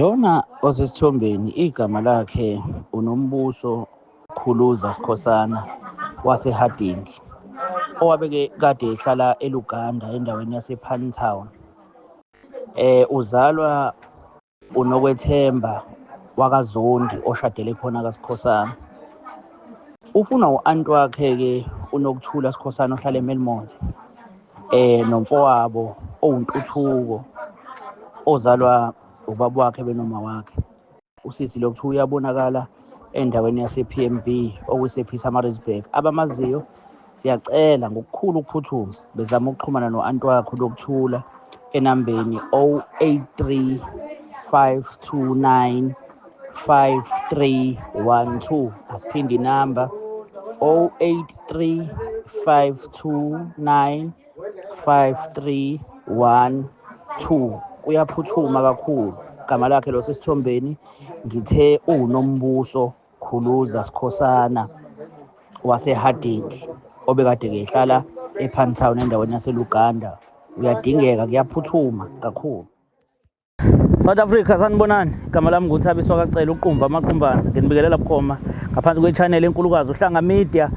Lona osesithombeni igama lakhe uNombuso Khuluza Sikhosana waseHarding, owabeke kade ehlala eLuganda endaweni yaseParntown. Uzalwa uNokwethemba wakaZondi oshadele khona kaSikhosana. Ufunwa u-anti wakhe-ke uNokuthula Sikhosana ohlala eMelmoth, nomfowabo owuNtuthuko ozalwa ubaba wakhe benoma wakhe. Usisi lo kuthiwa uyabonakala endaweni yase-PMB okuse-Pietermaritzburg. Abamaziyo siyacela ngokukhulu ukuphuthuma bezama ukuxhumana no-anti wakhe uNokuthula enambeni 083 529 5312. Asiphinde inamba 083 529 5312. Kuyaphuthuma kakhulu. Igama lakhe lo sesithombeni ngithe uwuNombuso Khuluza Sikhosana waseHarding obekade ehlala eParntown endaweni yaseLuganda. Uyadingeka, kuyaphuthuma kakhulu. South Africa, sanibonani. Igama lami nguThabiso kaCele uqumba amaqumbana. Nginibikelela bukhoma ngaphansi kwe-channel enkulukazi uHlanga Media,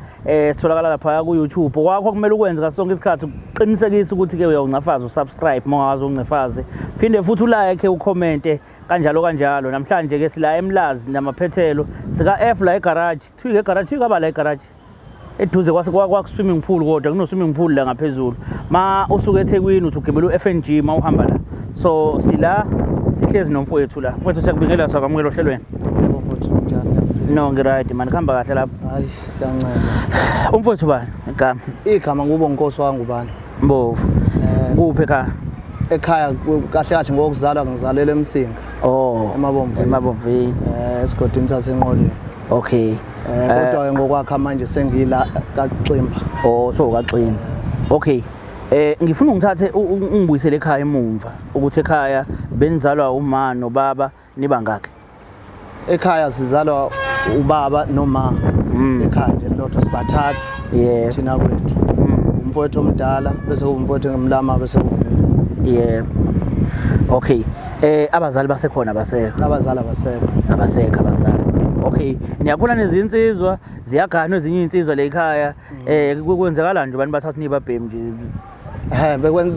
sitholakala lapha ku YouTube. Kwakho kumele ukwenze ngaso sonke isikhathi ukuqinisekisa ukuthi ke uyawungcafaza usubscribe uma ungawazi ungcefaze. Phinde futhi ulike, ucommente kanjalo kanjalo. Namhlanje ke sila eMlazi namaphethelo sika F la egarage. Kuthiwa egarage, kuthiwa la egarage. Eduze kwa swimming pool, kodwa kuno swimming pool la ngaphezulu. Ma usuke eThekwini uthi ugibela uFNG ma uhamba la. So sila sihlezi nomfowethu la. Mfowethu, siyakubingelela, sakwamukela ohlelweni. Yebo mfowethu, njani? No, ngiright man, kuhamba kahle lapha. Hayi, siyancela. Umfowethu bani igama? Igama ngubo Nkosi wangubani. Mbovu. Kuphi ekhaya? Ekhaya kahle kahle ngokuzalwa ngizalelwe eMsinga. Oh. EMabomvini. EMabomvini. Esigodini saseNqoleni. Okay. Kodwa ke ngokwakha manje sengila kaXimba. Oh, so kaXimba. Okay. Ngifuna ungithathe ungibuyisele ekhaya emumva ukuthi ekhaya benizalwa uma nobaba nibangakhi? Ekhaya sizalwa ubaba noma ekhaya nje lodwa, sibathathu. Thina kwethu. Umfowethu omdala, bese kuba umfowethu engimlama, bese kuba mina. Yeah. Okay. Abazali basekhona, basekho? Abazali abasekho. Abasekho abazali. Okay. Niyakhula nezinsizwa, ziyaganwa ezinye izinsizwa la ekhaya. Kwenzakalani nje, abantu bathatha nibabhemi nje?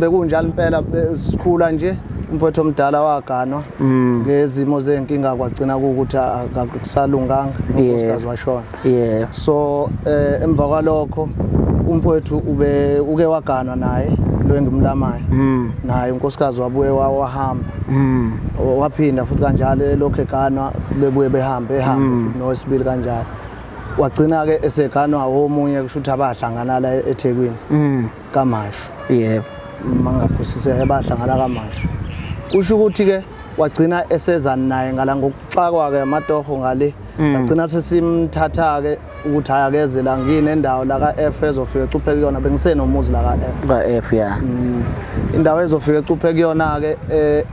Bekunjalo impela, sikhula nje umfowethu omdala waganwa ngezimo zenkinga, kwagcina kuwukuthi akusalunganga, nonkosikazi washona. So emva kwalokho umfowethu ube uke waganwa naye lo engimlamayo, naye unkosikazi wabuye wahamba. Waphinda futhi kanjalo, lokhu eganwa bebuye behambe, ehambe futhi nowesibili kanjalo, wagcina ke eseganwa omunye, kusho ukuthi abahlangana la eThekwini kaMashu. Mangaphosise, bahlangana kaMashu, kusho ukuthi ke wagcina eseza naye ngala ngokuxakwa ke amatoho ngale, sagcina sesimthatha ke ukuthi hayi, akeze la, nginendawo la ka F ezofika ecuphe kuyona, bengisenomuzi la ka F. Ka F, ya. Indawo ezofika ecuphe kuyona ke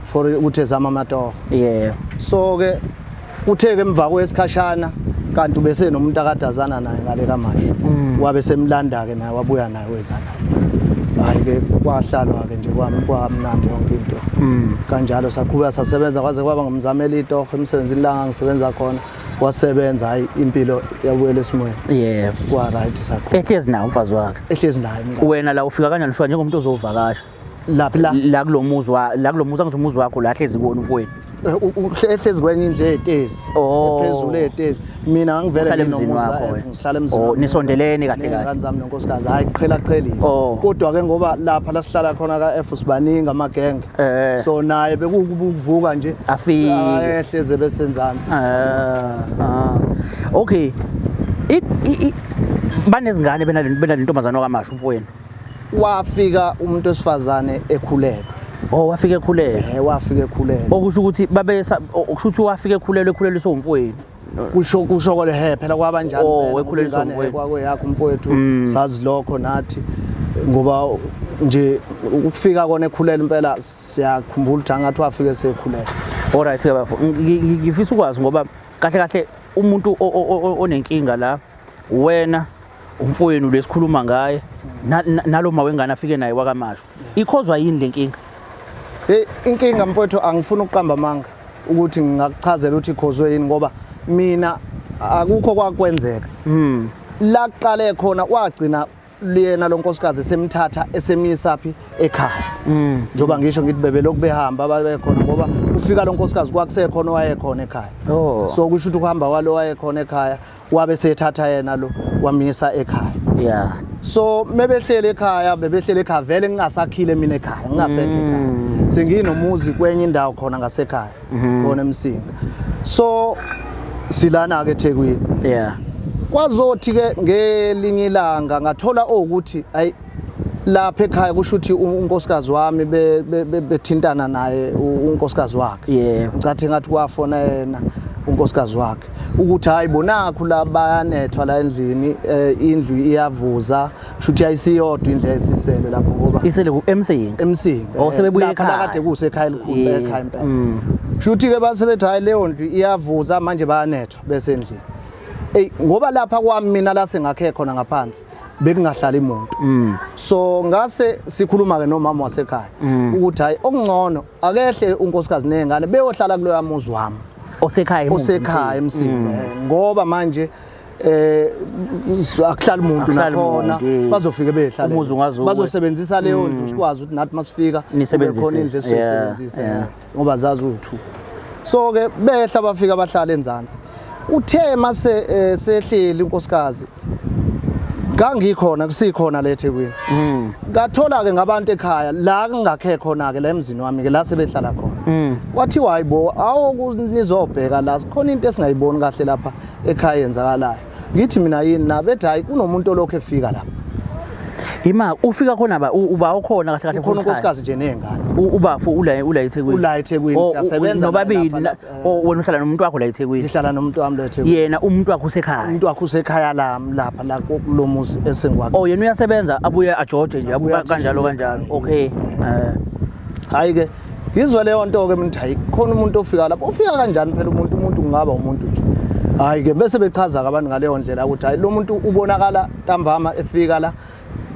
for ukuthi ezama amatoho. So ke kuthe ke emva kwesikhashana kanti ubese nomuntu akadazana naye ngale kaMashu, wabe semlanda ke naye, wabuya naye, weza naye. Hayi ke kwahlalwa ke nje kwami, kwamnandi yonke into kanjalo, saqhubeka sasebenza kwaze kwaba ngumzameli itoho emsebenzini la ngangisebenza khona, wasebenza, hayi impilo yabuyela esimweni. Kwa right, saqhubeka. Ehlezi nawo umfazi wakhe? Ehlezi naye umngane. Wena la ufika kanjani? Ufika njengomuntu ozovakasha? Laphi la? La kulo muzi wa la kulo muzi, angithi umuzi wakho la hlezi kuwona umfowenu? Ehlezi kwenye indlu ey'tezi. Oh. Ephezulu ey'tezi. Mina ngangivele Uhlala emzini nginomuzi wakho ka-F, wena? ngihlala emzini Oh, wami. nisondelene kahle kahle. Ney'ngane zami nonkosikazi, hhayi qhela qhelile. Oh. Kodwa ke ngoba lapha la sihlala khona ka-F sibaningi amagenge. So naye bekuwukuvuka nje. Afike. Ehleze besenzansi. Ah, ah. Okay. Banezingane benale ntombazane wakaMashu umfowenu? Wafika umuntu wesifazane ekhulelwe. Oh, wafika ekhulelwe. Wafika ekhulelwe. Okusho ukuthi babesa, okusho ukuthi wafika ekhulelwe, ekhulelwe umfowenu. Kusho kole he phela kwabanjalo. Oh, phela, ngoba ekhuleliswa ingane, umfowethu. Kwakuyakho umfowethu, sazi lokho nathi ngoba nje ukufika kona ekhulelwe impela siyakhumbula ukuthi angathi wafika esekhulelwe. Alright ke bafo. Ngifisa ukwazi ngoba kahle kahle umuntu onenkinga la wena, umfowenu lesikhuluma ngaye, nalo ma wengane afike naye wakaMashu. Ikhozwa yini lenkinga? Hey, inkinga mfowethu, angifuni ukuqamba amanga. Ukuthi ngingakuchazela ukuthi ikhozwe yini, ngoba mina akukho kwakwenzeka. La kuqale khona, wagcina liyena lo nkosikazi esemthatha esemisa phi? Ekhaya. Njengoba ngisho ngithi bebelokhu behamba babekhona, ngoba ufika lo nkosikazi kwakusekhona owayekhona ekhaya. So kusho ukuthi ukuhamba kwalo wayekhona ekhaya, wabe sethatha yena lo wamisa ekhaya. So mebehlele ekhaya, bebehlele ekhaya vele ngingasakhile mina ekhaya, ngingasekho ekhaya, senginomuzi kwenye indawo khona ngasekhaya, khona eMsinga. So silana ke eThekwini. Kwazothi ke ngelinye ilanga ngathola ukuthi ayi, lapha ekhaya kusho ukuthi unkosikazi wami bethintana naye unkosikazi wakhe. Ngicathe ngathi kwafona yena unkosikazi wakhe ukuthi hayi, bonakhu la bayanethwa la endlini, indlu iyavuza. Kusho ukuthi ayisiyodwa indlu esisele lapho ngoba Isele ku eMsinga. eMsinga. Oh, sebebuye Lapha ekhaya. la kade kusekhaya elikhulu ekhaya impela. Kusho ukuthi ke base bethi hayi, leyo ndlu iyavuza manje, bayanethwa bese endlini. Ey, ngoba lapha kwami mina la sengakhe khona ngaphansi bekungahlali umuntu. So ngase sikhuluma ke nomama wasekhaya ukuthi hayi, okungcono akehle unkosikazi nezingane beyohlala kuloya muzi wami Osekhaya emuva osekhaya eMsinga. eMsinga, ngoba manje akuhlali umuntu Akuhlali nakhona. muntu, yes. Bazofike behlale Umuzi ungazuwe. bazosebenzisa leyo ndlu, sikwazi ukuthi nathi masifika kube Nisebenzise. khona indlu esizoyisebenzisa, ngoba zazi u2. So ke behla bafika bahlala enzansi. Uthe mase sehleli unkosikazi, ngangikhona, kusikhona le eThekwini, ngathola ke ngabantu ekhaya la ngingakhe khona ke la emzini wami ke la sebehlala khona, kwathiwa hayibo, awu, nizobheka la, sikhona into esingayiboni kahle lapha ekhaya yenzakalayo. Ngithi mina yini na? Bethi hayi, kunomuntu olokhu efika lapha. Ima ufika khona ba uba ukhona kahle kahle Ukhona full time? Unkosikazi nje ney'ngane. Ubafu ula eThekwini? Ula eThekwini, Oh, siyasebenza nobabili naye lapha, oh, wena uhlala nomuntu wakho la eThekwini? Ngihlala nomuntu wami la eThekwini. Yena umuntu wakho usekhaya? Umuntu wakhe usekhaya lami lapha la kulo muzi esengiwakhe. Oh, yena uyasebenza abuye ajoje nje abuye Abuye kanjalo athi kanjalo. Okay. Hayi ke, ngizwe leyo nto ke mina, hayi, khona umuntu ofika lapho. Ufika kanjani phela umuntu? Umuntu kungaba umuntu nje. Hayi ke, bese bechaza ke abantu ngaleyo ndlela ukuthi hayi, lo muntu ubonakala ntambama efika la,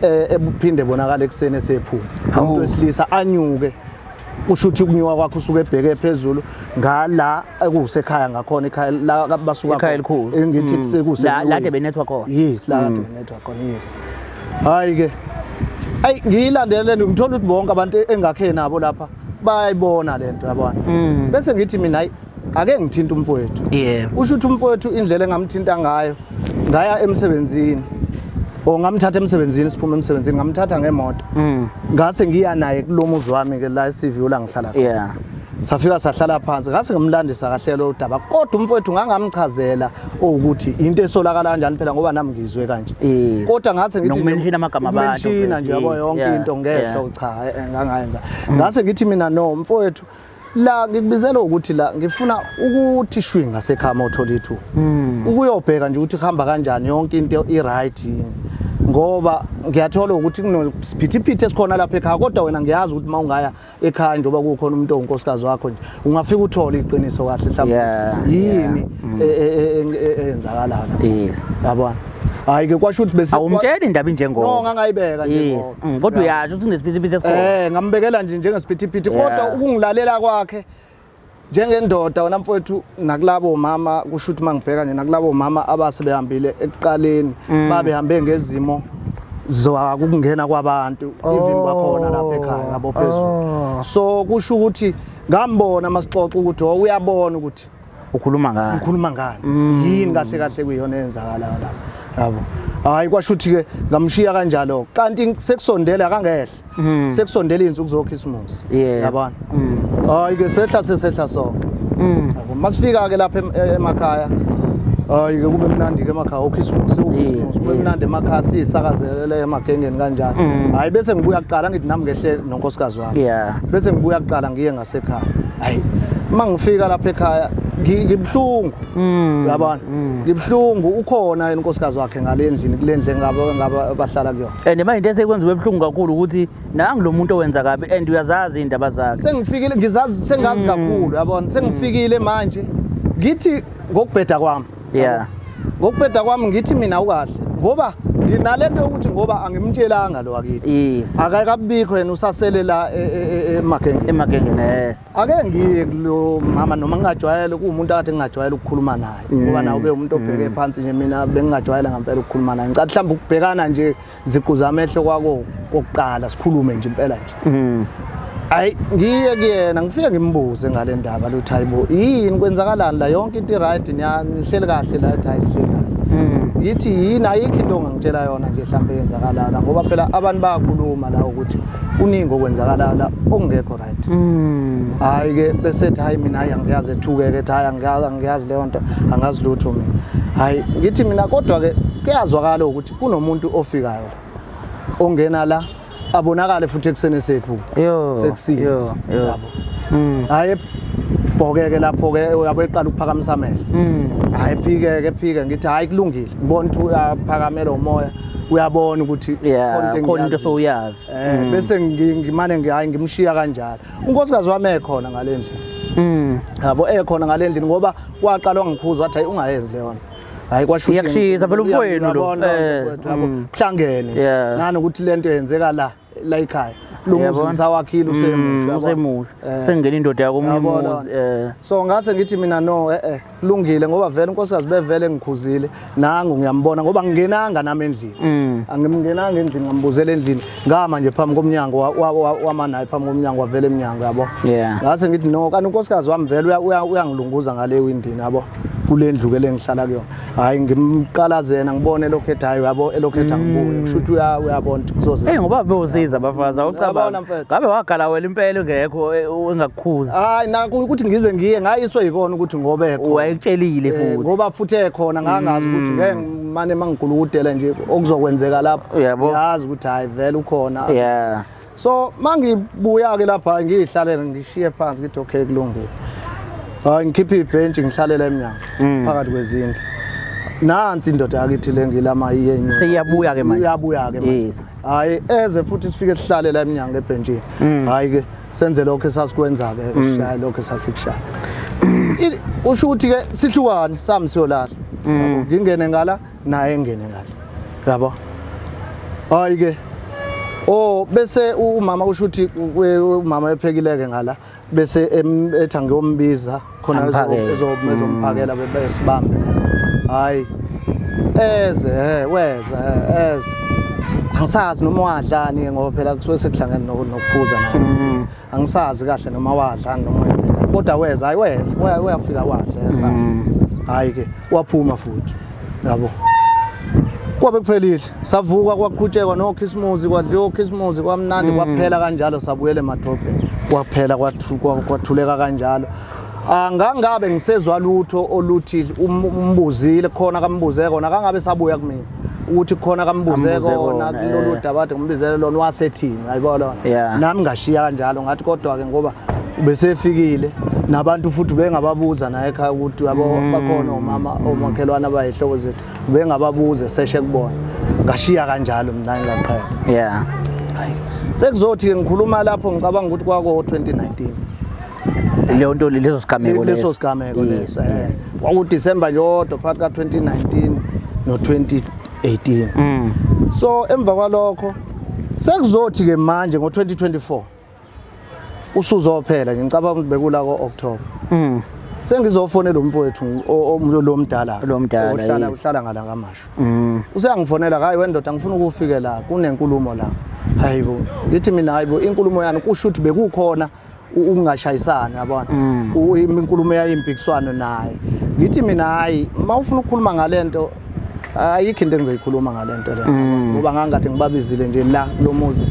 ebuphinde bonakala ekuseni esephuma. Hawu. Umuntu wesilisa anyuke, usho ukuthi ukunyuka kwakhe usuke ebheke phezulu ngala ekusekhaya ngakhona, ekhaya la basuka Ekhaya khona. elikhulu. Engithi kusekuse La kade benethwa khona. Yes, la kade benethwa khona, yes. Hayi ke, ayi, ngiyilandele le nto, ngithola ukuthi bonke abantu engakhe nabo lapha bayayibona le nto, yabona. Bese ngithi mina hayi, ake ngithinta umfowethu. Usho ukuthi umfowethu indlela engamthinta ngayo, ngaya emsebenzini or ngamthatha emsebenzini, siphuma emsebenzini, ngamthatha ngemoto, ngase ngiya naye kulo muzi wami ke la eCVU la ngihlala khona. Safika sahlala phansi, ngase ngimlandisa kahle lo daba, kodwa umfowethu ngangamchazela ukuthi into esolakala kanjani phela, ngoba nami ngizwe kanje. Kodwa ngase ngithi Nokumenshina amagama abantu, ukumenshina nje, yabo, mfethu, yonke into ngehlo. Cha, ngangayenza. Ngase ngithi mina no mfowethu la ngikubizela ukuthi la ngifuna ukuthi shwi ngasekhaya mawuthola ithuba ukuyobheka nje ukuthi kuhamba kanjani, yonke into i-right yini, ngoba ngiyathola ukuthi kunosiphithiphithi esikhona lapha ekhaya. Kodwa wena ngiyazi ukuthi uma ungaya ekhaya, njengoba kukhona umuntu owunkosikazi wakho nje, ungafika uthole iqiniso kahle mhlawumbe ukuthi yini eyenzakalayo lapha. Yabona, hayi ke, kwasho ukuthi bese Awumtsheli indaba injengoba. No, ngangayibeka nje. Kodwa uyasho ukuthi kunesiphithiphithi esikhona. Ngambekela nje njengesiphithiphithi, kodwa ukungilalela kwakhe njengendoda, wena mfowethu, nakulabo mama, kusho ukuthi mangibheka nje nakulabo mama abase behambile ekuqaleni, babehambe ngezimo zokungena kwabantu even kwakhona lapha ekhaya ngabo phezulu. So kusho ukuthi ngambona masixoxa ukuthi oh, uyabona ukuthi Ukhuluma ngani? Ngikhuluma ngani, yini kahle kahle kuyiyona eyenzakalayo lapha, yabo. Hayi, kwasho ukuthi ke ngamshiya kanjalo, kanti sekusondele akangehle, sekusondele izinsuku zokhisimusi. Yabona, hayi ke, sehla sesehla sonke, yabo. Masifika ke lapha emakhaya, hayi ke, kube mnandi ke emakhaya okhisimusi, ukhisimusi kube mnandi emakhaya, siyisakazelele emagengeni kanjalo. Hayi, bese ngibuya kuqala, ngithi nami ngehle nonkosikazi wami. Bese ngibuya kuqala ngiye ngasekhaya. Hayi, uma ngifika lapha ekhaya ngibuhlungu, uyabona, ngibuhlungu. Ukhona yena unkosikazi wakhe ngale endlini, kule ndlu engaba ngaba bahlala kuyona. And manje into esekwenza ube buhlungu kakhulu ukuthi nangu lo muntu owenza kabi and uyazazi iy'ndaba zakhe. Sengifikile, ngizazi, sengazi kakhulu, yabona. Sengifikile manje, ngithi ngokubheda kwami, ngokubheda kwami ngithi mina ukahle, ngoba Nginalento yokuthi ngoba angimtshelanga lo wakithi. Yes. Akakabikho yena usasele la emagengeni. Emagengeni eh. Ake ngiye kulo mama noma ngingajwayele kuwumuntu akade ngingajwayele ukukhuluma naye ngoba naye ube umuntu obheke phansi nje mina bengingajwayele ngempela ukukhuluma naye. Ngicela mhlawumbe ukubhekana nje ziqu zamehlo kwako kokuqala sikhulume nje impela nje. Hayi ngiye kuyena ngifike ngimbuze ngale ndaba luthi hayibo yini kwenzakalani la yonke into i-right nihleli kahle la ethi hayi sihleli kahle. Ngithi yini ayikho into ongangitshela yona nje mhlawumbe eyenzakalayo la ngoba phela abantu bayakhuluma la ukuthi kuningi okwenzakalayo la okungekho right. Hayi ke bese ethi hayi mina hayi angiyazi ethuke-ke ethi hayi angiyazi angiyazi leyo nto angazi lutho mina. Hayi ngithi mina kodwa ke kuyazwakala ukuthi kunomuntu ofikayo la ongena la abonakale futhi ekuseni sephuma Yo. sekusile Yo. Yo. yabo. Hayi bhokeke lapho ke uyabo eqala ukuphakamisa amehlo. Hayi phike ke phike ngithi hayi kulungile ngibona ukuthi uyaphakamela umoya uyabona ukuthi Yeah, khona into engiyaziyo. sowuyazi. Bese ngimane ngihayi ngimshiya kanjalo. Unkosikazi wami ekhona ngale ndlini. Yabo ekhona ngale ndlini ngoba waqala wangikhuza wathi hayi ungayenzi leyo nto. Hayi kwasho ukuthi Iyakushisa phela umfowenu lo. Uyabona, mfowethu, yabo kuhlangene nje. Nanokuthi lento yenzeka la la ekhaya. Lo muzi Uyabona? ngisawakhile usemusha. Uyabona? Usemusha. Sengena indoda yakomunye Uyabona? umuzi. So ngase ngithi mina no kulungile ngoba vele unkosikazi bevele ngikhuzile nangu ngiyambona ngoba ngingenanga nami endlini. Angimngenanga endlini ngambuzela endlini ngama nje phambi komnyango wama naye phambi komnyango wavela eminyango yabo. Ngase ngithi no kanti unkosikazi wami vele uyangilunguza ngale windini yabo kule ndlu ke lengihlala kuyona. Hayi ngimqalazena ngibone lokho ethi hayi yabo elokho ethi angibuye kusho ukuthi uyabona ukuthi kuzoze. Hey ngoba bewusiza abafazi awucabanga. Uyabona, mfethu. Ngabe wagala wena impela engekho engakukhuzi. Hayi nakho ukuthi ngize ngiye ngayiswe yikona ukuthi ngoba ekhona. Wayekutshelile futhi. Ngoba futhi ekhona ngangazi ukuthi ngeke ngimane mangigulukudele nje okuzokwenzeka lapho. Uyabo. Ngiyazi ukuthi hayi vele ukhona. Yeah. So mangibuya ke lapha ngiyihlalele ngishiye phansi ngithi okay kulungile. Hayi ngikhipha ibhenji ngihlalela eminyango phakathi kwezindlu. Nansi indoda yakithi le ngilama iyenye. Seyiyabuya ke manje. Iyabuya ke manje. Yes. Hayi eze futhi sifike sihlale la eminyango ebhenjini. Hayi ke senze lokho esasikwenza ke sishaya lokho esasikushaya. Usho ukuthi ke sihlukane sami siyolala. Yabo ngingene ngala naye engene ngala. Yabo. Hayi ke Oh bese umama usho ukuthi umama ephekileke ngala bese ethi angiyombiza khona Amphakele. ezomphakela besibambe ngala. Hayi eze weza eze angisazi noma wadlani ngoba phela kusuke sekuhlangene nokuphuza naye. Angisazi kahle noma wadlani noma wenzeni kodwa weza hayi wedla uyafika wadla yasa. Hayi ke waphuma futhi yabo. Kwabe kuphelile savuka kwaqhutshekwa nokhisimuzi kwadliwa ukhisimuzi kwamnandi kwaphela kanjalo sabuyela emadrobheni kwaphela kwathuleka kanjalo. Angangabe ngisezwa lutho oluthi umbuzile khona kambuze kona kangabe sabuya kumina ukuthi khona kambuze Ambuze kona kona, kulolu daba kade ngimbizele lona wasethini ayibona Yeah. nami ngashiya kanjalo ngathi kodwa ke ngoba ubesefikile nabantu futhi bengababuza naye ekhaya ukuthi yabo bakhona omama omakhelwane abayihloko zethu bengababuza seshe kubona ngashiya kanjalo mina ngaqhela. Yeah. Hayi sekuzothi ke ngikhuluma lapho ngicabanga ukuthi kwako 2019 Leyo nto leso sigameko leso sigameko Yes, leso yes. kwaku December nje odwa phakathi ka 2019 no 2018. So emva kwalokho sekuzothi ke manje ngo 2024 usuzophela nje ngicabanga ukuthi bekula ko October. Sengizofonela umfowethu lo mdala Lo mdala, ohlala yes. uhlala ngala kaMashu. Useyangifonela hayi wendoda ngifuna ukufike la kunenkulumo la. Hayibo ngithi mina hayibo inkulumo yani kusho ukuthi bekukhona ukungashayisani yabona. Inkulumo yayimpikiswano naye. Ngithi mina hayi mawufuna ukukhuluma ngalento ayikho into engizoyikhuluma ngalento le ngoba ngangathi ngibabizile nje la kulomuzi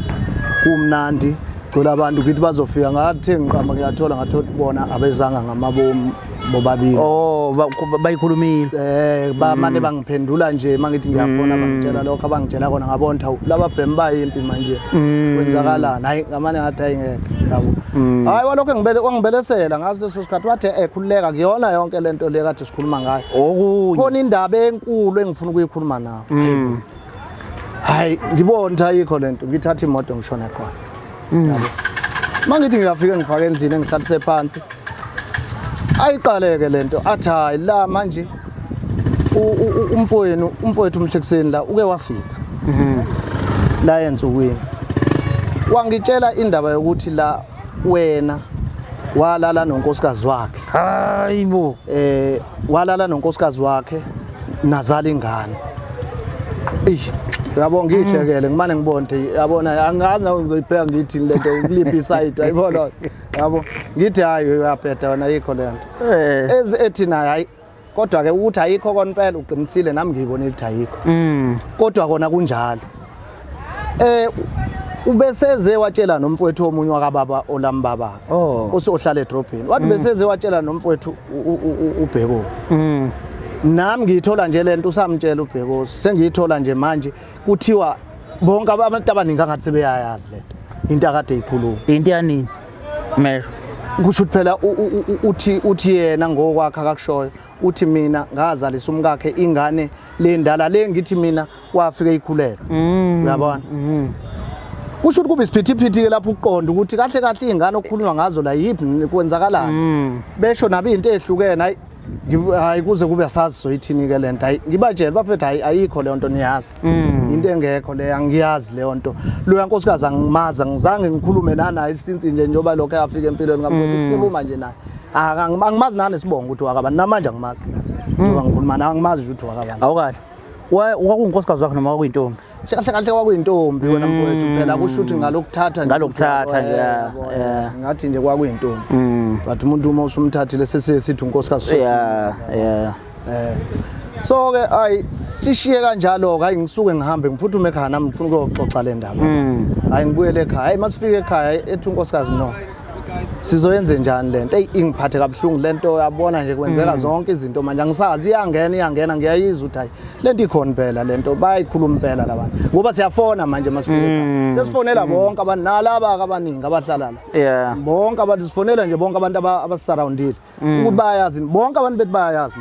kumnandi gcwele abantu ngithi bazofika ngathi ngiqamba ngiyathola ngathi bona abezanga ngamabomu bobabili. Oh bayikhulumile. Bamane bangiphendula nje mangithi ngiyafona bangitshela lokho abangitshela kona ngabona ukuthi laba bhemi bayimpi manje kwenzakalani. Hayi ngamane ngathi hayi ngeke yabo. Hayi walokho ngibele wangibelesela ngazi leso sikhathi wathi khululeka kuyona yonke lento le kade sikhuluma ngayo. Okunye Khona indaba enkulu engifuna ukuyikhuluma nawe. Hayi ngibona ukuthi ayikho lento ngithatha imoto ngishone khona. Yabo. Mangithi ngiyafika ngifake endlini engihlalise phansi. Ayiqaleke lento athi hayi la manje umfowenu umfowethu umhlekuseni la uke wafika. La ensukwini wangitshela indaba yokuthi la wena walala nonkosikazi wakhe. Hayibo. Walala nonkosikazi wakhe nazala ingane. Ey, yabo ngihlekele ngimane ngibone ukuthi yabona angazi nawe ngizoyibheka ngithini lento kuliphi iside, ayibona yabo ngithi hayi uyabheda wena, ayikho le nto. Ethi naye hayi, kodwa ke ukuthi ayikho kona impela uqinisile, nami ngiyibonile ukuthi ayikho. Kodwa kona kunjalo. Ubeseze watshela nomfowethu omunye wakababa olambaba osohlala edrobheni, wathi beseze watshela nomfowethu uBheko. Nami ngiyithola nje lento usamtshela uBheko, sengiyithola nje manje kuthiwa bonke abantu abaningi angathi sebeyayazi lento into akade ikhuluma. Into yanini mesho? Kusho ukuthi phela uthi yena ngokwakhe akakushoyo, uthi mina ngazalisa umkakhe ingane le ndala le, ngithi mina wafika ikhulelwe. Uyabona, kusho ukuthi kube isiphithiphithi ke lapho ukuqonda ukuthi kahle kahle ingane okukhulunywa ngazo la yiphi, kwenzakalani, besho nabo into ehlukene. Hayi, hayi kuze kube asazi soyithini ke lento. Hayi, ngibatshele bafethu, hayi ayikho leyo nto, niyazi into engekho le, angiyazi leyo nto. Loya nkosikazi angimazi, angizange ngikhulume nanaye since nje njengoba lokho afika empilweni kamfowethu, ukukhuluma nje naye angimazi nanesibongo ukuthi wakabani, namanje angimazi njengoba ngikhuluma nawe, angimazi nje ukuthi wakabani. Awukahle, kwakuwunkosikazi wakhe noma kwakuyintombi? Kahle kahle kwakuyintombi wena mfowethu, phela kusho ukuthi ngalokuthatha nje. Ngalokuthatha nje, yabo, ngathi nje kwakuyintombi, but umuntu uma usumthathile sesiye sithi unkosikazi sothini. So ke ayi sishiye kanjalo ke, hayi ngisuke ngihambe ngiphuthume ekhaya nami ngifuna ukuyoxoxa le ndaba. Hayi ngibuyele ekhaya, hayi masifike ekhaya ethi unkosikazi no sizoyenze njani lento, eyi ingiphathe kabuhlungu lento, yabona nje kwenzeka zonke izinto manje angisazi, iyangena iyangena, ngiyayizwa ukuthi hayi lento ikhona impela, lento bayayikhuluma impela labantu ngoba siyafona manje masifike ekhaya sesifonela bonke abantu nalaba abaningi abahlala la, bonke abantu sifonela nje, bonke abantu abasisurroundile ukuthi bayayazi, bonke abantu bethi bayayazi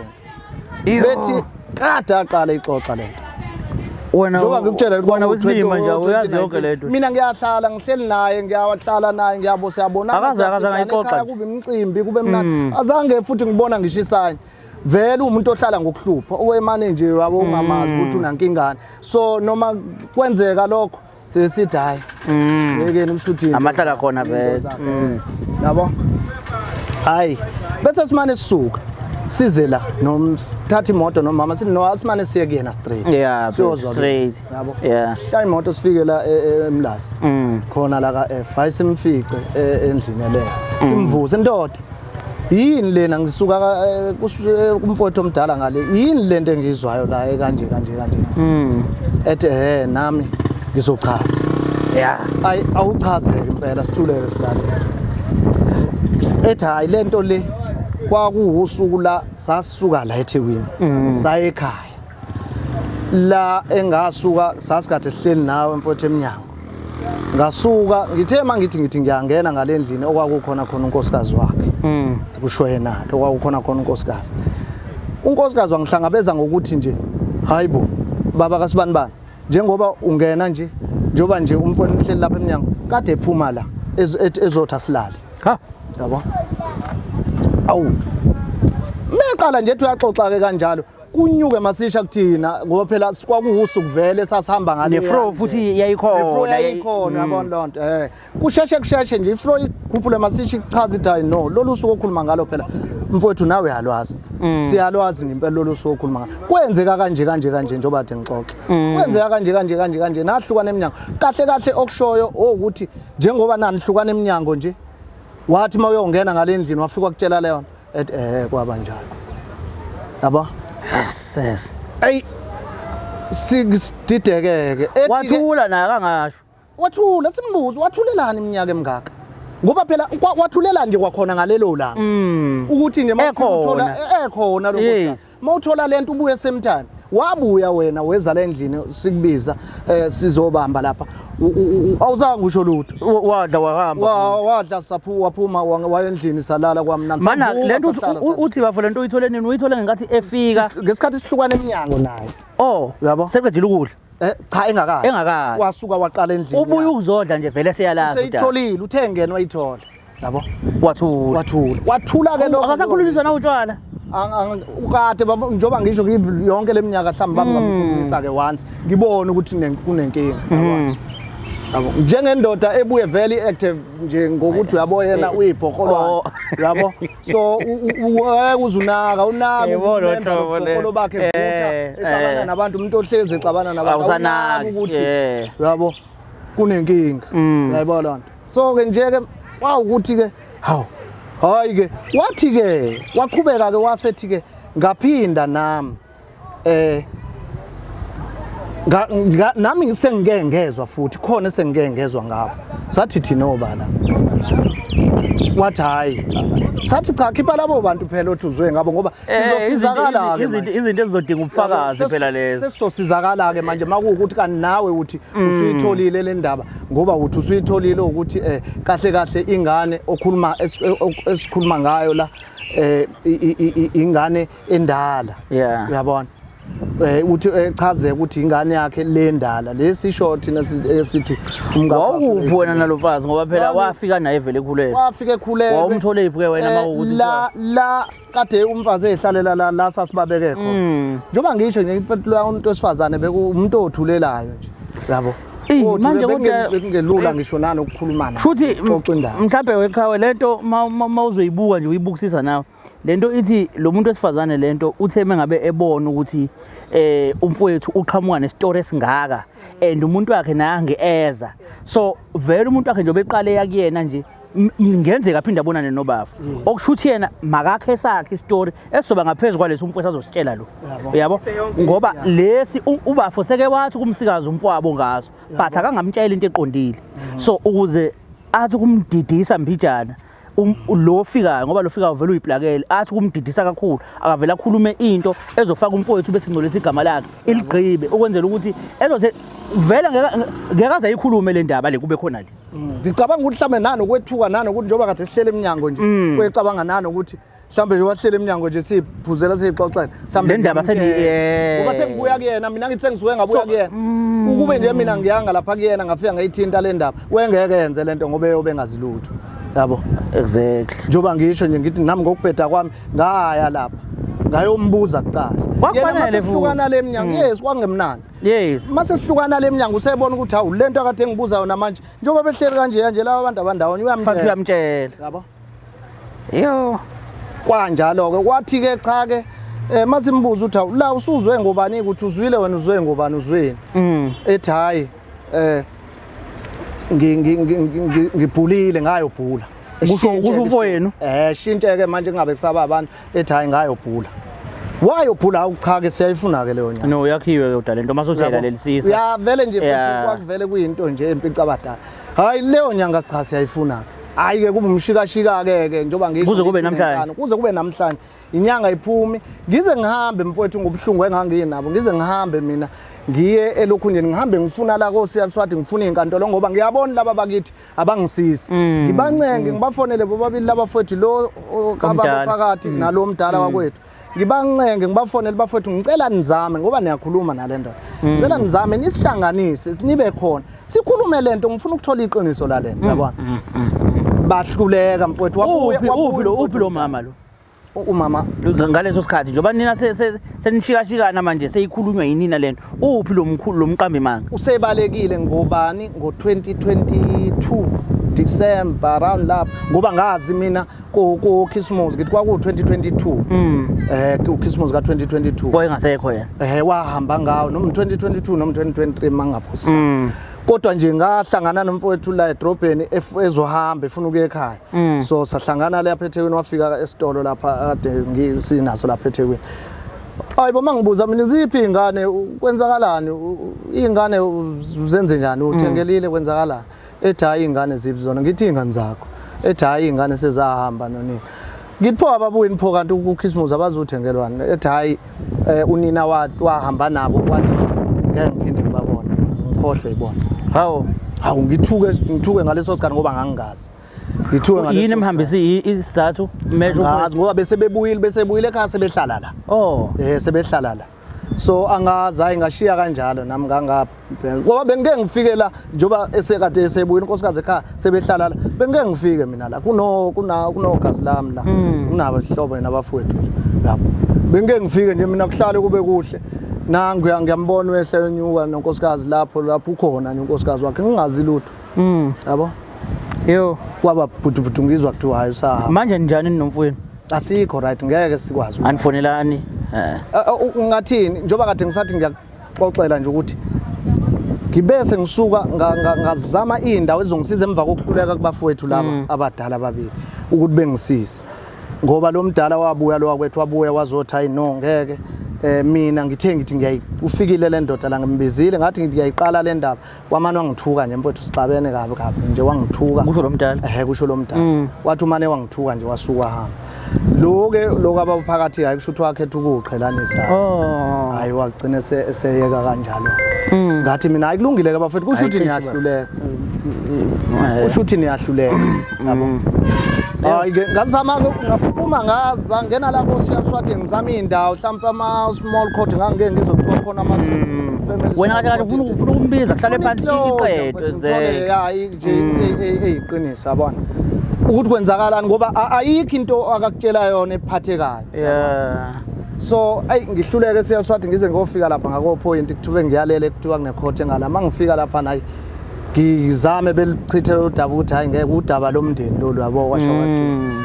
lento, bethi kade aqala ixoxa lento. Wena Njengoba ngikutshela ukuthi wena kwaku- wesilima nje 20 uyazi yonke lento. Mina ngiyahlala ngihleli naye, ngiyahlala naye, ngiyabo siyabonana. Akaze angayixoxa Ekhaya nje. kube imicimbi kube mnandi, azange futhi ngibona ngisho isayini. Vele umuntu ohlala ngokuhlupha owemane nje wabo ungamazi ukuthi unankingane, so noma kwenzeka lokho sesithi hayi yekeni, kusho ukuthi Amahlala khona vele. Yabo, hayi bese simane sisuka size la nomthatha imoto nomama sithi no asimane siye kuyena straight. Siyozwa Straight. Yabo, shaya imoto sifike la eMlazi khona la ka F, hayi simfice endlini leyo, simvuse, ndoda yini lena, ngisuka kumfowethu omdala ngale, yini lento engiyizwayo la kanje kanje kanje? Ethi nami ngizochaza. Ayi awuchazeke impela, sithuleke silalele. Ethi hayi lento le kwakuwusuku la sasisuka la eThekwini saya ekhaya, la engasuka sasikade sihleli nawe mfowethu eminyango, ngasuka ngithe mangithi ngithi ngiyangena ngale ndlini okwakukhona khona unkosikazi wakhe, kusho yena ke okwakukhona khona unkosikazi wangihlangabeza ngokuthi nje hayibo baba kaSibanibani, njengoba ungena nje, njengoba nje umfowenu uhleli lapha eminyango kade ephuma la ezothi asilale. Ha. Yabo, awu meqala nje ethi uyaxoxa ke kanjalo, kunyuke masisha kuthina ngoba phela kwakuwusuku vele sasihamba ngale Ne-fro futhi yayikhona. Ne-fro yayikhona, yabona lonto, kusheshe kusheshe nje ifro ikhuphule masisha ichaza ithi hayi no lolu suku okhuluma ngalo phela mfowethu nawe uyalwazi, siyalwazi ngempela lolu suku okhuluma ngalo, kwenzeka kanje kanje kanje njengoba kade ngixoxa, kwenzeka kanje kanje kanje kanje, nahlukana eminyango kahle kahle, okushoyo ukuthi njengoba nanihlukana eminyango nje wathi uma uyongena ngale ndlini wafika wakutshela leyo nto, ethi kwaba njalo, yabo. Yes. Ey sididekeke. Ethi-ke- Wathula naye akangasho. Wathula, simbuzo wathulelani iminyaka emingaka, ngoba phela wathulelani nje kwakhona ngalelo langa ukuthi nje mawufika Ekhona. uthola ekhona lo nkosikazi, mawuthola lento ubuye same time wabuya wena weza la endlini sikubiza sizobamba lapha, awuzange usho lutho. Wadla wahamba. Wadla saphu waphuma waya endlini salala kwamnandi. Mana Savuka, lento sahlala, sadla. Uthi bafo lento uyithole nini? Uyithole ngenkathi efika. Ngesikhathi sihlukana eminyango naye. Oh, Uyabo? Seqedile ukudla. Cha engakazi. Engakazi. Wasuka waqala endlini. Ubuye ukuzodla nje vele seyalazi udaba. Useyitholile, uthe ngena wayithola. Yabo? Wathula. Wathula. Wathula ke lokho. Akasakhulunyiswa na utshwala. Ukade njengoba ngisho yonke leminyaka mhlawumbe baba ngamkhulumisa ke once ngibone ukuthi kunenkinga, yabona. Yabo, njengendoda ebuye vele active nje ngokuthi uyabo yena uyibhokolwane. Yabo, so uzunaka unaka Yebo, lo ukumenza lo hlobo le. bhokolo bakhe vutha exabana nabantu, umuntu ohlezi exabana nabantu. Awusanaki, awunaki ukuthi uyabo kunenkinga. Uyayibona loo nto. So ke nje ke wawukuthi ke hawu, hayi ke, wathi ke waqhubeka ke wasethi ke ngaphinda nami nami sengike ngezwa futhi khona esengike ngezwa ngabo. Sathi thina obala, wathi hayi, sathi cha, khipha labo bantu phela othi uzwe ngabo ngoba sizosizakala ke manje. Izinto ezizodinga ubufakazi phela lezo. Sesizosizakala ke manje makuwukuthi kanti nawe uthi usuyitholile le ndaba, ngoba uthi usuyitholile ukuthi kahle kahle ingane okhuluma esikhuluma ngayo la ingane endala. Uyabona, uthi echaze ukuthi ingane yakhe le ndala lesisho thina esithi umka. Wawuphi wena nalomfazi? Ngoba phela wafika naye vele ekhulelwe. Wafika ekhulelwe. Wawumthole phi ke wena mawukuthi La kade umfazi ehlalela la sasibabeke khona. Njengoba ngisho nje, mfethu, lo umuntu wesifazane beku umuntu othulelayo nje, yabo. Eyi, manje kodwa- Bekungelula ngisho nanokukhuluma naye. Futhi xoxa indaba. Mhlawumbe weqhawe lento mawuzoyibuka nje, uyibukisisa nawe lento ithi lo muntu wesifazane lento uthe mengabe ebona ukuthi umfowethu uqhamuka nesitori esingaka and umuntu wakhe nange eza, so vele umuntu wakhe nje obeqale yakuyena nje ngenzeka aphinde abonane nobafo, okusho ukuthi yena makakhe esakhe isitori esizoba ngaphezu kwalesi umfowethu azositshela lo. Yabo. Yabo, ngoba lesi ubafo seke wathi kumsikazi umfowabo ngaso, but akangamtshela into eqondile, so ukuze athi kumdidisa mbijana lo ofikayo, ngoba lo fikayo vele uyiplakele, athi kumdidisa kakhulu, akavele akhulume into ezofaka umfowethu bese ngcolisa igama lakhe iligqibe, ukwenzela ukuthi ezothe vele ngeke aze ayikhulume le ndaba le kube khona le. Ngicabanga ukuthi mhlawumbe nanokwethuka nanokuthi njengoba kade sihlele eminyango nje, uyecabanga nanokuthi mhlawumbe nje wahlele eminyango nje siyiphuzela siyixoxela mhlawumbe Le ndaba ngiyamtshela. Ngoba sengibuya kuyena mina, ngithi sengisuke ngabuya kuyena, ukube nje mina ngiyanga lapha kuyena ngafika ngayithinta le ndaba, wengeke yenze lento ngoba eyobe engazi lutho, yabo. Njengoba ngisho nje ngithi nami ngokubheda kwami ngaya lapha ngayombuza kuqala. Kwakufanele Yena mase sihlukana futhi. le minyango, yes, kwangemnandi. Mase sihlukana le minyango usebona ukuthi hawu, lento akade engibuza yona manje njengoba behleli kanje kanje laba bantu abandawonye, Fathi uyamtshela. Uyamtshela. Yabo. Yo. Kwanjalo ke kwathi ke cha ke masimbuza ukuthi hawu, la usuzwe ngobani ukuthi uzwile wena, uzwe ngobani, uzweni? Ethi hayi, ngibhulile ngayobhula. Kusho umfowenu? Shintsheke manje kungabe kusaba abantu, ethi hayi, ngayobhula, wayobhula. Hawu cha ke, siyayifuna ke leyo nyanga. No, yakhiwe ke udala lento mase uthayilalelisisa. Ya, vele nje futhi kwakuvele kuyinto nje empica abadala. Hayi, leyo nyanga cha, siyayifuna ke. Hayi ke, kube umshikashika ke ke njengoba ngisho Kuze kube ngithi namhlanje. nenkani, kuze kube namhlanje inyanga iphumi. Ngize ngihambe mfowethu ngobuhlungu enganginabo, ngize ngihambe mina ngiye elokhunjeni, ngihambe ngifuna la koSiyaliswadi, ngifuna izinkantolo ngoba ngiyabona laba bakithi abangisizi. Ngibancenge, ngibafonele bobabili laba fowethu, lo kababa Omdala. phakathi nalo mdala wakwethu, ngibancenge, ngibafonele, bafowethu, ngicela nizame ngoba niyakhuluma nale ndoda, ngicela nizame nisihlanganise nibe khona sikhulume lento, ngifuna ukuthola iqiniso lalento, yabona. Bahluleka mfowethu. Wabuya Uphi wabuya uphi lo umfowethu. Uphi lo mama lo? Umama? Ngaleso sikhathi njengoba nina senishikashikana manje, seyikhulunywa yinina lento, uphi lo mkhulu lo mqambi manga? Usebalekile ngobani, ngo-2022 December around lapho, ngoba ngazi mina ku Christmas ngithi kwaku 2022, ku Christmas ka 2022. Wayengasekho yena? Wahamba ngawo noma 2022 noma 2023 mangaphosisa, kodwa nje ngahlangana nomfowethu la edrobheni ezohamba efuna ukuya ekhaya, so sahlangana lapha eThekwini, wafika esitolo lapha kade ngisinaso lapha eThekwini. Hayi bo, mangibuza mina, ziphi ingane, kwenzakalani, ingane uzenze njani, uthengelile, kwenzakalani? Ethi hayi, ingane ziphi zona? Ngithi ingane zakho. Ethi hayi, ingane sezahamba nonina. Ngithi pho ababuyini pho kanti kuChristmas abazuthengelwana? Ethi hayi, unina wahamba nabo, wathi ngeke ngiphinde ngibabone, ngikhohlwe ibona. Hawu. Hawu, ngithuke, ngithuke ngaleso sikhathi ngoba ngangingazi, ngithuke ngaleso Yini emhambisi isizathu mesho? Angazi ngoba bese bebuyile, bese buyile ekhaya, sebehlala la. Sebehlala la, so angazi, hayi, ngashiya kanjalo nami nganga ngoba bengike ngifike la njengoba esekade esebuyile inkosikazi ekhaya, sebehlala la, bengike ngifike mina la kuno kuna kunogazi lami la, kunabo ihlobo nabafowethu, Yabo, bengike ngifike nje mina kuhlale kube kuhle. Nangu ngiyambona wehla enyuka nonkosikazi lapho lapho ukhona nje unkosikazi wakhe, ngingazi lutho. Yabo. Yo. Kwaba bhutu ngizwa kuthiwa hayi usahamba. Manje njani ninomfowenu? Asikho right, ngeke sikwazi. Anifonelani? Ungathini njengoba kade ngisathi ngiyaxoxela nje ukuthi ngibese ngisuka ngazama iy'ndawo ezongisiza emva kokuhluleka kubafowethu laba abadala ababili ukuthi bengisize, ngoba lo mdala wabuya, lo wakwethu wabuya wazothi hayi no ngeke, mina ngithe ngithi ngiyayi ufikile le ndoda la, ngimbizile ngathi ngithi ngiyayiqala le ndaba, wamane wangithuka nje mfowethu, sixabene kabi kabi nje, wangithuka. Kusho lo mdala? Ehe, kusho lo mdala. Wathi umane wangithuka nje wasuka wahamba. Lo-ke lo abaphakathi hayi kusho ukuthi wakhetha ukuwuqhelanisa. Hayi wagcina eseyeka kanjalo. Ngathi mina hayi kulungile-ke bafethu, kusho ukuthi niyahluleka. Kusho ukuthi niyahluleka. Yabo. Hayi-ke ngazama ngaphuma ngaza ngena lapho siyaswathi ngizama iy'ndawo mhlawumpe ama-small court ngangike ngizokuthiwa khona ama-family. Wena kahle kahle ufuna ukumbiza kuhlale phansi iqedwe, exactly. Hayi nje into eyiqiniso, yabona ukuthi kwenzakalani, ngoba ayikho into akakutshela yona ephathekayo. So ayi ngihluleke siyaswathi ngize ngiyofika lapha ngako-point kuthiwe ngiyalele, kuthiwa kunecourt engala. Uma ngifika lapha nayi ngizame belichithe udaba ukuthi hayi ngeke, udaba lomndeni lolu, yabo, kwasho kwathi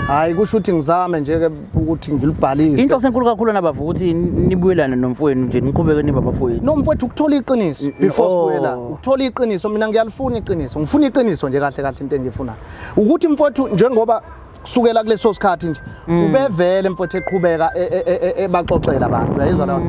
hayi kusho ukuthi ngizame nje ke ukuthi ngilubhalise. Inhloso enkulu kakhulu nabavu ukuthi nibuyelane nomfowenu nje, niqhubeke nibe abafowenu. No mfowethu, ukuthola iqiniso before sibuyelana, ukuthola iqiniso. Mina ngiyalifuna iqiniso, ngifuna iqiniso nje kahle kahle. Into engiyifunayo ukuthi mfowethu, njengoba kusukela kuleso sikhathi nje ubevele mfowethu eqhubeka ebaxoxela abantu, uyayizwa lawo,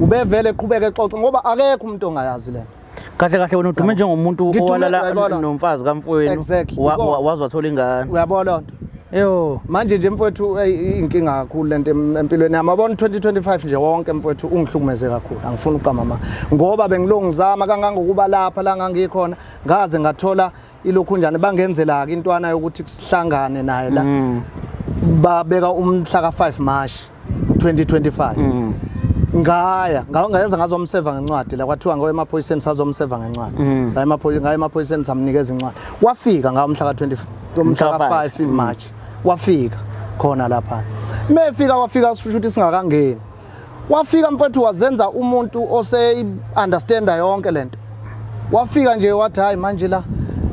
ubevele eqhubeka exoxa ngoba akekho umuntu ongayazi lento. Kahle kahle wena udume njengomuntu owalala uyabona. nomfazi kamfowenu. Ikona. Waze wathola ingane. Uyabona loo nto. Yo. Manje nje mfowethu, eyi, inkinga kakhulu lento empilweni yami, yabona 2025 nje wonke mfowethu ungihlukumeze kakhulu, angifuni ukuqamba amanga, ngoba bengilongu ngizama kangangokuba lapha la ngangikhona ngaze ngathola ilokhunjane bangenzela-ke intwana yokuthi sihlangane naye la, babeka umhla ka-5 March 2025, ngaya ngeza ngazomseva ngencwadi la, kwathiwa ngoye emaphoyiseni, sazomseva ngencwadi, saya emaphoyiseni, ngaya emaphoyiseni, samnikeza incwadi, wafika ngawo umhla ka-20, umhla ka-5 March wafika khona lapha. Mefika wafika sisho ukuthi singakangeni, wafika mfethu wazenza umuntu ose understanda yonke lento. Wafika nje wathi hayi manje la,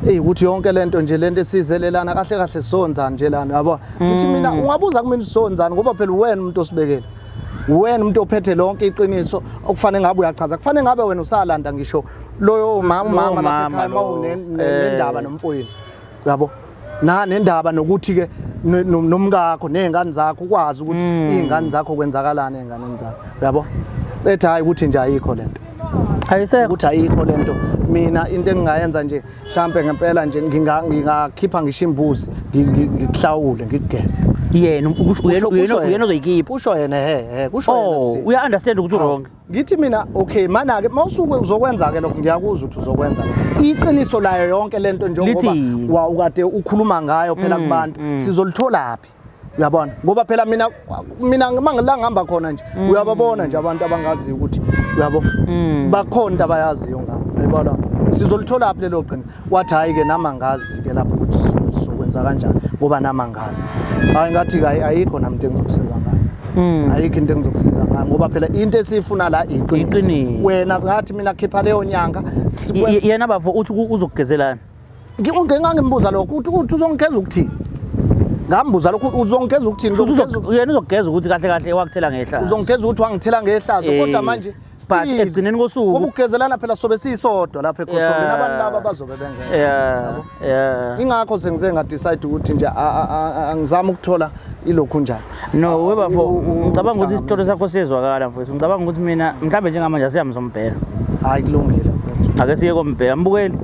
eyi ukuthi yonke lento nje lento esizelelana kahle kahle sonzani nje lana, yabo. Ngithi mina ungabuza kumina sonzani, ngoba phela wena umuntu osibekele, wena umuntu ophethe lonke iqiniso okufanele ngabe uyachaza, kufanele ngabe wena usalanda ngisho loyo mama, Lowo umama lapha mama ekhaya lo. nendaba nomfowenu, yabo, na nendaba nokuthi ke nomkakho nezingane zakho, ukwazi ukuthi izingane zakho kwenzakalani ey'nganeni zakho, yabo. Ethi hayi ukuthi nje ayikho lento. Ayisekho. Ukuthi ayikho lento, mina into engingayenza nje mhlambe ngempela nje ngingakhipha ngisho imbuzi, ngikuhlawule, ngikugeze. Yena uyena Kusho uyena ozoyikhipha. Kusho yena, he he, kusho yena. Oh, Sisi. uya understand ukuthi wrong. Ngithi mina okay, mana ke mawusuke uzokwenza ke lokho, ngiyakuzwa ukuthi uzokwenza lokho, iqiniso layo yonke lento njengoba Lithini? wa ukade ukhuluma ngayo phela kubantu, sizolithola phi, uyabona, ngoba phela mina mangila ngihamba khona nje uyababona nje abantu abangaziyo ukuthi, uyabo, bakhona into abayaziyo ngami, uyabona, sizolithola phi lelo qiniso? Wathi hayi ke nami angazi ke lapho ukuthi sizokwenza kanjani, ngoba nami angazi. Hayi ngathi ke ayikho nami into engizokusiza ngayo, ayikho into engizokusiza ngayo, ngoba phela into esiyifuna la iqiniso. Iqiniso. Wena ngathi mina khipha leyo nyanga. Yena bafo uthi uzokugezelana. Ngangimbuza lokho uthi uzongigeza ukuthini, ngambuza lokho, uzongigeza ukuthini? Futhi yena uzokugeza ukuthi kahle kahle wakuthela ngehlazo. Uzongigeza ukuthi wangithela ngehlazo, kodwa manje But still, ekugcineni kosuku ngoba ukugezelana phela sobe siyisodwa lapha ekhosomeni, abantu laba bazobe bengekho. Ingakho sengize ngadecide ukuthi nje angizame ukuthola ilokhu njani. No webafo, ngicabanga ukuthi isitolo sakho siyezwakala mfowethu. Ngicabanga ukuthi mina mhlawumbe njengamanje asihambe sombheka. Hayi kulungile mfowethu. Ake siye kombheka mbukeli.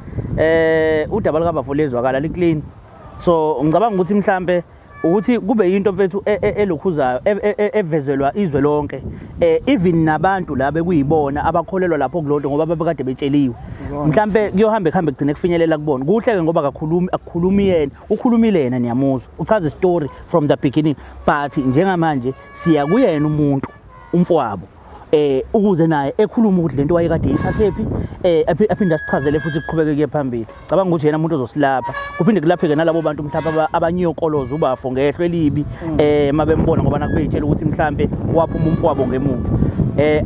Udaba likabafo lezwakala li-clean. So ngicabanga ukuthi mhlambe ukuthi kube yinto mfethu elokhuzayo evezelwa izwe lonke, even nabantu la bekuyibona abakholelwa lapho kulonto, ngoba babekade betsheliwe, mhlambe kuyohamba kuhambe kugcine kufinyelela kubona kuhle ke, ngoba kakhulumi akukhulumi yena, ukhulumile yena, niyamuzwa uchaza story from the beginning. But njengamanje siya kuyena umuntu umfowabo. Ukuze naye ekhuluma ukuthi lento wayekade eyithathephi, aphinde asichazele futhi kuqhubeke kuye phambili. Cabanga ukuthi yena umuntu ozosilapha, kuphinde kulapheke nalabo bantu mhlawumbe abanyokoloza ubafo ngehlo elibi mabembona, ngoba nakube yitshela ukuthi mhlambe waphuma umfowabo ngemuva.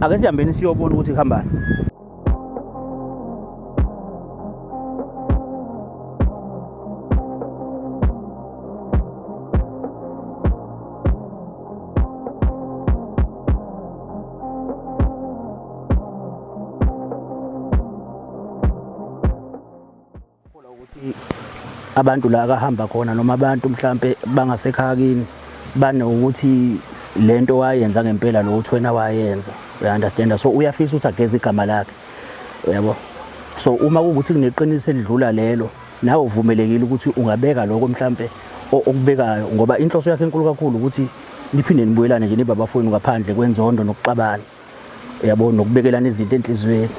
Ake sihambeni siyobona ukuthi kuhambani. Abantu la akahamba khona noma abantu mhlambe bangasekhaya kini banokuthi lento wayenza ngempela lo uthi wena wayenza, uya understand? So uyafisa ukuthi ageze igama lakhe, uyabo? So uma kuwukuthi kuneqiniso elidlula lelo, nawe uvumelekile ukuthi ungabeka lokho mhlambe okubekayo, ngoba inhloso yakhe enkulu kakhulu ukuthi niphinde nibuyelane nje nibe abafowenu ngaphandle kwenzondo nokuxabana, uyabo, nokubekelana izinto enhliziyweni,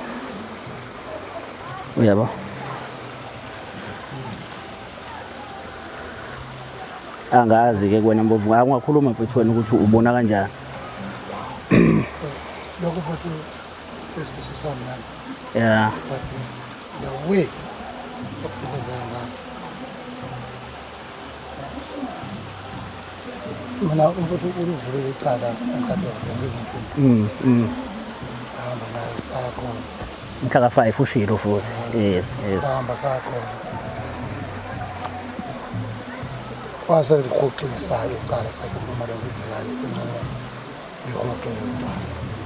uyabo. Angazi-ke kuwena Mbovu, ungakhuluma mfethu wena ukuthi ubona kanjani. Lokho mfethu kwesifiso sami nami. Yeah. But the way okufundezeka ngakho. Mina umfethu ulivulile icala enkantolo ngizimthumbu. Sahamba naye saya khona. Mhla ka-5 ushilo futhi. Yes, yes. Sahamba saya khona. Kwase lihoxisa icala, sakhuluma lokuthi hayi ungcono lihoxe icala.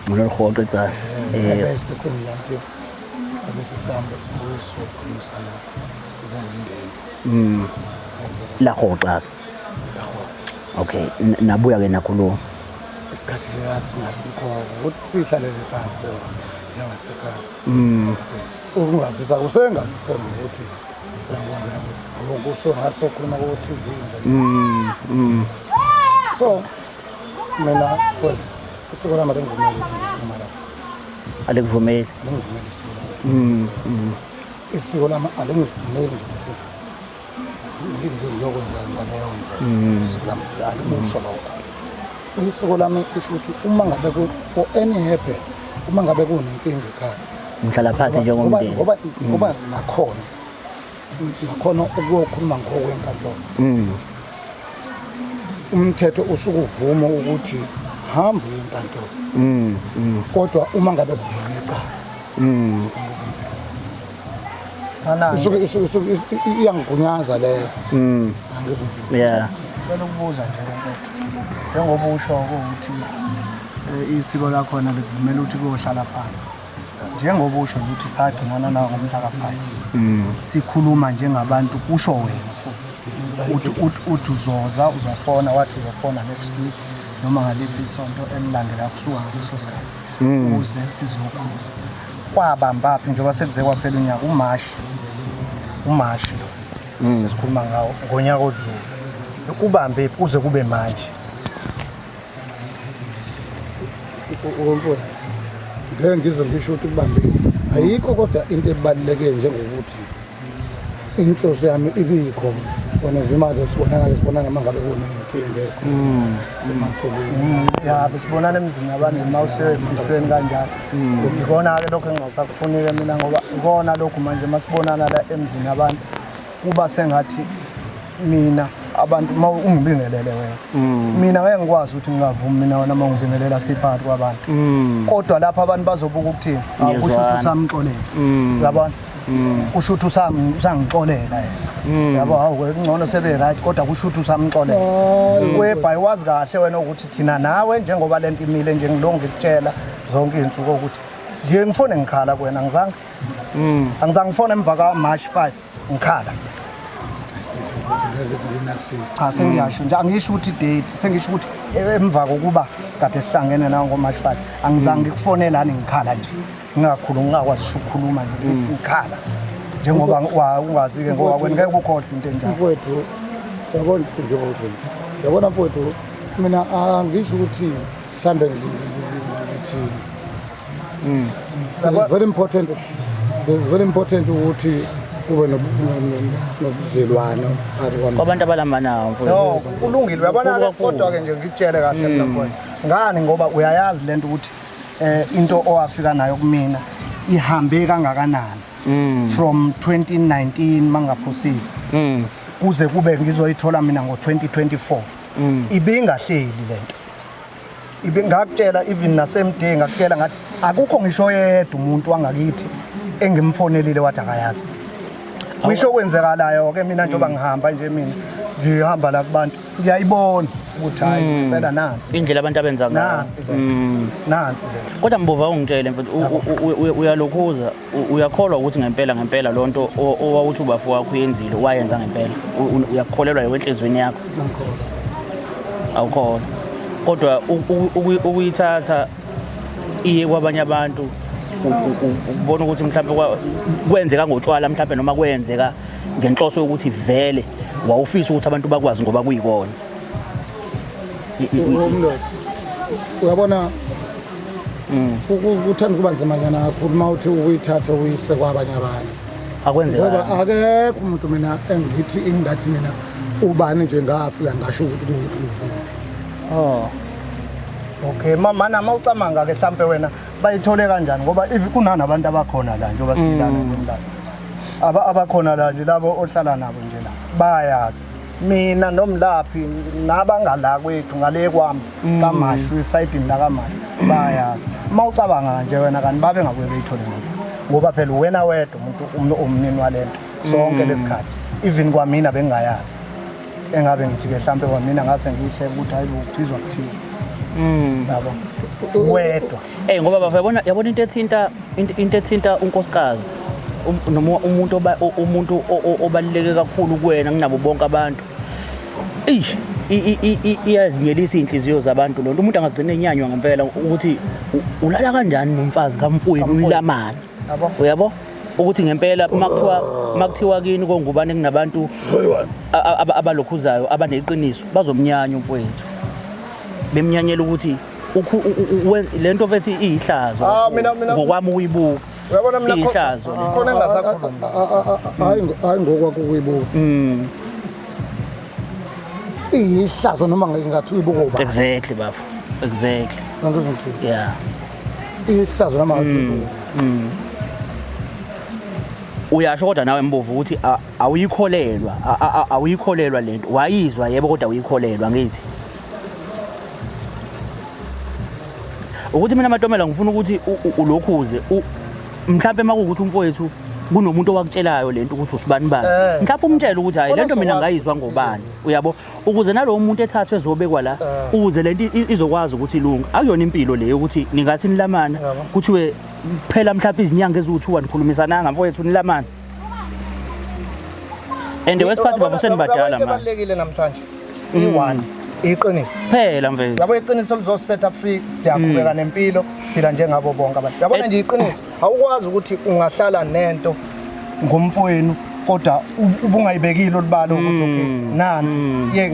Ngcono lihoxe icala. Yes. Bese sengilanti bese sihamba sibuye siyokhulumisana njengomndeni. Lahoxa. Lahoxa. Okay, nabuya ke nakhuluma. Isikhathi ke kade singabikho ukuthi sihlalele phansi leyo njengasekhaya. Ukungazisa kusengazisa ukuthi ngiyangena ngokusokhuluma ku TV nje. So mina kwethu isiko lami alingivumeli ukuthi ngikhuluma lapha. Alikuvumeli. Alingivumeli isiko lami. Isiko lami alingivumeli nje ukuthi ngiyokwenza ngaleyo ndlela. Isiko lami nje alikusho lokho. Isiko lami lisho ukuthi uma ngabe for any happen, uma ngabe kunenkinga ekhaya, ngihlala phansi njengomndeni. Ngoba nakhona ukuyokhuluma ngokwenkantolo. Umthetho usukuvuma ukuthi hamba uye enkantolo. Kodwa uma ngabe kuvuma icala. Isuke iyangigunyaza leyo. Angizumvile. Yeah. Ngicela ukubuza nje lento. Njengoba usho ukuthi isiko lakhona likuvumela ukuthi kuyohlala phansi. Njengoba usho ukuthi sagcinana nawo ngomhla ka-5. Sikhuluma njengabantu, kusho wena futhi. Uthi uzoza, uzofona, wathi uzofona next week noma ngaliphi isonto elilandela kusuka ngaleso sikhathi. Ukuze sizokhuluma. Kwabambaphi njengoba sekuze kwaphela unyaka, uMashi lo esikhuluma ngawo ngonyaka odlule. Ubambe kuze kube manje. Mfowethu, ngeke ngize ngisho ukuthi kubambile. Ayikho kodwa into ebaluleke njengokuthi inhloso yami ibikhona. Wena nje manje sibonana uma ngabe kunenkinga ekhona emaceleni. Ya, besibonana emzini yabantu uma usefihlweni kanjalo. Ikona-ke lokho engingasakufunike mina, ngoba ikona lokhu manje uma sibonana la emzini yabantu kuba sengathi mina abantu uma ungibingelele wena, mina ngeke ngikwazi ukuthi ngingavumi mina wena uma ungibingelela siphakathi kwabantu. Kodwa lapha abantu bazobuka ukuthini? Kusho ukuthi usamxolela. Uyabona? Kusho ukuthi usangixolela yena. Yabo, hawu kungcono sebe right, kodwa kusho ukuthi usamxolela. Webhayi wazi kahle wena ukuthi thina nawe njengoba lento imile nje ngilonge ngikutshela zonke izinsuku ukuthi ngiye ngifone ngikhala kuwena, angizange. Angizange ngifone emva ka March 5 ngikhala. Cha, sengiyasho nje, angisho ukuthi date, sengisho ukuthi emva kokuba sikade sihlangene nawe ngo March 5 angizange ngikufonelani ngikhala nje. Ngingakhulumi, ngingakwazi ukukhuluma nje ngikhala. Njengoba ungazi-ke ngoba wena ngeke ukhohlwe into enjalo. Mfowethu, yabona njengoba usho nje. Yabona mfowethu, mina angisho ukuthi mhlambe ngithi It's very important. It's very important ukuthi kube nobudlelwano phakathi kwami. Kwabantu abalambanayo mfowethu. No, kulungile. Uyabona-ke, kodwa-ke nje ngikutshele kahle mina mfowethu. Ngani ngoba uyayazi lento ukuthi Into owafika nayo kumina ihambe kangakanani from 2019 mangaphosisi kuze kube ngizoyithola mina ngo-2024, ibingahleli lento. Ibingakutshela even na-same day, ngakutshela ngathi akukho ngisho yedwa umuntu wangakithi engimfonelile wathi akayazi. Ngisho kwenzekalayo-ke mina njengoba ngihamba nje, mina ngihamba la kubantu, ngiyayibona ukuthi hhayi impela nansi Indlela abantu abenza ngayo. Nansi le nansi le. Kodwa Mbovu, ungitshele mfethu, uyalokhuza, uyakholwa ukuthi ngempela ngempela loo nto owawuthi ubafo wakho uyenzile wayenza ngempela? Uyakholelwa leyo enhliziyweni yakho? Angikholwa. Awukholwa, kodwa ukuyithatha iye kwabanye abantu, ukubona ukuthi mhlawumbe kwenzeka ngotshwala mhlawumbe, noma kwenzeka ngenhloso yokuthi vele wawufisa ukuthi abantu bakwazi ngoba kuyikona. Umndoda, uyabona, kuthanda ukuba nzimanyana kakhulu uma uthi ukuyithatha uyise kwabanye abantu, Akwenzeka. Ngoba akekho umuntu mina engithi ingathi mina ubani nje ngafika ngasho ukuthi kuwukuthi kuwukuthi. Oh. Okay, mama, nama ucamanga-ke mhlampe wena bayithole kanjani? Ngoba if kunanabantu abakhona la, njengoba silana nje mlana, abakhona la nje, labo ohlala nabo nje la bayazi mina nomlaphi nabangala kwethu ngale kwami kaMashu, esayidini lakaMashu, bayazi. Uma ucabanga nje wena, kanti babe ngabuye beyithole ngaphi? Ngoba phela wena wedwa umuntu umnini walento sonke lesikhathi, even kwamina bengingayazi. Engabe ngithi-ke mhlampe kwamina ngase ngiyihleke ukuthi hayi bo, kuthizwa kuthiwa yabo wedwa. Eh, ngoba baba, yabona, yabona into ethinta into ethinta unkosikazi, noma umuntu umuntu obaluleke kakhulu kuwena kunabo bonke abantu. Eish, iyazinyelisa iy'nhliziyo zabantu lonto. Umuntu angagcina enyanywa ngempela ukuthi ulala kanjani nomfazi kamfowenu. Kamfowenu. Nilamana. Yabo. Uyabo? Ukuthi ngempela makuthiwa kini kongubane kunabantu abalokhuzayo abaneqiniso, bazomnyanya umfowethu. Bemnyanyela ukuthi lento mfethu iyihlazo. Ah, Ngokwami ukuyibuka. Uyabona mina Iyihlazo le. Khona engingasakhulumi. Hayi, ngokwakho ukuyibuka iyihlazo, noma ngathi uyibuka ubani. Exactly, bafo. Exactly. Angizwa ngithini? Yeah. Iyihlazo noma ngathi uyibuka. Uyasho kodwa nawe Mbovu ukuthi awuyikholelwa, awuyikholelwa lento. Wayizwa yebo, kodwa awuyikholelwa. Ngithi ukuthi mina Matomela ngifuna ukuthi ulokhuze mhlambe makuwukuthi umfowethu kunomuntu owakutshelayo lento ukuthi usibani bani, mhlawumbe umtshele ukuthi hayi, lento mina ngayizwa ngobani, uyabo, ukuze nalowo muntu ethathwe ezobekwa la, ukuze lento izokwazi ukuthi ilunge. Akuyona impilo leyo ukuthi ningathi nilamana, kuthiwe phela mhlawumbe izinyanga eziwu-2 anikhulumisananga, mfowethu, nilamana. And wesiphathi bafo, senibadala Into manje. ebalulekile namhlanje i-one, iqiniso. Phela mfethu. Yabo, iqiniso lizosetha free. Siyaqhubeka nempilo, siphila njengabo bonke abantu. Yabona nje iqiniso, awukwazi ukuthi ungahlala nento ngomfowenu kodwa ubungayibekile olubalo ukuthi okay, nansi ye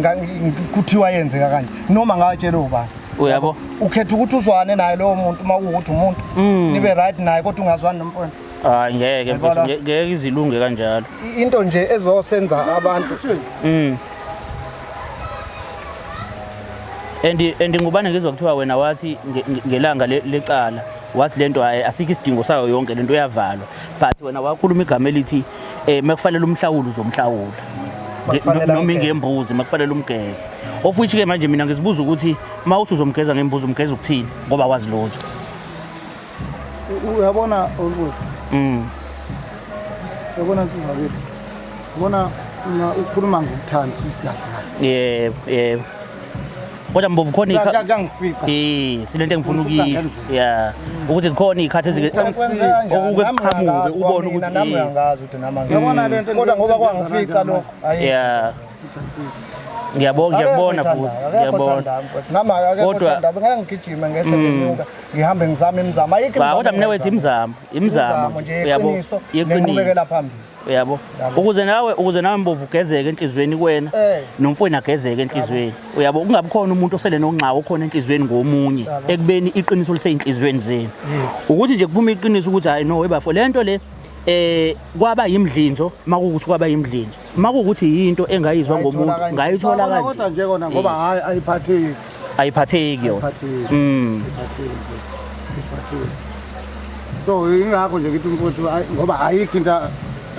kuthiwa yenzeka kanje, noma ngatshela ubani. Uyabo. Ukhetha ukuthi uzwane naye lowo muntu, uma kuwukuthi umuntu nibe right naye, kodwa ungazwani nomfowenu. Hayi, ngeke mfethu. Yabona? Ngeke izilunge kanjalo. Into nje ezosenza abantu And ngubani, ngizwa kuthiwa wena wathi ngelanga lecala wathi lento hayi, asikho isidingo sayo yonke lento, yavalwa, but wena wakhuluma igama elithi mekufanele umhlawulo uzomhlawula. Makufanele Noma amgeze. ingembuzi, makufanele umgeze, of which ke manje mina ngizibuza ukuthi uma uthi uzomgeza ngembuzi, umgeza ukuthini, ngoba wazi lutho? Uyabona olubuthi, uyabona nsizwa kithi, ubona mina ukhuluma ngokuthanda sisi kahle kahle. Yebo, kodwa Mbovu khona Kuyangifica. Silento engifuna Ungifica ukuyisho. ngendlela. Yeah, ukuthi zikhona iy'khathi okuke kuqhamuke ubone ukuthi Nami yes. uyangazi ukuthi nami Uyabona lento kodwa ngoba kwangifica lokho, ayi. Yeah, ngiyabona, ngiyakubona futhi, ngiyabona. Nami akekho othandayo. Ngeke ngigijime ngehle ngenyuka, ngihambe ngizame imizamo, ayikho Cha, imizamo kodwa mina wethu engingayizama. imizamo, imizamo nje uyabo, yeqiniso yeqiniso. Nenqubekela phambili. Uyabo, Yabo. ukuze nawe Mbovu ugezeke enhliziyweni kuwena, nomfowenu agezeke enhliziyweni, uyabo, kungabi khona umuntu osele nonxawo okhona enhliziyweni ngomunye, ekubeni iqiniso liseyinhliziyweni zenu, ukuthi nje kuphuma iqiniso ukuthi hayi no, webafo, le nto le kwaba yimdlinzo, makuwukuthi kwaba yimdlinzo, makuwukuthi yinto engayizwa Ngayithola ngomuntu, kanje. ngayithola Kodwa kanje. nje kona ngoba hayi, ayiphatheki. Ayiphatheki yona. Ayiphatheki. Ayiphatheki, ayiphatheki. mfowethu. So ingakho nje ngithi mfowethu ngoba ayikho into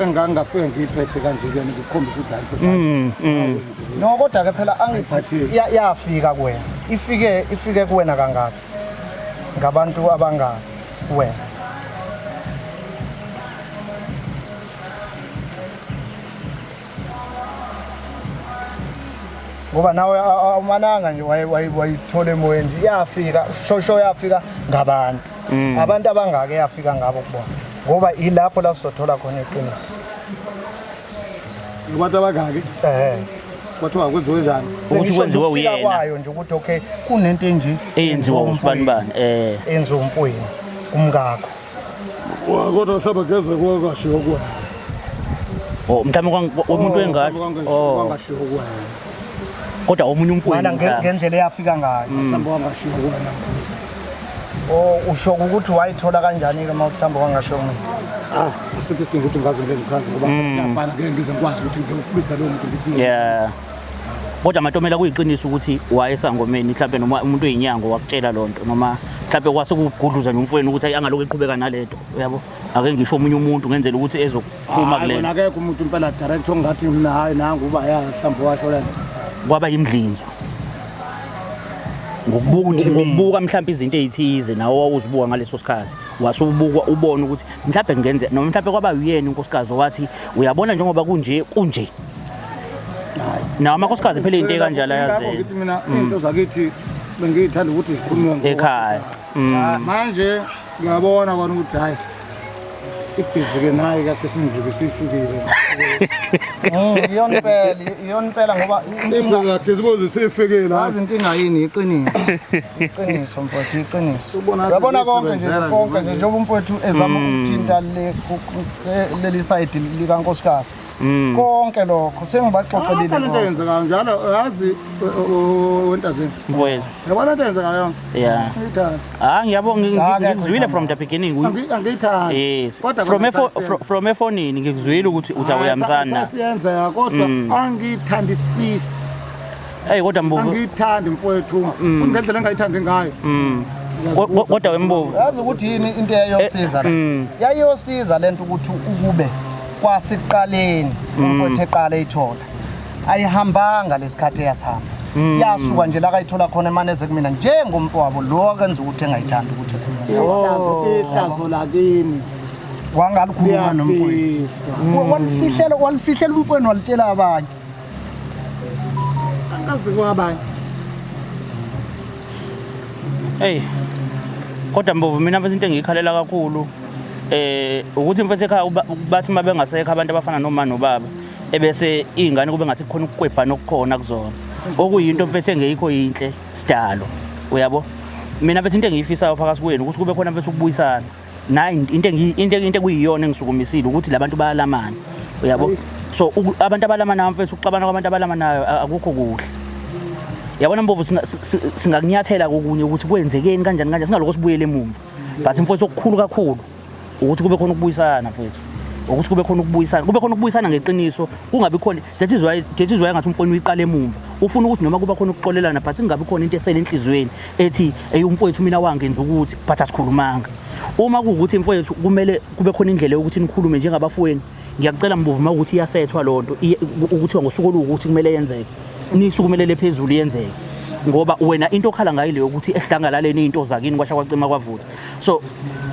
engangafike ngiyiphethe kanje kuyena ngikukhombisa ukuthi hayi mfowethu. No, kodwa ke phela angithi yafika kuwena. Ifike kuwena kangaka. Ngabantu abangaka kuwena. Ngoba nawe awumananga nje wayithola emoyeni nje yafika shosho yafika ngabantu. Abantu abangaka yafika ngabo kubona. Ngoba ilapho la sizothola khona iqiniso. Abantu abangaki? Kwathiwa kwenziwe njani? Ukuthi kwenziwe uyena. Kwayo nje ukuthi okay kunento enje eyenziwa usibanibani enziwa umfowenu umkakho. Kodwa mhlawumbe ngeze kwashiwo kuwena. Oh mhlawumbe umuntu wengane. Oh kwangashiwo kuwena. Kodwa omunye umfowenu ngendlela eyafika ngayo. Mhlawumbe wangashiwo kuwena. Oh usho ukuthi wayithola kanjani ke mawuthamba kwangashiwo mina? Ah asikho isidingo ukuthi ngaze ngeke ngichaze ngoba ngiyafana ngeke ngize ngikwazi ukuthi ngikubiza lowo muntu ngithi. Yeah. Kodwa Matomela kuyiqiniso ukuthi wayesangomeni mhlawumbe noma umuntu oyinyango wakutshela lonto noma mhlawumbe kwase kugudluza nomfowenu ukuthi angalokhu eqhubeka nalento uyabo ake ngisho omunye umuntu ngenzela ukuthi ezokuphuma kule. Hayi akekho umuntu impela direct ongathi mina hayi nangu uba ya mhlawumbe washo lento. Kwaba yimdlinzo. Ngokubuka mhlawumbe izinto ezithize nawe wawuzibuka ngaleso sikhathi wasubuka ubona ukuthi mhlawumbe kungenzeka noma mhlawumbe kwaba uyena unkosikazi wathi uyabona njengoba kunje kunje. Nawo amakhosikazi phela into ekanjalo ayazi. Ngithi mina into zakithi bengiyithanda ukuthi zikhulunywe ekhaya. Manje ngiyabona kona ukuthi hayi ibhizi ke nayi kakhe simvuke sifikile. Iyona impela ngoba inkinga yakhe siboze sifikile. Yazi inkinga yini iqiniso. Iqiniso mfowethu iqiniso. Uyabona konke nje konke nje njengoba umfowethu ezama ukuthinta le leli side likankosikazi. Konke lokho sengibaxoxelile into eyenzekayo njalo yazi wentazini mfowethu yabona into eyenzekayo yonke. Yeah. Ah ngiyabonga ngikuzwile from the beginning. Angiyithandi. Yes. From efonini ngikuzwile ukuthi uthi awuyamsana. Siyenzeka kodwa angiyithandisisi. Hey kodwa Mbovu angiyithandi mfowethu futhi ngendlela engayithandi ngayo. Kodwa wembovu yazi ukuthi yini into eyayosiza la. Yayiyosiza lento ukuthi ukube kwasiqaleni umfowethu eqala eyithola ayihambanga lesikhathi eyasihamba yasuka nje la kayithola khona emaneze kumina njengomfowabo lo akenza ukuthi engayithandi ukuthi ihlazo lakini wangalikhuluma nomfowenu walifihlela umfowenu walitshela abanye angazi kwabanye. Hey kodwa Mbovu mina mfethu into engiyikhalela kakhulu ukuthi mfethu ekhaya bathi uma bengasekho abantu abafana noma nobaba ebese izingane kube ngathi kukhona ukukwebhana okukhona kuzona okuyinto mfethu engeyikho yinhle sidalo uyabo. Mina mfethu into engiyifisayo phakathi kwenu ukuthi kube khona mfethu ukubuyisana nayi into ekuyiyona engisukumisile ukuthi labantu bayalamana uyabo. So abantu abalamanayo mfethu ukuxabana kwabantu abalamanayo akukho kuhle. Yabona Mbovu singakunyathela kokunye ukuthi kwenzekeni kanjani kanjani singaloko sibuyele emuva but mfethu okukhulu kakhulu ukuthi kube khona ukubuyisana mfethu ukuthi kube khona ukubuyisana kube khona ukubuyisana ngeqiniso kungabi khona that is why ngathi umfowenu uyiqala emumva ufuna ukuthi noma kuba khona ukuxolelana but kungabi khona into esele enhlizweni ethi hey umfowethu mina wangenza ukuthi but asikhulumanga. Uma kuwukuthi mfowethu kumele kube khona indlela yokuthi nikhulume njengabafowenu ngiyakucela Mbovu uma ukuthi iyasethwa lonto ukuthi ngosuku oluwukuthi kumele yenzeke nisukumelele phezulu yenzeke ngoba wena into okhala ngayo leyo ukuthi ehlangalaleni into zakini kwasha kwacima kwavutha. So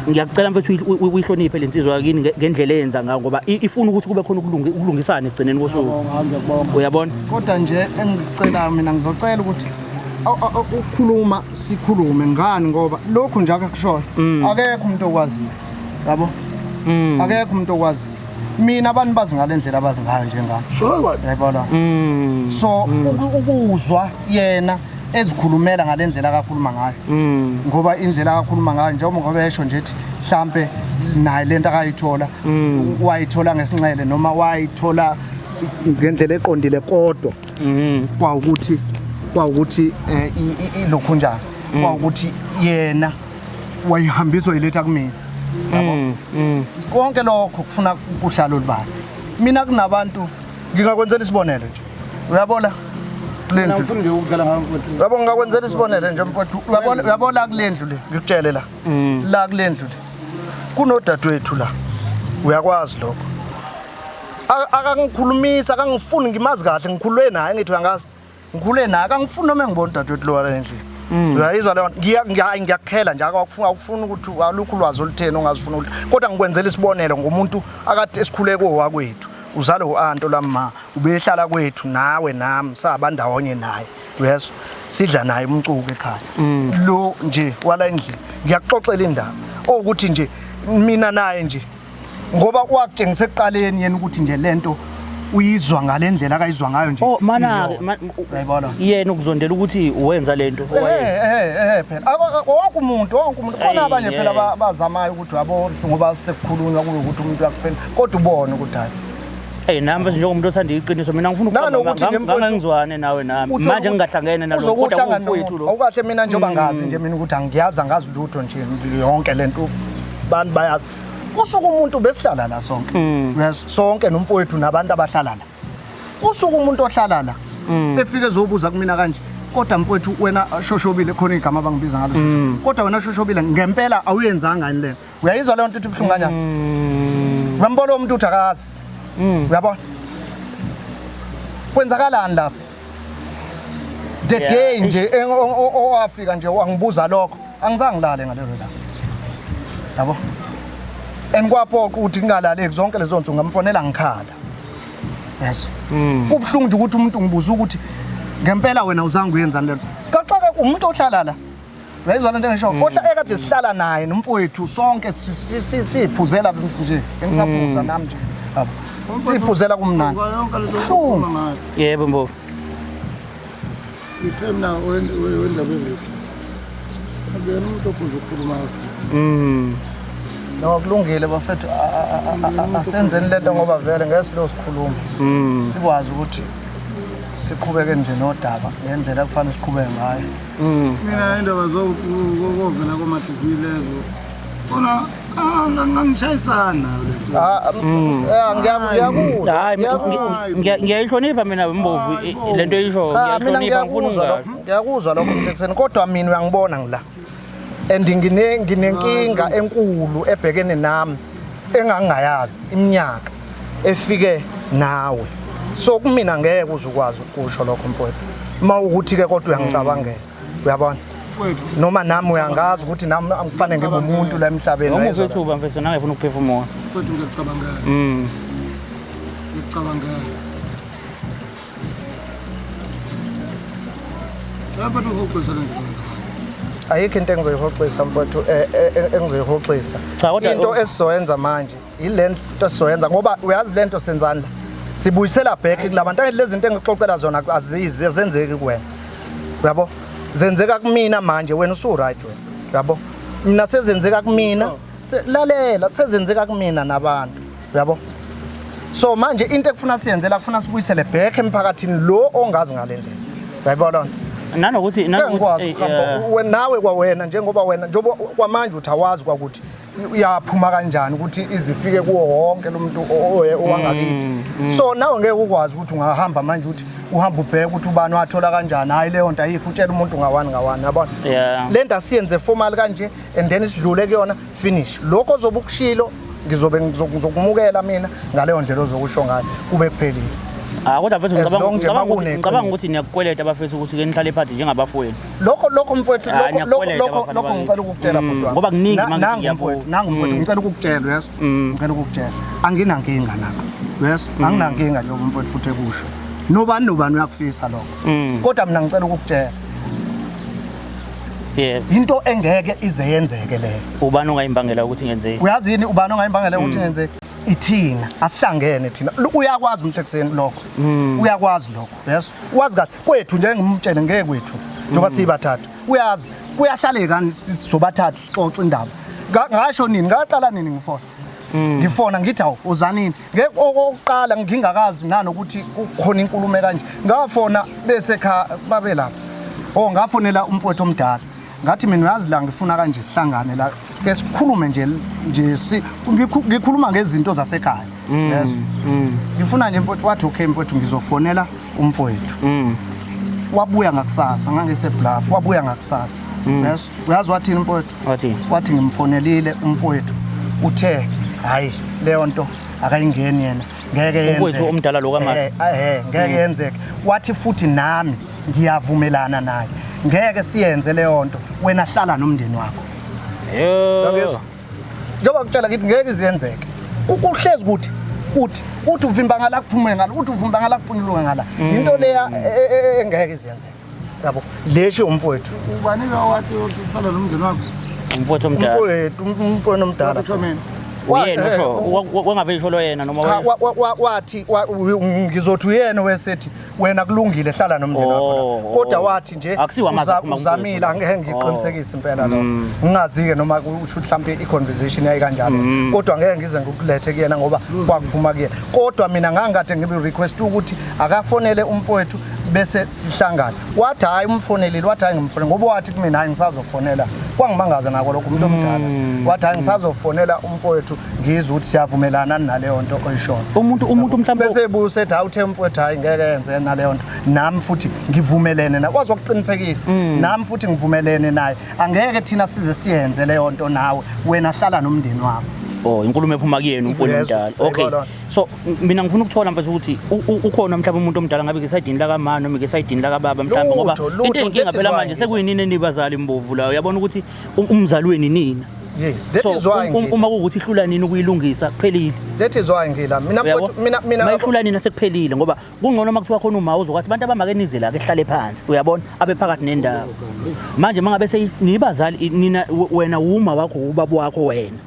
ngiyakucela mfethu uyihloniphe lensizwa yakini ngendlela eyenza ngayo ngoba ifuna ukuthi kube khona ukulungisana ekugcineni kosuku uyabona. Kodwa nje engicela mina ngizocela ukuthi ukukhuluma sikhulume ngani ngoba lokhu nje akakushoyo akekho umuntu okwaziyo yabo akekho umuntu okwaziyo. Mina abantu bazi ngale ndlela abazi ngayo njengami yayibona. So ukuzwa yena ezikhulumela ngale ndlela akakhuluma ngayo ngoba indlela akakhuluma ngayo njengoba ngoba esho nje ethi mhlambe naye lento akayithola wayithola ngesinxele noma wayithola ngendlela eqondile kodwa kwawukuthi ilokhu njani kwawukuthi yena wayihambiswa iletha kumina yabo. Konke lokho kufuna kuhlala olibala. Mina kunabantu ngingakwenzela isibonelo nje uyabona Kule Mina ndlu. ngifuna nje ukudlala ngayo mfowethu. Yabo ngingakwenzela isibonelo nje mfowethu. Uyabona uyabona kule ndlu le, ngikutshele la. La kule ndlu le. Kunodadewethu la. Uyakwazi lokho. Akangikhulumisa, akangifuni ngimazi kahle, ngikhulule naye ngithi uyangazi. Ngikhule naye, akangifuni noma engibona udadewethu lo wala endlini. Uyayizwa leyo nto? Ngiyakukhela nje akakufuni awufuni ukuthi alukho ulwazi olutheni ongazifuna ukuthi kodwa ngikwenzela isibonelo ngomuntu akade esikhule kowakwethu. Uzalwe u-anto lama ubehlala kwethu nawe nami saba ndawonye naye. Uyezwa? Sidla naye umcuku ekhaya. Lo nje wala endlini ngiyakuxoxela indaba okuthi nje mina naye nje ngoba wakutshengisa ekuqaleni yena ukuthi nje lento uyizwa ngale ndlela akayizwa ngayo nje. Oh mana Iyona. Uyayibona? yena ukuzondela ukuthi wenza lento. Eh phela wonke umuntu khona Eyi, abanye phela yeah. bazamayo ukuthi uyabo ngoba sekukhulunywa kube ukuthi umuntu uyakuphela kodwa ubone ukuthi hayi. Hey nami mfethu njengomuntu othanda iqiniso mina ngifuna Nanokuthi nje mfowethu- ngangizwane nawe nami. Uthole Manje ukuthi ngingahlangene nalo kodwa uzokuhlangana kumfowethu lo. Awukahle mina njengoba ngazi nje mina ukuthi angiyazi angazi lutho nje yonke lento bantu bayazi. Kusuka umuntu besihlala la sonke. Uyezwa? Sonke nomfowethu nabantu abahlala la. Kusuka umuntu ohlala la efike ezobuza kumina kanje kodwa mfowethu wena shoshobile khona igama abangibiza ngalo shosho. Kodwa wena shoshobile ngempela awuyenzanga yini le. Uyayizwa leyo nto ukuthi ibuhlungu kanjani? Uyambona umuntu uthi akazi. Uyabona? Kwenzakalani lapha? The day nje owafika nje wangibuza lokho angizange ngilale ngalelo langa. Yabo? And kwaphoqa ukuthi ngingalaleki zonke lezo nsuku ngamfonela ngikhala. Yes. Kubuhlungu nje ukuthi umuntu ngibuza ukuthi ngempela wena uzange uyenzani lento. Kaxaka umuntu ohlala la. Uyayizwa lento engisho? Kodwa ekade sihlala naye nomfowethu sonke siphuzela nje. Engisaphuza nami nje. Yabo. Siphuzela kumnandi. Yonke lento Kubuhlungu. okhuluma ngayo. Yebo mbovu. Ngithe mina wendaba ezethu. Akuyena umuntu ophuza ukukhuluma kakhulu. No kulungile bafethu asenzeni lento ngoba vele ngeke silo sikhuluma. Sikwazi ukuthi siqhubeke nje nodaba ngendlela kufanele siqhubeke ngayo. Mina indaba zokovela koma-TV lezo. Kona ngangishayisana nayo le nto. Ah, ngiyakuzwa. Hayi ngiyayihlonipha mina mbovu lento eyisho Cha mina ngiyayihlonipha ngifuna ngiyakuzwa lokho. ungazi. Ngiyakuzwa lokho mthethweni kodwa mina uyangibona ngila. And nginenkinga enkulu ebhekene nami engangingayazi iminyaka efike nawe. So kumina ngeke uze ukwazi ukusho lokho mfowethu. Uma ukuthi ke kodwa uyangicabangela. Uyabona? Mfowethu, Noma nami uyangazi ukuthi nami angifane ngibe umuntu la emhlabeni. Noma uyayizwa uphe ithuba mfethu nangifuna ukuphefumula. mfowethu ngiyacabangela. Ngiyacabangela. Lapha uhoxisa le nto. Ayikho into engizoyihoxisa mfowethu engizoyihoxisa. Cha, kodwa- Into esizoyenza manje ile nto esizoyenza ngoba uyazi le nto senzani la sibuyisela back kulabantu lezi zinto engixoxela zona azizi azenzeki kuwena. Uyabo? Zenzeka kumina manje wena usu right wena. Uyabo? Mina sezenzeka kumina lalela sezenzeka kumina nabantu. Uyabo? So manje into ekufuna siyenze la kufuna sibuyisele back emphakathini lo ongazi ngale ndlela. Uyayibona? Nanokuthi Ngeke nanokuthi ngikwazi eh, ukuhamba wena nawe kwawena njengoba wena njengoba kwamanje uthi awazi kwakuthi uyaphuma kanjani ukuthi izifike kuwo wonke lo muntu owangakithi. So nawe ngeke ukwazi ukuthi ungahamba manje uthi uhamba ubheke ukuthi ubani wathola kanjani. Hayi leyo nto ayikho utshela umuntu ngawani ngawani yabona. Le nto asiyenze formal kanje and then sidlule kuyona finish. Lokho ozobe ukushilo ngizobe ngizokumukela mina ngaleyo ndlela ozokusho ngayo kube kuphelile. Ah kodwa mfethu As ngicabanga long nje ngicabanga ukuthi makuneqiniso. ngicabanga ukuthi niyakukweleta abafethu ukuthi ke nihlale phansi njengabafowenu. Lokho mfowethu Ah, lokho lokho niyakukweleta lokho abafana lokho bakithi. ngicela ukukutshela bhuti wami. Ngoba kuningi manje Nangu ngiyakuzwa. mfowethu, nangu mfowethu ngicela ukukutshela uyezwa? Ngicela ukukutshela. Anginankinga nakho. Uyezwa? Anginankinga njengoba mfowethu futhi ekusho. Nobani nobani uyakufisa lokho. Kodwa mina ngicela ukukutshela Yebo. into engeke ize yenzeke leyo. Ubani ongayimbangela ukuthi ngenzeki? Uyazi yini ubani ongayimbangela ukuthi ngenzeke? Ithina asihlangene thina. Uyakwazi umhlekuseni lokho. Uyakwazi lokho. Uyezwa? Uwazi kahle. Kwethu nje ngimtshele ngeke kwethu. Njengoba sibathathu. Uyazi kuyahlaleka sizobathathu sixoxe indaba. Ngasho nini ngaqala nini ngifona. Ngifona ngithi awu uzanini. Ngeke okokuqala ngingakazi nanokuthi kukhona inkulumo kanje. Ngafona bese kha babe lapha. Oh ngafonela umfowethu omdala. Ngathi mina uyazi la ngifuna kanje sihlangane la sike sikhulume nje nje ngikhuluma ngezinto zasekhaya. Yes. Ngifuna nje mfowethu wathi okay mfowethu ngizofonela umfowethu. Wabuya ngakusasa, ngangise-Bluff, wabuya ngakusasa. Yes, uyazi wathini mfowethu? Wathini? Wathi ngimfonelile umfowethu, uthe hayi leyo nto akayingeni yena, ngeke yenzeke. Umfowethu omdala lo kaMashu? Ngeke yenzeke. Wathi futhi nami ngiyavumelana naye, ngeke siyenze leyo nto, wena hlala nomndeni wakho. Yebo. Njengoba ngikutshela ngithi ngeke iziyenzeke. Kuhlezi ukuthi uthi uvimba ngala kuphume ngala, uthi uvimba ngala kuphunyuluka ngala. Into leya engeke iziyenzeke. Yabo, lesho umfowethu. Ubani ke wathi uhlala nomndeni wakho? Umfowethu omdala. Umfowethu, umfowethu omdala. Wathi mina. Uyena usho, wangave isho lo yena noma Cha, wathi ngizothi uyena wesethi wena kulungile hlala nomndeni wakho. Kodwa wathi nje Akusiwo amazwi aphuma kumfowethu. uzamile, angeke ngiqinisekise impela lo. Ngingazi-ke noma kusho ukuthi mhlawumbe i-conversation yayikanjalo. Kodwa ngeke ngize ngikulethe kuyena ngoba kwakuphuma kuyena. Kodwa mina ngangikade ngibe request ukuthi akafonele umfowethu bese sihlangana. Wathi hayi umfonelile, wathi hayi ngimfonele ngoba wathi kumina hayi ngisazofonela. Kwangimangaza nako lokho umuntu omdala. Wathi hayi ngisazofonela umfowethu ngizwe ukuthi siyavumelana naleyo nto oyishoyo. Umuntu mhlawumbe bese ebuya usethi hayi uthe umfowethu hayi ngeke yenze naleyo nto. Nami futhi ngivumelene naye, wazi wakuqinisekisa. Nami futhi ngivumelene naye. Angeke thina size siyenze leyo nto nawe, wena hlala nomndeni wakho. Oh, inkulumo ephuma kuyena umfowethu Yes, omdala. Okay. ayikho loo nto. So mina ngifuna ukuthola mfethu ukuthi ukhona mhlawumbe umuntu omdala ngabe ngesayidini lakamama noma ngesayidini lakababa mhlawumbe, ngoba Lutho, lutho, into eyinkinga that is phela why manje ngi- sekuyinini enibazali Mbovu la, uyabona ukuthi umzali wenu nina. Yes, that So, is why ngila. uma kuwukuthi ihlula nini ukuyilungisa kuphelile. That is why ngila. Mina Uyabo? mfowethu, mina Mayihlula nina sekuphelile, ngoba kungcono uma kuthiwa khona uma uzokwathi abantu abamake nize la ke hlale phansi, uyabona, abe phakathi nendawo. Manje mangabe nibazali nina, wena uma wakho ubaba wakho wena.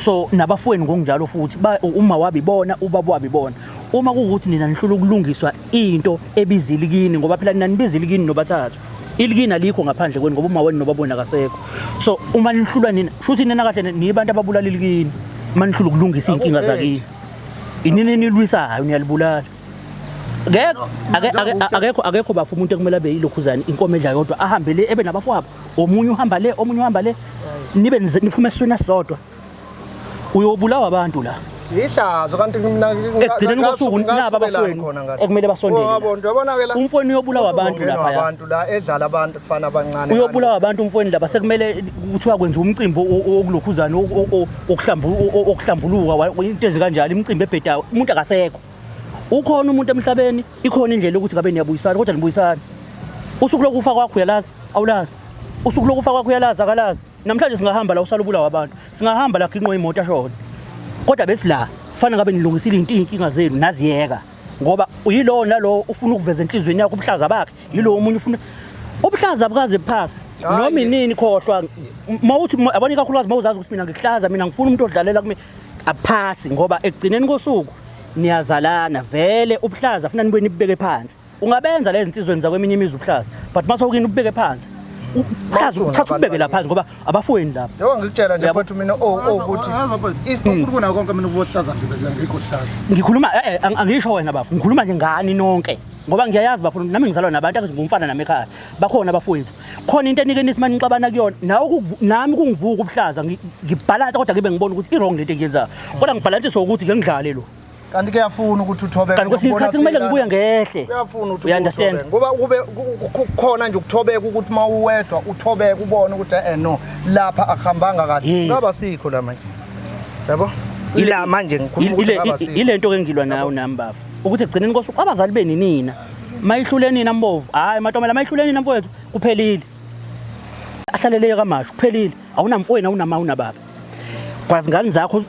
So nabafowenu ngokunjalo futhi uma wabibona ubaba wabibona. Uma kuwukuthi nina nihlula ukulungiswa into ebizile kini, ngoba phela nina nibizile kini nobathathu. Ilikini alikho ngaphandle kwenu ngoba uma wenu nobaba wenu akasekho. So uma nihlulwa nina, shuthi nina kahle nibantu ababulala ilikini. Uma nihlula ukulungisa iy'nkinga zakini. Inini enilwisayo niyalibulala. Akekho bafo umuntu ekumele abe yilokhuzana inkomo edla yodwa, ahambe le ebe nabafowabo. Omunye uhamba le, omunye uhamba le. Nibe niphume esiswini esisodwa. Uyobulawa abantu la. Ihlazo kanti mina Ekugcineni kosuku naba abafowenu ekumele basondele la. Wabona, uyabona ke la. Umfowenu uyobulawa abantu Ungenwa lapha ya. Abantu la edlala abantu kufana abancane. Uyobulawa abantu umfowenu lapha, sekumele kuthiwa kwenziwa umcimbi wokulokhuzana, okuhlambuluka, into ezikanjalo, imicimbi ebhedayo, umuntu akasekho. Ukhona umuntu emhlabeni, ikhona indlela yokuthi ngabe niyabuyisana, kodwa nibuyisana. Usuku lokufa kwakho uyalazi, awulazi. Usuku lokufa kwakho uyalazi, akalazi. Namhlanje singahamba la usala ubulawa abantu. Singahamba la ginqwe imoto ashone. Kodwa besi la fanele ngabe nilungisile inkinga zenu naziyeka. Ngoba uyilowo nalowo ufuna ukuveza enhlizweni yakho ubuhlaza bakhe, yilowo omunye ufuna ubuhlaza bukaze buphase. Hayi. Noma inini khohlwa. Mawuthi yabona ikakhulukazi mawuzazi ukuthi mina ngikuhlaza, mina ngifuna umuntu odlalela kimi, aphasi, ngoba ekugcineni kosuku niyazalana vele ubuhlaza funa nibuye nibeke phansi. Ungabenza lezi insizweni zakweminye imizi ubuhlaza, but mase ukini ubeke phansi. Ubuhlaza uthatha ubeke la phansi ngoba abafowenu lapha. Njengoba ngikutshela nje Uyabo? mfowethu mina ukuthi Yazi mfowethu, okukhulu kunako konke mina ukuhlaza nje ngikho hlaza. Ngikhuluma angisho wena bafo, ngikhuluma nje ngani nonke. Ngoba ngiyayazi bafo, nami ngizalwa nabantu akuzingumfana nami ekhaya. Bakhona abafowethu. Khona into enike nisimane nixabana kuyona. Nawe nami kungivuka ubuhlaza, ngibalance kodwa ngibe ngibona ukuthi i-wrong lento engiyenzayo. Kodwa ngibalansiswa ukuthi ngeke ngidlale lo. Kanti kuyafuna ukuthi uthobeke. Kanti kwesinye isikhathi kumele ngibuye ngehle. Kuyafuna ukuthi You understand? uthobeke. Ngoba kube kukhona nje ukuthobeka ukuthi uma uwedwa uthobeke ubone ukuthi no lapha akuhambanga kahle. Yes. Ngaba sikho la manje. Yabo? Ila manje ngikhuluma ukuthi ngaba sikho. Ile nto ke ngilwa nayo nami bafo. Ukuthi ekugcineni kosuku abazali beni nina. Mayihlule nina Mbovu. Hayi Matomela, mayihlule nina mfowethu kuphelile. Ahlaleleke kaMashu kuphelile. Awunamfowenu, awunama, awunababa. Kwazi ngani zakho,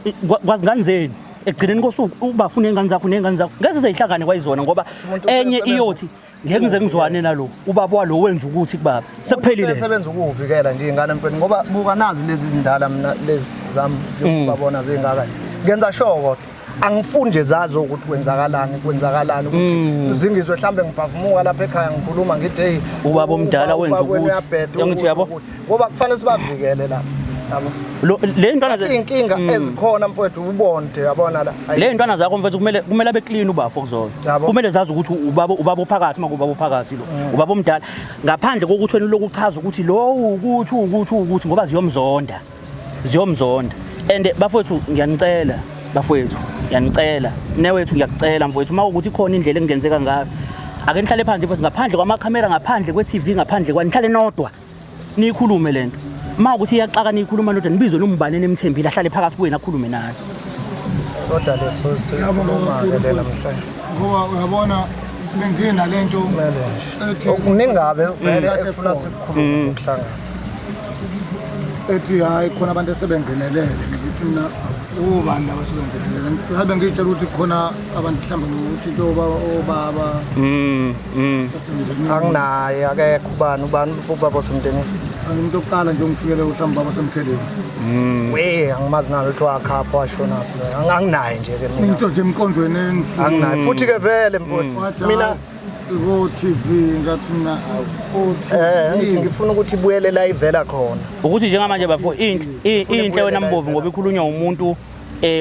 kwazi ngani zenu. Ekugcineni kosuku ubafuna ingane zakho nengane zakho ngeke zize zihlangane kwayizona ngoba Umuntu enye usebenza iyothi ngeke ngize ngizwane nalo ubaba walo wenza ukuthi kubaba sekuphelile. Usebenza ukuvikela nje ingane mfethu ngoba buka nazi lezi zindala mina lezi zami yokubabona zingaka nje. Ngenza sure kodwa angifuni nje zazi ukuthi kwenzakalani, kwenzakalani ukuthi zingizwe mhlambe ngibhavumuka lapha ekhaya ngikhuluma ngithi hey Ubaba omdala wenza ubaba wenu ukuthi. uyabheda, Yangithi uyabo? ukuthi. Ngoba kufanele sibavikele lapha. Yabo. Lo, le ntwana ze- Inkinga ezikhona mfowethu ubonde yabona la. Ayi. Le ntwana zakho mfethu kumele abe clean ubafo kuzona. Yabo. Kumele zazi ukuthi ubaba uphakathi makubaba uphakathi lo. Ubaba omdala ngaphandle kokuthi wena lokuchaza ukuthi lo ukuthi ukuthi ukuthi ngoba ziyomzonda. Ziyomzonda. And bafowethu ngiyanicela, bafowethu ngiyanicela. Newethu ngiyakucela mfowethu uma ukuthi ikhona indlela engenzeka ngayo. Ake nihlale phansi mfethu, ngaphandle kwamakhamera, ngaphandle kwe-TV, ngaphandle kwani, nihlale nodwa niyikhulume lento. Uma ukuthi iyaxaka niyikhuluma nodwa, nibizwe nombane nimthembile ahlale phakathi kwenu akhulume naye. Kodwa leso sikhuluma-ke le namhlanje. Ngoba uyabona bengina lento Kumele nje. ethi Okuningabe vele Kade ekufuna khona. sikukhulume ukuhlangana. Ethi hayi, khona abantu esebengenelele. Ngithi mina, ubani laba sebengenelele? Ngabe ngiyitshela ukuthi khona abantu mhlawumbe ngokuthi into obaba basemndenini. Anginaye, akekho. Ubani ubaba osemndenini? Umuntu oqala nje ungifikele mhlawumbe baba semkheleni. We, angimazi nalo ukuthi wakhapha washonaphi loyo. Anginaye nje ke mina. Into nje emqondweni engifuna. Anginaye futhi-ke vele mfowethu. Wathi Mina ko TV, ngathi mina ko ngithi TV. Ngifuna ukuthi ibuyele la ivela khona. Ukuthi njengamanje bafo, inhle wena Mbovu, ngoba ikhulunywa umuntu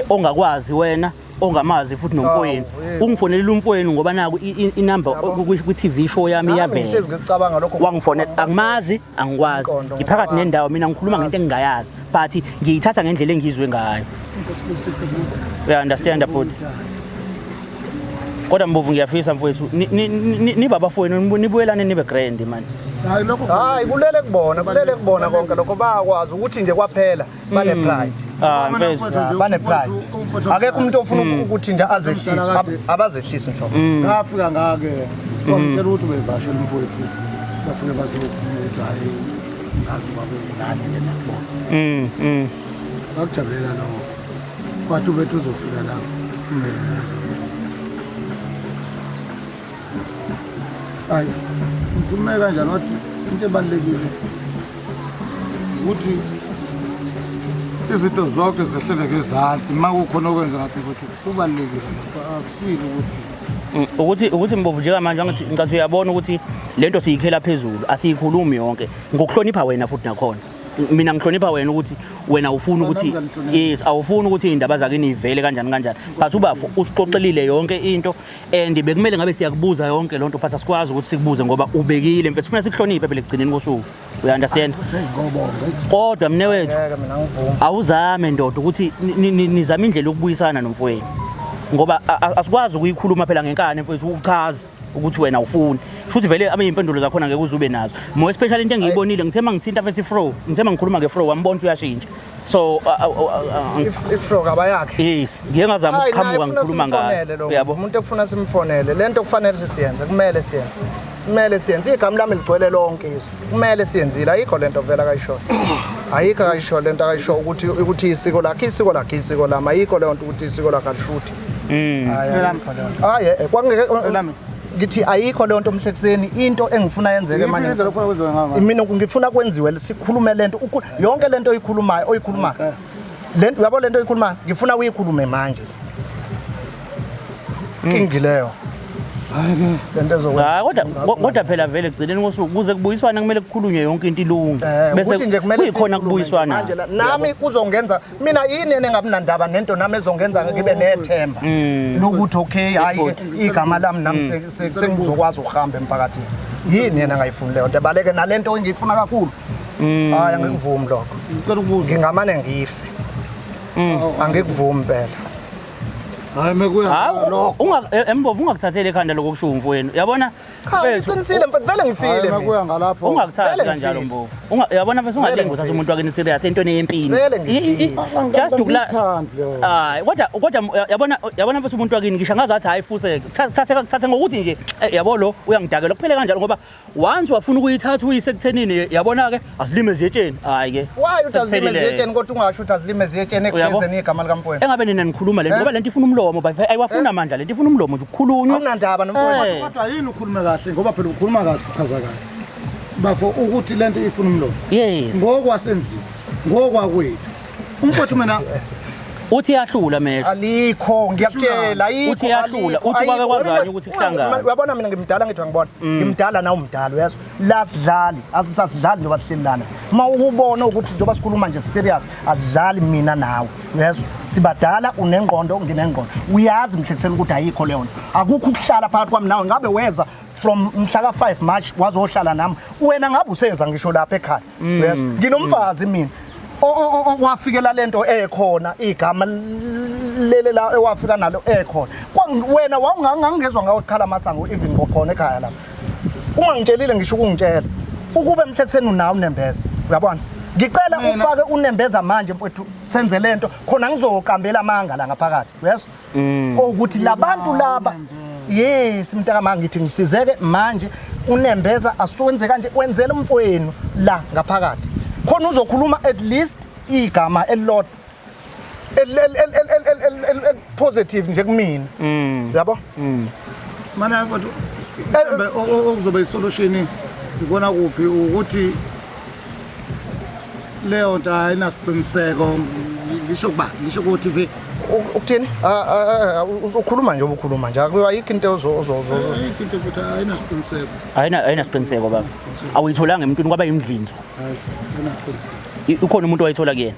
ongakwazi wena, ongamazi futhi nomfowenu. Awu, yebo. Ungifonelile umfowenu ngoba naku inamba Yabo. ku-TV show yami Nami iyavela. ngihlezi ngikucabanga lokho. Wangifonela, angimazi, angikwazi. Umqondo Ngiphakathi ngicabanga. nendawo mina, ngikhuluma ngento engingayazi, but ngiyithatha ngendlela engizwe ngayo. Uya understand, bhuti? Kodwa Mbovu, ngiyafisa mfowethu, nibe abafowenu, nibuyelane, nibe grand man. Hayi, lokho Hayi, kulele kubona konke lokho. Bayakwazi ukuthi nje kwaphela bane pride. Ah, mfethu. Ya, bane pride. Akekho umuntu ofuna ukuthi nje azehlise. Abazehlisi nhlobo. Ngafika ngake wangitshela ukuthi ubevashela umfowethu, bafike bazokhuluma ukuthi hayi, ngazi babe nani ke nakubona. Bakujabulela lokho, wathi ubethu uzofika lapho kumele. Hayi, ngikhulume kanjani? Wathi into ebalulekile ukuthi izinto zonke zehlele ngezansi, uma kukhona okwenza ngathi futhi kubalulekile lokho, akusile ukuthi Ukuthi Mbovu, njengamanje angithi ngicathi uyabona ukuthi lento siyikhela phezulu, asiyikhulumi yonke ngokuhlonipha wena futhi nakhona mina ngihlonipha wena ukuthi wena ufuna ukuthi Nami ngiyangihlonipha. Yes, awufuni ukuthi iy'ndaba zakini ivele kanjani kanjani, but ubafo usixoxelile yonke into and bekumele ngabe siyakubuza yonke lonto, but asikwazi ukuthi sikubuze ngoba ubekile mfethu, sifuna sikuhloniphe phela ekugcineni kosuku, uya understand? Futhi ngobonga. Kodwa mne wethu, Ngeke mina ngivuma. Awuzame ndoda ukuthi nizame indlela yokubuyisana nomfowenu, ngoba asikwazi ukuyikhuluma phela ngenkani mfowethu, uchaze ukuthi wena awufuni, shuthi vele ama iy'mpendulo zakhona ngeke uze ube nazo, more especially into engiyibonile, ngithe uma ngithinta futhi ifro, ngithe uma ngikhuluma ngefro, wambona ukuthi uyashintsha, so Ifro kabayakhe. Yes, ngiye ngazama Hayi, naye ukuqhamuka kufuna ngikhuluma simfonele ngayo, lo. uyabo. Umuntu ekufuna simfonele. Lento kufanele siyenze, kumele siyenze. Simele siyenze. Igama lami ligcwele lonke izwe. Kumele siyenzile. Ayikho lento vele akayishoyo. Ayikho akayishoyo lento akayishoyo ukuthi isiko lakhe, isiko lakhe, isiko lami. Ayikho leyo nto ukuthi isiko lakhe alishuthi. Hayi, ayikho leyo nto. Hayi, kwangeke Elami. Ngithi ayikho leyo nto mhlekiseni, into engifuna yenzeke manje. Indlela ofuna kwenziwe ngayo. Mina ngifuna kwenziwe, sikhulume lento, yonke lento oyikhulumayo. Lento, uyabo, lento oyikhulumayo ngifuna uyikhulume manje. Kingileyo. Hayi ke. Lento ezokwenza. Hayi, kodwa phela vele ekugcineni kosuku kuze kubuyiswane kumele kukhulunywe yonke into ilunge. Ukuthi nje kumele kuyikhona siyikhulume kubuyiswana. manje nami kuzongenza mina yini ene engabi nandaba nento nami ezongenza ngibe nethemba lokuthi okay, hayi, igama lami nami sengizokwazi ukuhamba emphakathini. Yini yena angayifuni leyo nto, ebaleke nalento engiyifuna kakhulu? Hayi, angikuvumi lokho. Ngicela ukubuza. Ngingamane ngife, angikuvumi phela. Hayi, mekuya Hayi, lokho. Embovu, ungakuthatheli ekhanda lokho kushiwo umfowenu, yabona? Cha, Mfethu, ngiqinisile mfethu, vele Hayi, ngifile mina. mekuya ngalapho. Ungakuthathi Vele kanjalo ngifile. Mbovu. Uyabona mfethu, ungalingi Vele uthatha umuntu wakini serious entweni yempini. Vele ngifile. Just ukula Angithandi leyo. Hayi, kodwa uyabona mfethu, umuntu wakini ngisho angazathi hayi fuseke, thathe ngokuthi nje yabo, lo uyangidakela, kuphele kanjalo, ngoba once wafuna ukuyithatha uyise ekuthenini, yabona ke, asilime ziyetsheni, hayi ke. Why uthi azilime Sekuphelile. ziyetsheni, kodwa ungasho ukuthi azilime ziyetsheni Uyabo? ekugezeni igama likamfowenu? Engabe nina nikhuluma lento, Eh? ngoba lento ifuna umlomo, ayiwafuna amandla lento, ifuna umlomo nje ukukhulunywa. Awunandaba nomfowenu. Kodwa yini ukhulume kahle, ngoba phela ukhuluma kahle, uchaza kahle bafo ukuthi lento ifuna umlomo. Ngokwasendlini, ngokwakwethu, umfowethu mina Uthi yahlula mehlo. Alikho, ngiyakutshela, ayikho. Uthi iyahlula, Alikho, uthi kwake ayikho. kwazanywa ukuthi kuhlangane. Uyabona, mina ngimdala, ngithi angibona ngimdala na umdala, uyezwa la, sidlali, asisasidlali njengoba sihleli lana. Uma ukubona ukuthi njengoba sikhuluma nje serious, asidlali mina nawe, uyezwa, sibadala, unengqondo, nginengqondo, uyazi mhlekiseni ukuthi ayikho leyo nto, akukho ukuhlala phakathi kwami nawe. Ngabe weza from mhla ka-5 March wazohlala nami wena, ngabe useza ngisho lapha ekhaya, uyezwa, nginomfazi mina. Owafikela lento ekhona igama lele la ewafika nalo ekhona. Wena wawungangezwa ngawe kukhala amasango even ngokhona ekhaya lapha. Ungangitshelile ngisho ukungitshela. Ukube mhle kuseni unawo unembeza. Uyabona? Ngicela ufake unembeza manje mfowethu senze lento khona ngizoqambela amanga la ngaphakathi. Uyezwa? Ukuthi labantu laba yes mntaka manga ngithi ngisizeke manje unembeza asuwenze kanje wenzela umfowenu la ngaphakathi. Khona uzokhuluma at least igama elilodwa el positive nje kumina. Yabo? Mana mfowethu okuzoba isolution ngibona kuphi ukuthi leyo nto ayinasiqiniseko ngisho kuba ngisho ku TV Ukuthini? Ukhuluma nje ubukhuluma nje ayikho into ozo ayikho into futhi ayinasiqiniseko. Ayinasiqiniseko baba. Awuyitholanga emntwini kwaba yimdlinzo. Ayinasiqiniseko. Ukhona umuntu owayithola kuyena.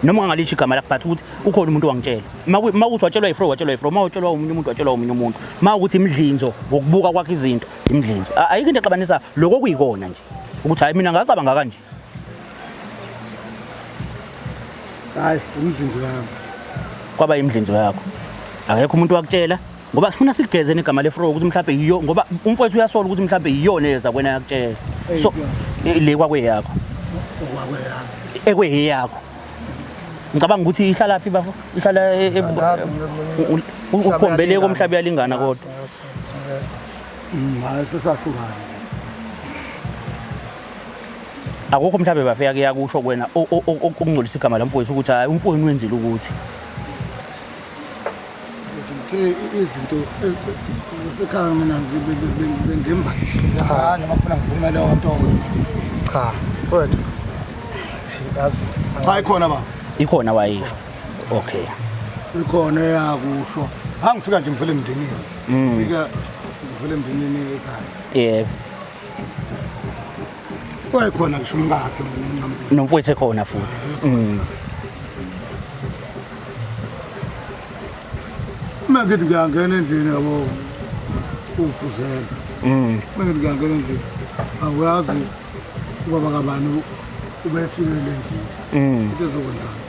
Noma ungangalisho igama lakhe but ukuthi ukhona umuntu owangitshela. Uma ukuthi watshelwa yifro watshelwa yifro, uma watshelwa omunye umuntu watshelwa omunye umuntu. Uma ukuthi imdlinzo ngokubuka kwakhe izinto imdlinzo. Ayikho into exabanisa lokho kuyikona nje. Ukuthi hayi mina ngacabanga kanje. Hayi umdlinzo yami. Kwaba imdlinzo yakho. Akekho umuntu wakutshela ngoba sifuna siligeze negama lefro ukuthi mhlawumbe yiyo ngoba umfowethu uyasola ukuthi mhlawumbe yiyona eza kwena yakutshela. So le kwakweyakho. Okwakweyami. Ekweyakho. Ngicabanga ukuthi ihlala phi bafo? Ihlala ukhombele komhlaba uyalingana kodwa. Hayi sesahlukana. Akukho mhlawumbe bafika kuyakusho kwena okungcolisa igama lamfowethu ukuthi hayi umfowenu wenzile ukuthi Ngithe izinto zasekhaya mina ngembathise hayi noma kufuna ngivume leyo nto. Cha, mfowethu. Yazi Cha ikhona baba. Ikhona wayisho. Okay. Ikhona eyakusho. Angifika nje ngivele emndenini. Ngifika ngivele emndenini ekhaya. Yebo. Wayekhona ngisho umkakhe nomfowethu ekhona futhi. Uma ngithi ngiyangena endlini yabo uphuzela. Uma ngithi ngiyangena endlini awuyazi ubaba kabani ubefikele endlini. Into ezokwenzani.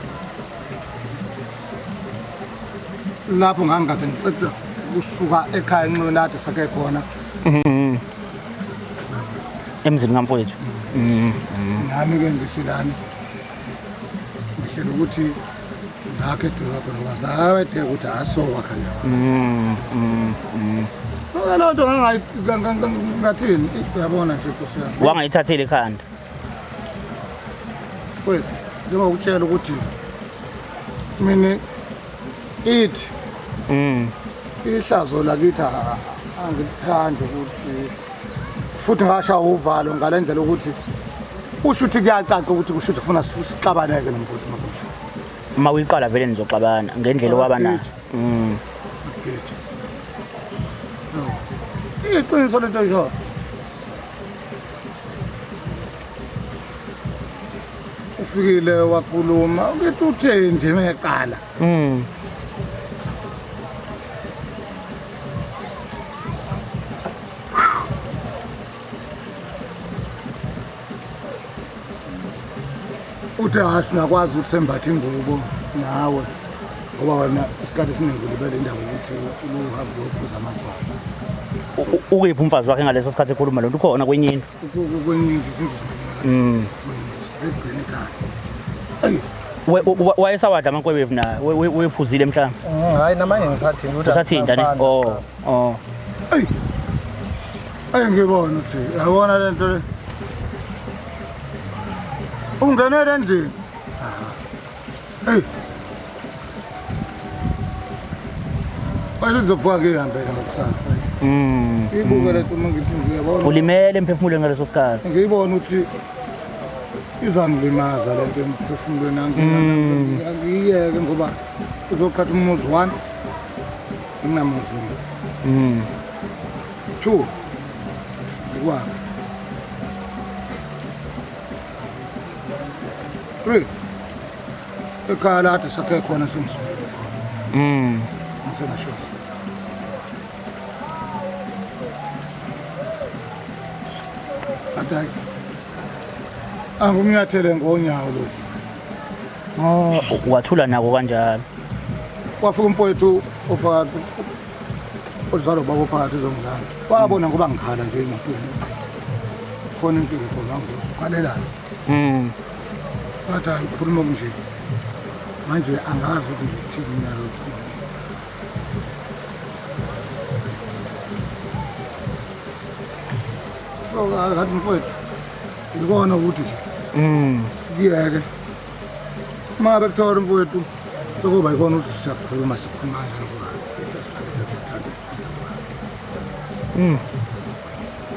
Lapho ngangikade ngiqeda kusuka ekhaya enxiweni lade sakhe khona. Emzini kamfowethu. Nami ke ngihlelani. Ngihlela ukuthi ngakhe eduze khona ngoba zawethe ukuthi asowa khona. Loo nto ngathini uyabona nje Nkosi yami. Wangayithathela ekhanda. Wait, njengokutshela ukuthi mina ithi ihlazo lakithi angikuthandi ukuthi futhi ngasha uvalo ngalendlela ukuthi usho ukuthi kuyacaca ukuthi kusho ukuthi ufuna sixabaneke nomfowethu manje. Uma uyiqala vele nizoxabana ngendlela owaba nayo. Iqiniso lento nje. Ufikile wakhuluma ukithi uthe nje meqala. Uthi asingakwazi ukuthi sembathe ingubo nawe ngoba wena isikhathi esiningi ulibele indaba ukuthi uhambe uyophuza amatshwala. Ukephi umfazi wakhe ngaleso sikhathi ekhuluma lonto ukhona kwenye indlu? Kwenye indlu izindlu zimalima. Sigcine ekhaya. Wayesawadla amankwebevu naye wephuzile mhlawumbe. Hayi namanye ngisathinta ukuthi usathinta ne. Oh. Ey. Ay ngibona ukuthi yabona lento le. Ungenele endlini. Hey. Bazovuka ke ihambele ngakusasa. Ibuke lento uma ngithi ngiyabona. Ulimele emphefumulweni ngaleso sikhathi. Ngiyibona ukuthi izangilimaza lento emphefumulweni angiyeke ngoba uzoqhatha umuzi 1 nginamuzi. 2 1 3 ekhaya lade sakhe khona sengisuke. Ngisenasho. Athi angumnyathele ngonyawo lo. Oh, wathula nako kanjalo. Kwafika umfowethu ophakathi ozalwa ubaba ophakathi ezongizala. Wabona ngoba ngikhala nje emotweni. Khona inkinga khona ngikhalelana. Wathi hayi khuluma kunje. Manje angazi ukuthi ngithini mina lokhu. So ngathi mfowethu ngikona ukuthi nje. Ngiyeke. Uma bekuthola mfowethu sokuba ikona ukuthi siyakhuluma sikhuluma kanjani ngoba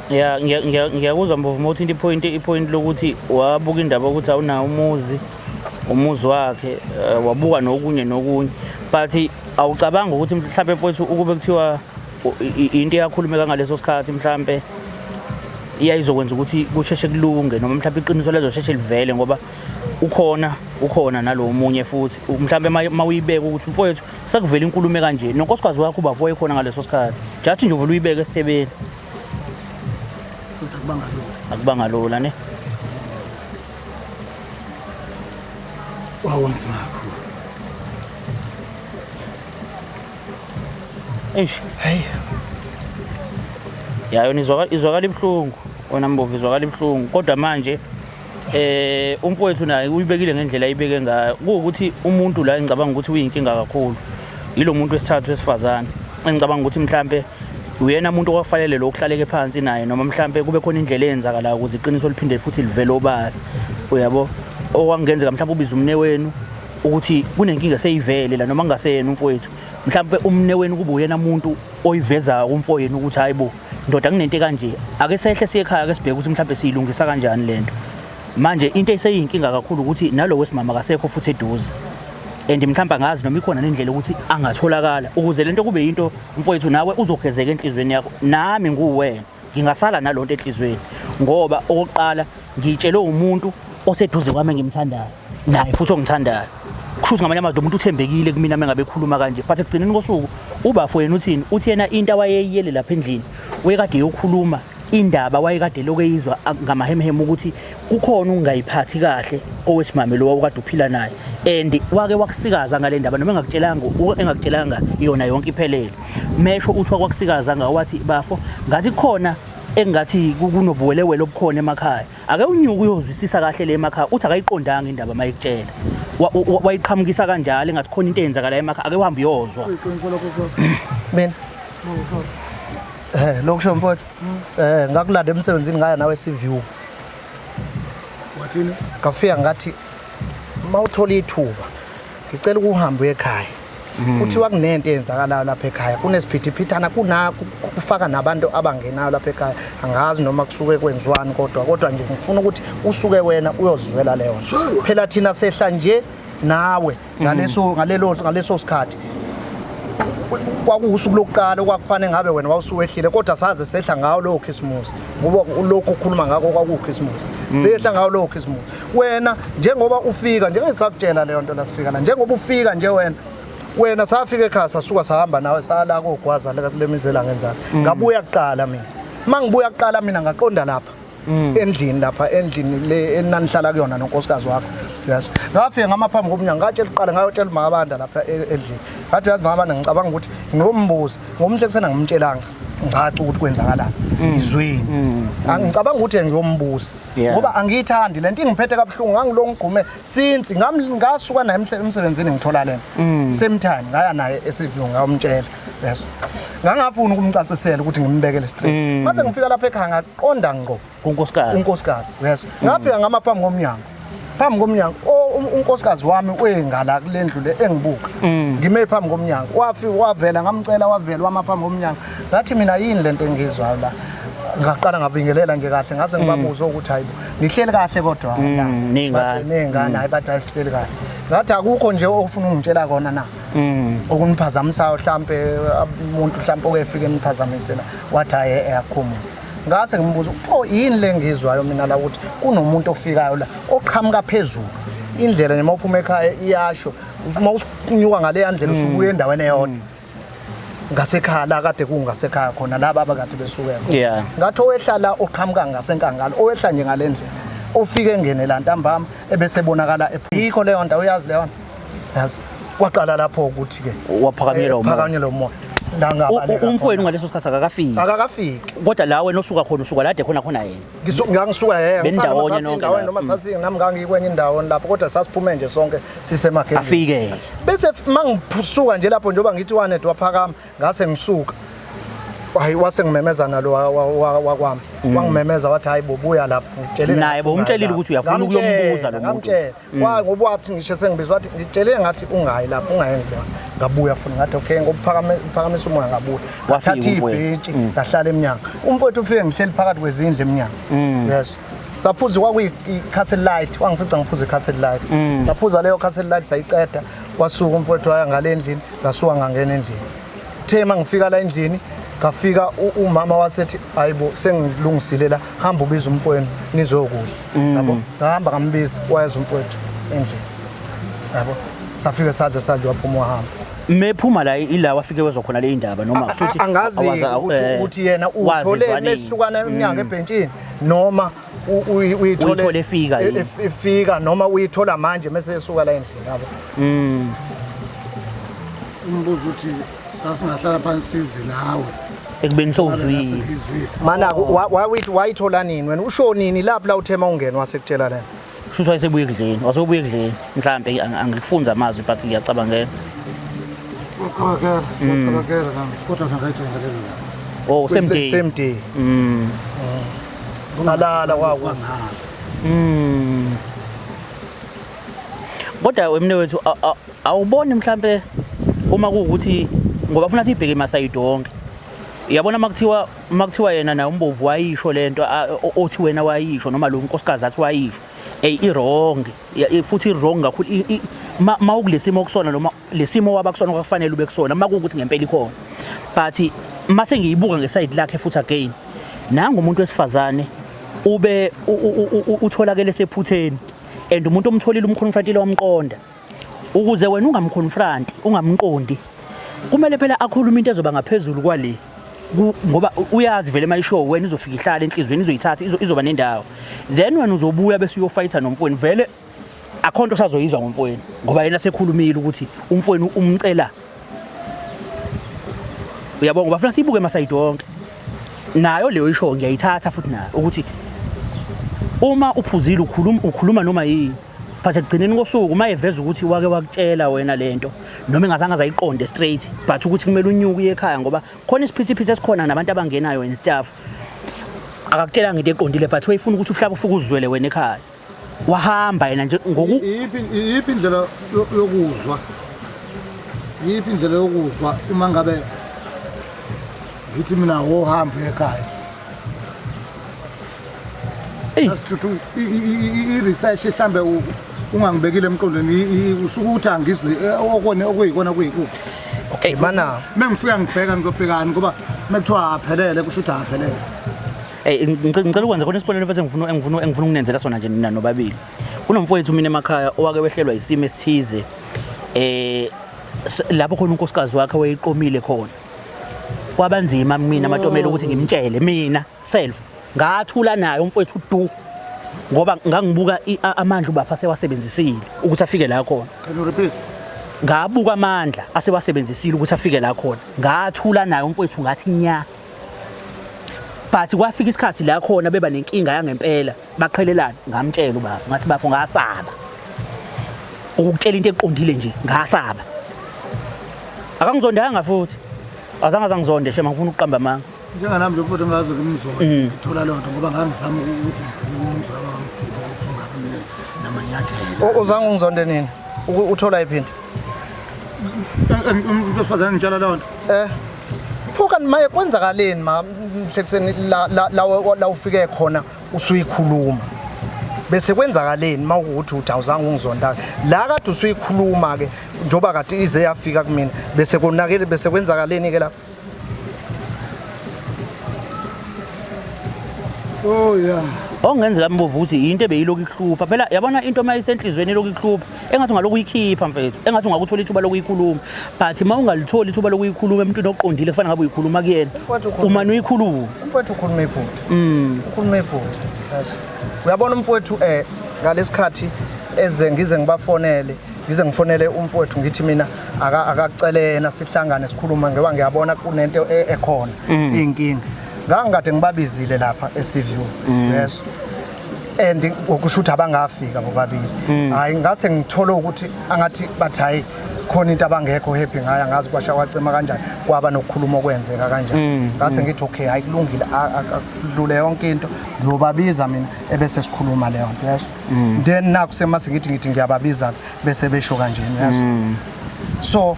Ya, ngiyakuzwa Mbovu uma uthinta ipoint lokuthi wabuka indaba ukuthi awunawo umuzi wakhe, wabuka nokunye nokunye. But awucabanga ukuthi mhlawumbe mfowethu ukube kuthiwa into eyakhulumeka ngaleso sikhathi mhlambe iyayizokwenza ukuthi kusheshe kulunge noma mhlawumbe iqiniso lezosheshe livele ngoba ukhona nalo munye futhi mhlambe mawuyibeka ukuthi mfowethu sekuvela inkulumo kanje nonkosikazi wakho ubafo ekhona ngaleso sikhathi just nje uvula uyibeke esithebeni futhi akubanga lula. Akubanga lula ne. Kwakunzima kakhulu. Eish. Hey. Ya yona izwakala ibuhlungu. Wena Mbovu izwakala ibuhlungu kodwa manje umfowethu naye uyibekile ngendlela ayibeke ngayo. Kuwukuthi umuntu la engicabanga ukuthi uyinkinga kakhulu. Yilo muntu wesithathu wesifazane. Engicabanga ukuthi mhlambe uyena umuntu okwafanele lo kuhlaleke phansi naye noma mhlambe kube khona indlela eyenzakalayo ukuze iqiniso liphinde futhi livele obala. Uyabo? Okwangenzeka mhlambe ubiza umne wenu ukuthi kunenkinga seyivele la noma ngaseyena umfowethu. Mhlambe umne wenu kube uyena umuntu oyivezayo kumfowenu ukuthi hayibo ndoda kunento kanje ake sehle siye ekhaya ake sibheke ukuthi mhlambe siyilungisa kanjani lento. Manje into eseyinkinga kakhulu ukuthi nalo wesimama akasekho futhi eduze. And mhlawumbe angazi noma ikhona nendlela ukuthi angatholakala ukuze lento kube into mfowethu nawe uzogezeka enhlizweni yakho. Nami nguwena ngingasala nalonto enhlizweni ngoba okokuqala ngitshelwe umuntu oseduze kwami engimthandayo naye futhi ongithandayo. Kusho ngamanye amazwi umuntu uthembekile kumina mengabe ekhuluma kanje but ekugcineni kosuku ubafo yena uthini uthi yena into awayeyiyele lapha endlini wayekade eyokhuluma indaba wayekade lokho eyizwa ngamahemhemu ukuthi kukhona ungayiphathi kahle owesimame lo wawukade uphila naye and wake wakusikaza ngale ndaba noma engakutshelanga yona yonke iphelele. Mesho uthi wakusikaza ngawo wathi bafo ngathi kukhona engathi kunobuwelewele obukhona emakhaya ake unyuke uyozwisisa kahle le emakhaya uthi akayiqondanga indaba mayikutshela wayiqhamukisa kanjalo engathi khona into eyenzakala emakhaya ake uhambe uyozwa. Iqiniso lokho bro. Mina lokho mfowethu ngakulanda emsebenzini ngaya nawe Seaview. Wathini? Ngafika ngathi mawuthola ithuba ngicela ukuhamba uye ekhaya. Kuthiwa kunento eyenzakalayo lapha ekhaya kunesiphithiphithana kufaka nabantu abangenayo lapha ekhaya angazi noma kusuke kwenziwani kodwa nje ngifuna ukuthi usuke wena uyozizwela leyo nto. Phela thina sehla nje nawe ngaleso sikhathi kwakuwusuku lokuqala okwakufanele ngabe wena wawusuwehlile kodwa saze sehla ngawo lowo Christmas ngoba lokho okhuluma ngakho kwakuwuChristmas sehla ngawo lowo Christmas. Wena njengoba ufika njengesakutshela leyo nto la sifika la njengoba ufika nje wena safika ekhaya sasuka sahamba nawe sala kogwaza la kule mizela ngenzana. Ngabuya kuqala mina mangibuya kuqala mina ngaqonda lapha endlini lapha endlini le enanihlala kuyona nonkosikazi wakho. Yes. Ngafika ngamaphambi komnyango ngatshela kuqala ngayotshela uMabanda lapha endlini. Ngathi uyazi Mabanda ngicabanga ukuthi ngiyombuza ngomhle kusena ngimtshelanga ngicaca ukuthi kwenzakalani izweni. Angicabanga ukuthi ngiyombuza ngoba angiyithandi lento ingiphethe kabuhlungu ngangilongigqume since ngasuka naye emsebenzini ngithola lena. Same time ngaya naye eSeaview ngayomtshela. Yes. Ngangafuni ukumcacisela ukuthi ngimbekele straight. Mase ngifika lapha ekhaya ngaqonda ngqo kunkosikazi. Unkosikazi. Yes. Ngafika ngamaphambi komnyango. Phambi komnyango unkosikazi wami wengala kulendlu le engibuka. Ngime phambi komnyango. Wafika wavela ngamcela wavela wamaphambi komnyango. Ngathi mina yini lento engizwayo la? Ngaqala ngabingelela nje kahle ngase ngibabuza ukuthi hayibo nihleli kahle kodwa la. Ningane. Hayi bathi asihleli kahle. Ngathi akukho nje ofuna ungitshela kona na. Okuniphazamisayo mhlambe umuntu mhlambe okefika eniphazamise la wathi hayi eyakhuma. Ngase ngimbuza pho yini le ngizwayo mina la ukuthi kunomuntu ofikayo la oqhamuka phezulu. Indlela nje mawuphuma ekhaya iyasho uma unyuka ngale ndlela usuke endaweni eyodwa. Ngasekhaya la kade kungasekhaya khona laba abakade besuke khona. Ngathi owehla la oqhamuka ngasenkangala owehla nje ngale ndlela. Ofike engene la ntambama ebese ebonakala yikho leyo nto, uyazi leyo nto, yazi kwaqala lapho ukuthi ke Waphakanyelwa umoya. Phakanyelwa umoya la ngabaleka. Umfowenu ngaleso sikhathi akakafiki? Akakafiki. Kodwa la wena osuka khona, usuka lade khona khona yena? Ngangisuka yena. Benindawonye nonke la? Noma sasi nami ngangikwenye indawo lapho, kodwa sasiphume nje sonke sisemagedeni. Afike. Bese mangisuka nje lapho, njengoba ngithi waned waphakama, ngase ngisuka, hayi, wase ngimemeza nalo wakwami, wangimemeza wathi, "Hayi bo, buya lapho, ngitshelile." Naye Ngathi bowumtshelile ungayi ukuthi lapho. uyafuna ukuyombuza lo muntu. Ngamtshela. Ngoba wathi ngisho sengibizwa, wathi ngitshelile ngathi ungayi lapho, ungayenzi leyo. Ngabuya futhi, ngathi okay, ngokuphakamisa umoya ngabuya. Wafika Ngathatha umfowenu. ibhentshi ngahlala emnyango. Umfowethu ufike ngihleli phakathi kwezindlu emnyango. Yes, saphuza, kwakuyi-Castle Lite, wangifica ngiphuza i-Castle Lite. Saphuza leyo Castle Lite sayiqeda, wasuka umfowethu waya ngale endlini, ngasuka ngangena endlini. Uthe uma ngifika la endlini, ngafika umama wasethi, "Hayibo, sengilungisile la, hamba ubiza umfowenu nizokudla," yabo. Ngahamba ngambiza, wayeza umfowethu endlini, yabo, safike sadla, sadla, waphuma wahamba. Mephuma la, ila wafike wezwa khona le indaba, noma kusho Angazi ukuthi yena uthole wazizwa nini? Mesihlukana emnyango ebhentshini, noma uyithole Uyithole efika yini? Efika, noma uyithola manje mase esuka la endlini, yabo. Umbuzo uthi sasingahlala phansi sidle nawe? Ekubeni sowuzwile. Ngizwile. Mana wayithi wayithola nini wena, usho nini lapho la uthema ungena wasekutshela lena? Kusho ukuthi wayesebuya ekudleni, wasebuya ekudleni mhlambe, angikufunza amazwi, but ngiyacabangela. Waqabakela, waqabakela nami, kodwa ngangayithola ngalelo langa. Oh, same day. Same day. Salala kwaku Kodwa wemne wethu, awuboni mhlambe uma kuwukuthi, ngoba funa sibheke emasayidi wonke, yabona, makuthiwa yena naye umbovu wayisho lento, othi wena wayisho, noma lo nkosikazi athi wayisho, ey, i-wrong. Futhi i-wrong kakhulu. Ma ukulesimo okusona, noma lesimo waba kusona, kwakufanele ube kusona uma kuwukuthi ngempela ikhona. But mase ngiyibuka ngesayidi lakhe futhi again, nangu umuntu wesifazane ube utholakele sephutheni, and umuntu omtholile umconfrontile, wamqonda. Ukuze wena ungamconfront, ungamqondi, kumele phela akhulume into ezoba ngaphezulu kwale, ngoba uyazi vele mayisho wena izofika ihlala enhliziyweni, izoyithatha, izoba nendawo, then wena uzobuya bese uyofighta nomfowenu. Vele akho nto osazoyizwa ngomfowenu, ngoba yena sekhulumile ukuthi umfowenu umcela, uyabonga. Ngoba funa siyibuke emasayidi wonke. Nayo leyo isho ngiyayithatha futhi nayo, ukuthi uma uphuzile ukhuluma noma yini, but ekugcineni kosuku uma eveza ukuthi wake wakutshela wena lento, noma engazange azayiqonde straight, but ukuthi kumele unyuke uye ekhaya ngoba khona isiphithiphithi esikhona nabantu abangenayo and stuff, akakutshelanga into eqondile, but wayefuna ukuthi uhlaba ufike uzwele wena ekhaya, wahamba yena nje ngoku. Iyiphi indlela yokuzwa? Iyiphi indlela yokuzwa uma ngabe ngithi mina wohamba ekhaya? Eyi. Asithuthu i-research mhlambe ungangibekile emqondweni, usuke uthi angizwe okone okuyikona kuyikuphi. Okay. Mana. Mengifika ngibheka, ngizobhekani, ngoba mekuthiwa aphelele kusho ukuthi aphelele. Hey, ngicela ukwenza khona isibonelo futhi engifuna ukunenzela sona nje nina nobabili. Kunomfowethu mina emakhaya owake wehlelwa isimo esithize, lapho khona unkosikazi wakhe wayeqomile khona. Kwabanzima mina amatomela ukuthi ngimtshele mina self. Ngathula naye umfowethu du, ngoba ngangibuka amandla ubafa sewasebenzisile ukuthi afike la khona. Can you repeat? Ngabuka amandla asewasebenzisile ukuthi afike la khona. Ngathula naye umfowethu, ngathi nya. But kwafika isikhathi la khona beba nenkinga yangempela, baqhelelana, ngamtshela ubafu, ngathi, "Bafu, ngasaba ukukutshela into eqondile nje, ngasaba." Akangizondanga futhi, azange azangizonde shema, ngifuna ukuqamba amanga. Njenganami nje futhi ngaze ngimzonde ngithola leyo nto, ngoba ngangizama ukuthi ngifike umzwa wami ukuthi ungabi namanyathelo. Uzange ungizonde nini? Uthola iphindi? Umuntu wesifazane ngitshela leyo nto. Pho kanti maye kwenzakaleni ma mhlekuseni la la la la ufike khona usuyikhuluma? Bese kwenzakaleni mawukuthi uthi awuzange ungizonda? La kade usuyikhuluma ke, njoba kade ize yafika kumina, bese konakele, bese kwenzakaleni ke lapho? Oh yeah. Okungenzeka Mbovu ukuthi into ebeyilokhu ikuhlupha. Phela yabona into uma isenhlizweni ilokhu ikuhlupha, engathi ungalokhu uyikhipha mfethu, engathi ungakuthola ithuba lokuyikhuluma. But uma ungalitholi ithuba lokuyikhuluma emntwini oqondile kufanele ngabe uyikhuluma kuyena. Mfowethu ukhuluma. Umane uyikhuluma. Umfowethu ukhuluma iphutha. Ukhuluma iphutha. Yes. Uyabona umfowethu ngalesikhathi eze ngize ngibafonele, ngize ngifonele umfowethu ngithi mina akacelena sihlangane sikhuluma ngoba ngiyabona kunento ekhona inkinga. Ngangikade ngibabizile lapha eCVU. Yes. And okusho ukuthi abangafika bobabili. Hayi ngase ngithole ukuthi angathi bathi hayi khona into abangekho happy ngayo, angazi kwasha kwacima kanjani, kwaba nokukhuluma okwenzeka kanjani. Ngase ngithi okay, hayi kulungile, akudlule yonke into, ngiyobabiza mina ebese sikhuluma leyo nto, yes. Then naku semase ngithi ngiyababiza bese besho kanjena, yes. So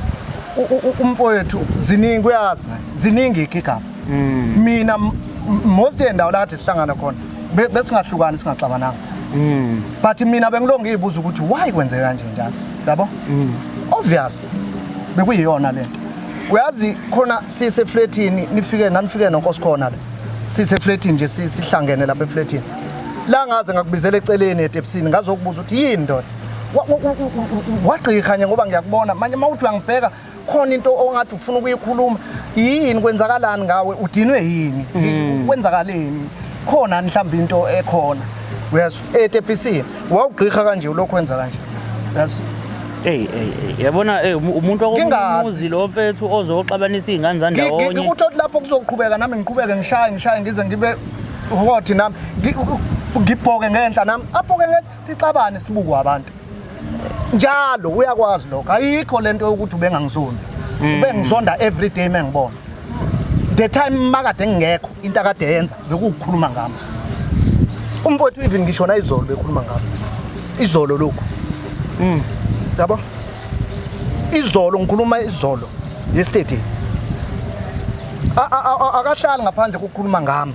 umfowethu ziningi uyazi naye, ziningi igigaba. Mina most yendawo la kade sihlangana khona besingahlukani singaxabananga. But mina bengilonge ngiyibuza ukuthi why kwenzeka kanje njalo, yabo? Obvious bekuyiyona lento. Uyazi khona sise flatini nifike nanifike noNkosi khona la. Sise flatini nje sihlangene lapha eflatini. La ngaze ngakubizela eceleni etepsini ngazokubuza ukuthi yini ndoda. Wagqikhanya ngoba ngiyakubona manje mawuthi uyangibheka khona into ongathi ufuna ukuyikhuluma, yini kwenzakalani ngawe, udinwe yini, kwenzakaleni khona mhlawumbe into ekhona, uyezwa? Etepisini wawugqirha kanje ulokhu wenza kanje, uyezwa? Ey ey ey, yabona umuntu wakomunye Ngingazi. umuzi lo mfethu ozoxabanisa izingane zandawonye. Ngikuthi lapho kuzoqhubeka nami ngiqhubeke ngishaye ngize ngibe hot nami, ngibhoke ngenhla nami, abhoke ngenhla, sixabane sibukwe abantu. Njalo uyakwazi lokho, ayikho lento yokuthi ubengangizondi. Ubengizonda every day mengibona. The time makade ngingekho into akade yenza bekukukhuluma ngami. Umfowethu even ngisho na izolo bekhuluma ngami. Izolo lokhu. Yabo? Izolo ngikhuluma izolo yesterday. Akahlali ngaphandle kokukhuluma ngami.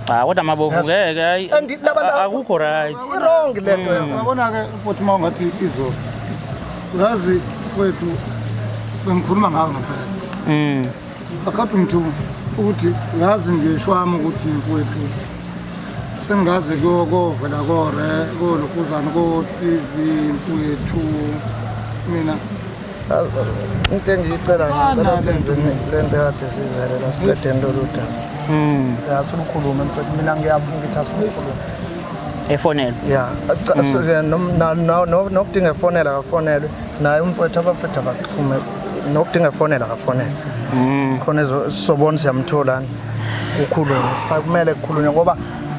Cha kodwa Mabovu Yes. ngeke hayi. And labantu- Akukho right. I-wrong lento yenza. Uyabona ke mfowethu uma ungathi izolo. Uyazi mfowethu bengikhuluma ngawe ngempela. According to ukuthi ngazi ngisho wami ukuthi mfowethu sengaze kovela kore kolokhuzana ko TV mfowethu mina. Into engiyicela ngicela senze lento ekade sizele la siqedeni lolu daba. Ya silukhulume mfowethu, mina ngiyathi asilukhulume. Efonela. Ya, nokudinga efonela akafonelwe naye umfowethu, abafethu abaxhume, nokudinga efonela akafonelwe. Khona sobona siyamtholani ukhulume. Akumele kukhulunywe ngoba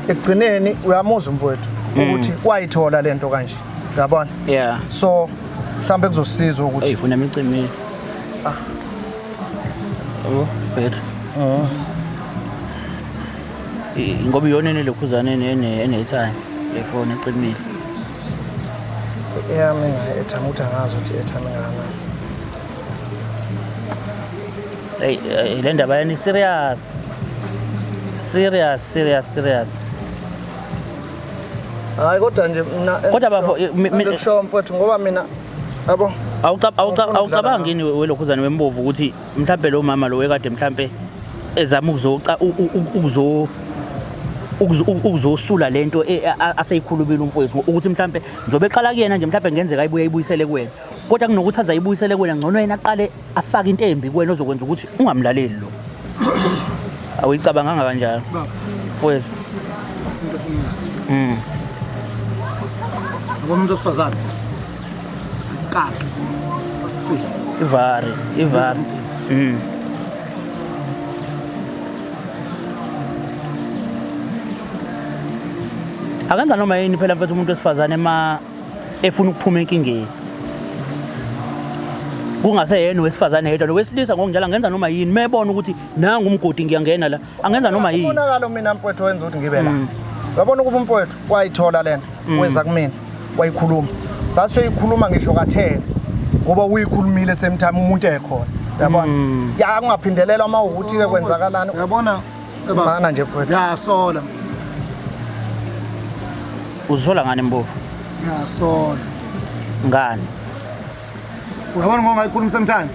ekugcineni uyamuzwa umfowethu ukuthi wayithola lento kanje. Uyabona? Yeah. So mhlambe kuzosiza ukuthi Ey funa imicimbi. Ah. Yabo, mfethu. Ngoba iyona enelokhuzana ene-airtime, le phone ecimile. Eyami ingayi-airtime ukuthi angazi ukuthi i-airtime ingakanani. Hey, le ndaba yani serious. Serious, serious, serious. Hayi kodwa nje mina Kodwa bafo, ngikusho mfowethu ngoba mina yabo Angifuni ukudlala Awucabangi yini welokhuzana wembovu ukuthi mhlambe lo mama lo wekade mhlambe ezama ukuzosula lento aseyikhulumile umfowethu ukuthi mhlambe njengoba eqala kuyena nje mhlambe ngenzeka ayibuye ayibuyisele kuwena, kodwa kunokuthi aze ayibuyisele kuwena ngcono yena aqale afake into embi kuwena ozokwenza ukuthi ungamlaleli lo. Awuyicabanganga kanjalo mfowethu? Ngoba umuntu wesifazane kaka asile ivari ivari. Akenza noma yini phela mfethu umuntu wesifazane ma efuna ukuphuma enkingeni. Kungase yena wesifazane yedwa, nowesilisa ngokunjalo angenza noma yini mebona ukuthi nangu umgodi ngiyangena la, angenza noma yini. Ubonakalo mina mfowethu wenza ukuthi ngibe la. Uyabona ukuba umfowethu wayithola lento, weza kumina wayikhuluma. Sasiyoyikhuluma ngisho kathena ngoba uyikhulumile same time umuntu ekhona. Uyabona? Ya kungaphindelela uma ukuthi ke kwenzakalani. Uyabona Mana nje mfowethu. Ngiyasola. Uzola ngani Mbovu? Ngiyasola. Ngani? Uyabona ngoba ngayikhuluma same time.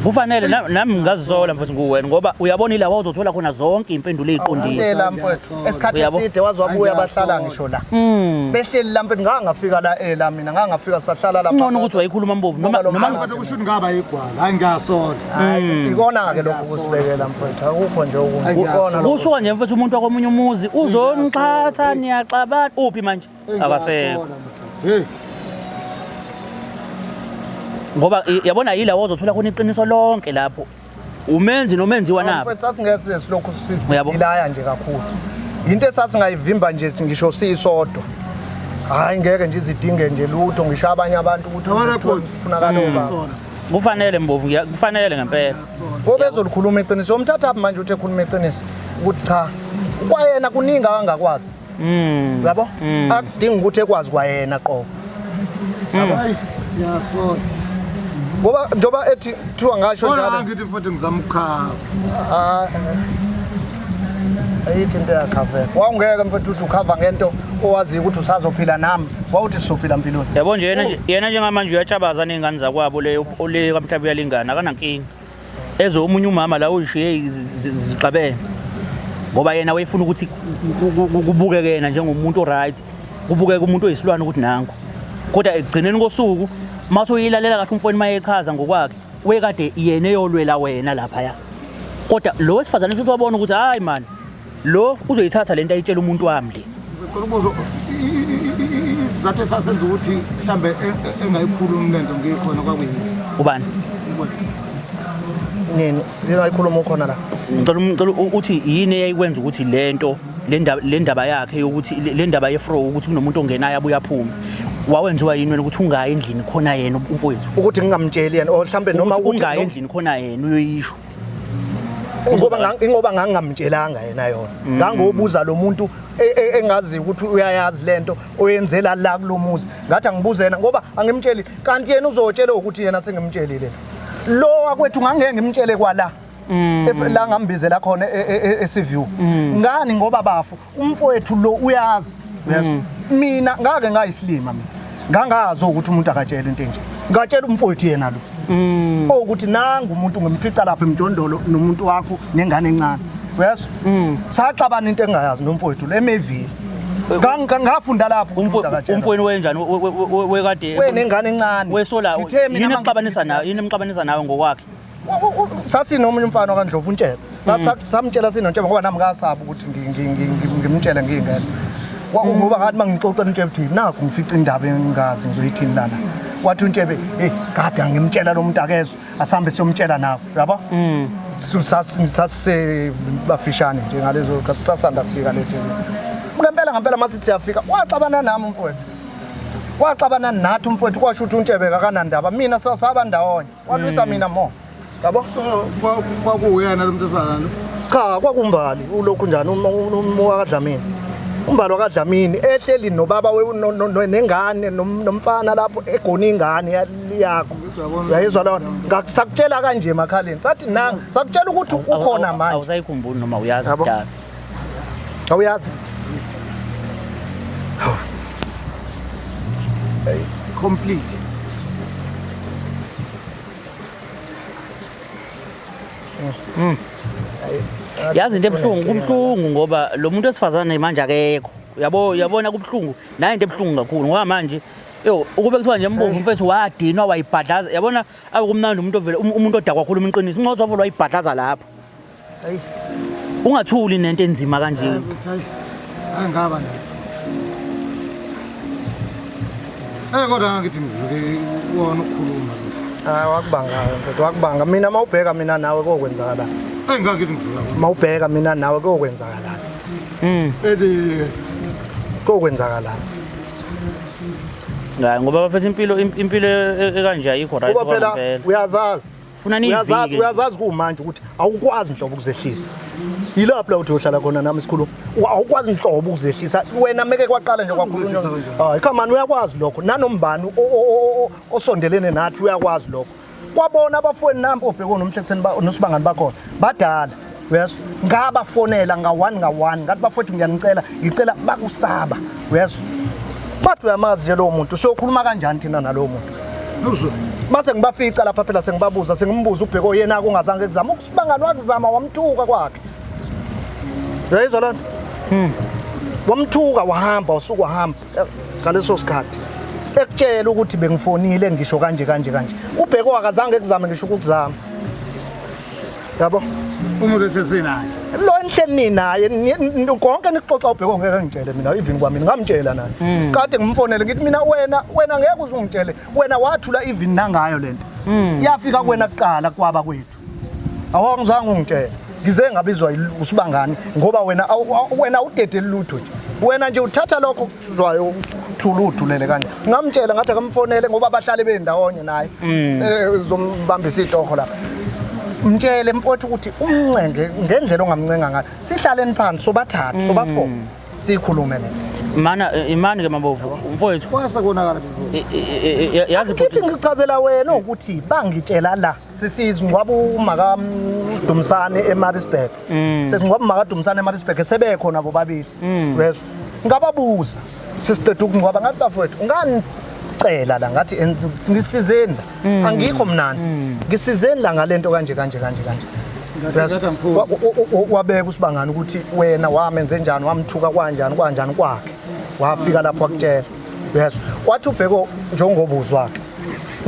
Kufanele nami ngingazisola mfethu nguwena ngoba uyabona ila wawuzothola khona zonke iy'mpendulo ey'qondile. Ela mfowethu esikhathi Uyabo? eside waze wabuya bahlala ngisho la behleli la mfethu ngangafika la ela mina ngangafika sahlala lapha. Kungcono ukuthi wayikhuluma Mbovu noma Ngoba lo noma Kodwa kusho ukuthi ngaba yigwala, hayi ngiyasola. Hayi, ikona-ke lokhu kusibekela mfowethu, akukho nje okunye. Ikona lokhu. Kusuka nje mfethu umuntu wakomunye umuzi uzoniqhatha niyaxabana uphi manje akasekho. Hey, Ngoba yabona yila wozothola khona iqiniso lonke lapho umenzi nomenziwa nabo. Mfowethu sasingeke size silokhu Uyabo? sidilaya nje kakhulu. Into esasingayivimba nje ngisho sisodwa. Hayi ngeke nje izidinge nje lutho ngisho abanye abantu ukuthi Yabona kuthiwa Khozi? kufunakala obaba. ngiyasola. Kufanele Mbovu, kufanele ngempela. Ngoba ezolikhuluma iqiniso, umthatha manje uthi ekhuluma iqiniso ukuthi cha kwayena kuningi akangakwazi. Yabo? Akudingi ukuthi ekwazi kwayena qobo. Hayi, ngiyasola. Ngoba njoba ethi kuthiwa ngasho Kodwa njalo. ngithi mfowethu ngizama ukukhava. Ah, ayikho into eyakhaveka. Wawungeke mfethu uthi ukhava ngento owaziyo ukuthi usazophila nami. Wawuthi sizophila mpilweni. Yabo nje yena nje yena njengamanje uyatshabaza ney'ngane zakwabo le le kamhlaba uyalingana akanankinga. Eze omunye umama la uyishiye zixabene. Ngoba yena wayefuna ukuthi kubukeke yena njengomuntu oright, kubukeke umuntu oyisilwane ukuthi nangu. Kodwa ekugcineni kosuku mase uyilalela kahle umfowenu mayechaza ngokwakhe, wekade yena eyolwela wena laphaya. Kodwa lo wesifazane futhi wabona ukuthi hayi man, lo uzoyithatha lento ayitshela umuntu wami le. Ngicela ukubuza isizathu esasenza ukuthi mhlambe engayikhulumi lento ngikhona kwakuyini? Ubani? Nini? Ngingayikhuluma ukhona la. Ngicela uthi yini eyayikwenza ukuthi lento le ndaba yakhe yokuthi le ndaba yefro ukuthi kunomuntu ongenayo abuye aphume. Wawenziwa yini wena ukuthi ungayi endlini khona yena umfowethu? Ukuthi ngingamtsheli yena or mhlambe noma Ukuthi ukuthi ungayi endlini khona yena uyoyisho. Ngoba ngangingamtshelanga yena yona. Ngangobuza lo muntu engazi ukuthi uyayazi lento oyenzela la kulomuzi. Ngathi angibuze yena ngoba angimtsheli kanti yena uzotshela ukuthi yena sengimtshelile. Lo wakwethu ngangeke ngimtshele kwala. La ngambizela khona eSeaview. Ngani ngoba bafu umfowethu lo uyazi. Uyezwa? Mina ngake ngayisilima mina. Ngangazi ukuthi umuntu akatshela into enje. Ngatshela umfowethu yena lo. Ukuthi nangu umuntu ngimfica lapha emjondolo nomuntu wakho nengane encane. Uyezwa? Saxabana into engayazi nomfowethu lo emevile. Ngafunda lapho ukuthi umuntu akatshela. Umfowenu wenjani wekade Wenengane encane. Wesola Ngithe mina yini mangithi emxabanisa nawe yini emxabanisa nawe ngokwakhe? Sasinomunye umfana kaNdlovu uNtshebe. Samtshela sinoNtshebe ngoba nami ngasaba ukuthi ngimtshele ngingena. Ngoba ngathi mangixoxa noNtshebe ukuthi nakhu ngifica indaba engingazi ngizoyithini lana. Wathi uNtshebe, hey kade angimtshela lo muntu akezwe, asambe siyomtshela nawe, yabo? Sasise bafishane nje ngalezo sasanda kufika lethu. Ngempela ngempela masithi siyafika, waxabana nami umfowethu. Waxabana nathi umfowethu kwasho ukuthi uNtshebe akanandaba, mina sasaba ndawonye. Walwisa mina mo. Yabo? Kwakuwuyena lo muntu osana lo. Cha, kwakumbali ulokhu njani uMwakadlamini. Umbali wakadlamini ehleli nobaba nengane nomfana lapho egona ingane yakho. Uyayizwa lona? Ngakusakutshela kanje emakhaleni. Sathi nanga sakutshela ukuthi ukhona manje. Awusayikhumbuli noma uyazi Yabo. sidaba. Awuyazi? Complete. Yazi into ebuhlungu kubuhlungu ngoba lo muntu wesifazane manje akekho. Uyabo uyabona kubuhlungu naye into ebuhlungu kakhulu ngoba manje yo ukube kuthiwa nje Mbovu mfethu wadinwa wayibhadlaza yabona akumnandi umuntu ovele umuntu odakwa kakhulu umqiniso unqozo wavele wayibhadlaza lapho. Hayi. Ungathuli nento enzima kanje. Hayi ngaba nje. Kodwa ngithi ngivike wona ukukhuluma. Hayi wakubanga mfethu wakubanga mina mawubheka mina nawe kokwenzakala. Ngithi ngivika. Mawubheka mina nawe kokwenzakala. Edi Kokwenzakala. Hayi ngoba bafethu impilo impilo ekanje ayikho right Kuba phela uyazazi. Funa niyivike. Uyazazi kumanje ukuthi awukwazi nhlobo ukuzehlisa. Yilapho la uthi uhlala khona nami sikhuluma. Awukwazi nhlobo ukuzehlisa. Wena meke kwaqala nje kwakhulunywa. Hayi come on uyakwazi lokho. Nanombani osondelene nathi uyakwazi lokho. Kwabona abafowenu nampo obhekona nomhlekiseni nosibangani bakhona. Badala. Uyezwa? Ngabafonela nga-one nga-one. Ngathi bafowethu ngiyanicela, ngicela bakusaba. Uyezwa? Bathi uyamazi nje lowo muntu. Siyokhuluma kanjani thina nalowo muntu? Mase ngibafica lapha phela sengibabuza sengimbuza uBheko yena kungazange kuzama ukusibangani wakuzama wamthuka kwakhe. Uyayizwa lona? Wamthuka wahamba usuku wahamba ngaleso sikhathi. Ekutshela ukuthi bengifonile ngisho kanje kanje kanje. UBheko akazange kuzame ngisho ukuzama. Yabo? Umuntu esesinaye. Lo enihleli ninaye konke nikuxoxa uBheko ngeke ngitshele mina even kwami ngamtshela naye. Kade ngimfonele ngithi mina wena ngeke uze ungitshele wena wathula even nangayo lento. Yafika kuwena kuqala kwaba kwethu. Awangizange ungitshele. Ngize ngabizwa usibangani ngoba wena wena udedele lutho nje. Wena nje uthatha lokho kuzwayo uthula udulele kanje. Ngamtshela ngathi akamfonele ngoba abahlali bendawonye naye. Uzombambisa itoho lapha. Mtshele mfowethu ukuthi umncenge ngendlela ongamncenga ngayo. Sihlaleni phansi sobathathu soba4 sikhulume le. Mana imani ke Mabovu mfowethu. Kwase konakala Yazi ngithi ngichazela wena ukuthi bangitshela la sisizingcwaba umaka Dumsane eMaritzburg. Sesingcwaba umaka Dumsane eMaritzburg sebekhona bobabili. Uyezwa? Ngababuza sisiqeda ukungcwaba ngathi bafowethu unganicela la ngathi ngisizeni la. Angikho mnandi. Ngisizeni la ngalento kanje kanje kanje kanje. Wabeka usibangani ukuthi wena wamenze njani wamthuka kanjani kanjani kwakhe. Wafika lapho wakutshela. Uyezwa? Wathi uBheko njengobuzwa wakhe.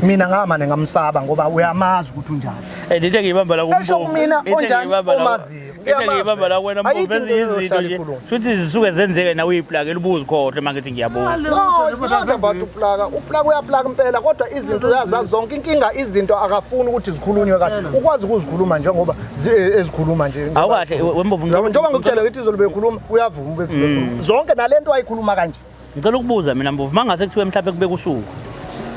Mina ngamane ngamsaba ngoba uyamazi ukuthi unjani. Into engiyibamba la Esho kumina onjani omaziyo. Into engiyibamba la kuwena Mbovu ezinye izinto nje. Futhi zisuke zenzeke nawe uyiplakela ubuzikhohle mangithi ngiyabona. No, it's not about uplaka. Uplaka uyaplaka impela kodwa izinto uyazazi zonke. Inkinga izinto akafuni ukuthi zikhulunywe kahle. Ukwazi ukuzikhuluma njengoba ezikhuluma nje. Awukahle weMbovu njengoba ngikutshela ngithi izolo bekhuluma uyavuma bekhuluma. Zonke nalento ayikhuluma kanje. Ngicela ukubuza mina Mbovu mangase kuthiwe mhlawumbe kubeka usuku.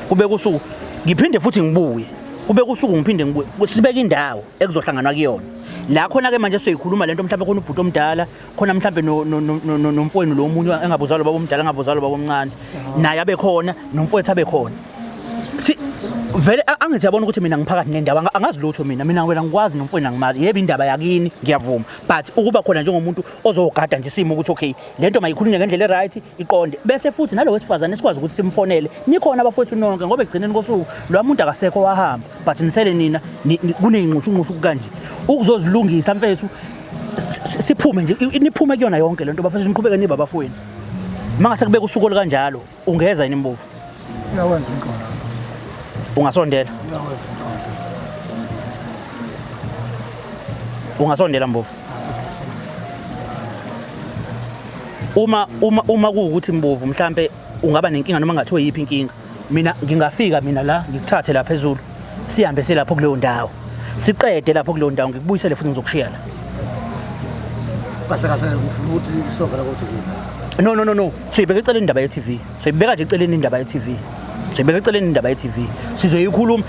Kubeka usuku ngiphinde futhi ngibuye. Kubeka usuku ngiphinde ngibuye. Sibeke indawo ekuzohlanganwa kuyona. La khona ke manje sizoyikhuluma lento mhlawumbe khona ubhuti omdala, khona mhlawumbe nomfowenu lo omunye engabuzalwa baba omdala engabuzalwa baba omncane. Naye abe khona nomfowethu abe khona. Si vele angithi yabona ukuthi mina ngiphakathi nendawo angazi lutho mina mina wena ngikwazi nomfowenu angimazi. Yebo indaba yakini ngiyavuma but ukuba khona njengomuntu ozogada nje isimo ukuthi okay lento mayikhulunywe ngendlela eright iqonde bese futhi nalo wesifazane sikwazi ukuthi simfonele nikhona abafowethu nonke ngoba ekugcineni kosuku lo muntu akasekho wahamba but nisele nina kuneyinxushunxushu kanje ukuzozilungisa mfethu siphume nje niphume kuyona yonke lento bafethu niqhubeke niba abafowenu mangase kubeka usuku olukanjalo ungeza yini Mbovu? Uyawenza umqondo. Ungasondela. Uyawenza umqondo. Ungasondela Mbovu. Uma kuwukuthi Mbovu mhlambe ungaba nenkinga noma ngathiwe yiphi inkinga mina ngingafika mina la ngikuthathe la phezulu sihambe selapho kuleyo ndawo siqede lapho kuleyo ndawo ngikubuyisele futhi ngizokushiya la. Kahle kahle ngifuna ukuthi isovela kodwa. No. Siyibeka eceleni indaba ye-TV. Siyibeka nje eceleni indaba ye-TV. Siyibeka eceleni indaba ye-TV. Sizoyikhuluma.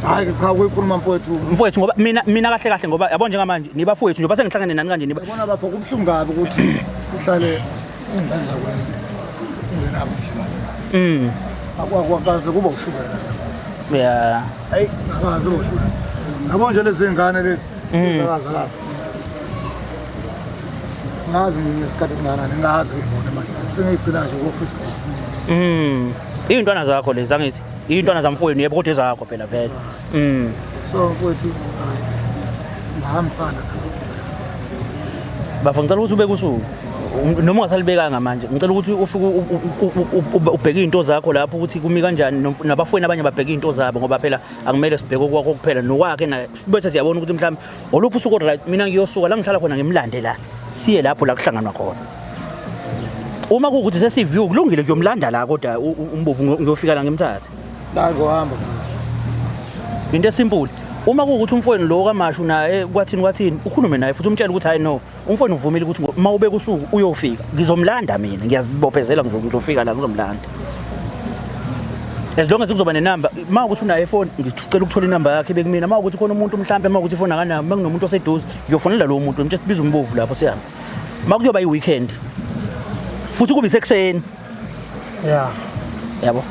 Hayi cha ukuyikhuluma mfowethu. Mfowethu ngoba mina kahle kahle ngoba yabo njengamanje nibafowethu njengoba sengihlangene nani kanje niba. Yabona bafo kubuhlungu kabi ukuthi uhlale ingane zakwenu ungenabo ubudlelwane nazo. Akwakaze kuba ushukela. Yeah. Hayi akaze kuba ushukela. Yabo nje lezi ngane lezi. Akaze lapha. Ngazi ngesikhathi esingakanani ngazi ngibone emahlanu sengiyigcina nje ku Facebook. Iy'ntwana zakho lezi angithi iy'ntwana zamfowenu yebo kodwa ezakho phela vele. So mfowethu hayi ngihambisana nalokho. Bafo ngicela ukuthi ubeke usuku noma ungasalibekanga manje ngicela ukuthi ufike ubheke izinto zakho lapho ukuthi kumi kanjani nabafowenu abanye babheke izinto zabo ngoba phela akumele sibheke okwakho kuphela nokwakhe naye bese siyabona ukuthi mhlawumbe oluphi usuku right mina ngiyosuka la ngihlala khona ngimlande la siye lapho la kuhlanganwa khona. Uma kuwukuthi sesiview kulungile kuyomlanda la kodwa uMbovu ngiyofika la ngimthathe. La ngohamba. Into esimple uma kuwukuthi umfowenu lo kaMashu naye kwathini ukhulume naye futhi umtshele ukuthi hayi no umfowenu uvumile ukuthi uma ubeka usuku uyofika ngizomlanda mina ngiyazibophezela ngizofika la ngizomlanda. As long as kuzoba nenamba uma ukuthi unayo ifoni ngicela ukuthola inamba yakhe ibe kumina uma ukuthi khona umuntu mhlambe uma ukuthi ifoni akanayo uma kunomuntu oseduze ngiyofonela lowo muntu ngimtshela sibiza uMbovu lapho siyahamba. Uma kuyoba i-weekend futhi kube isekuseni. Yeah. Yabo.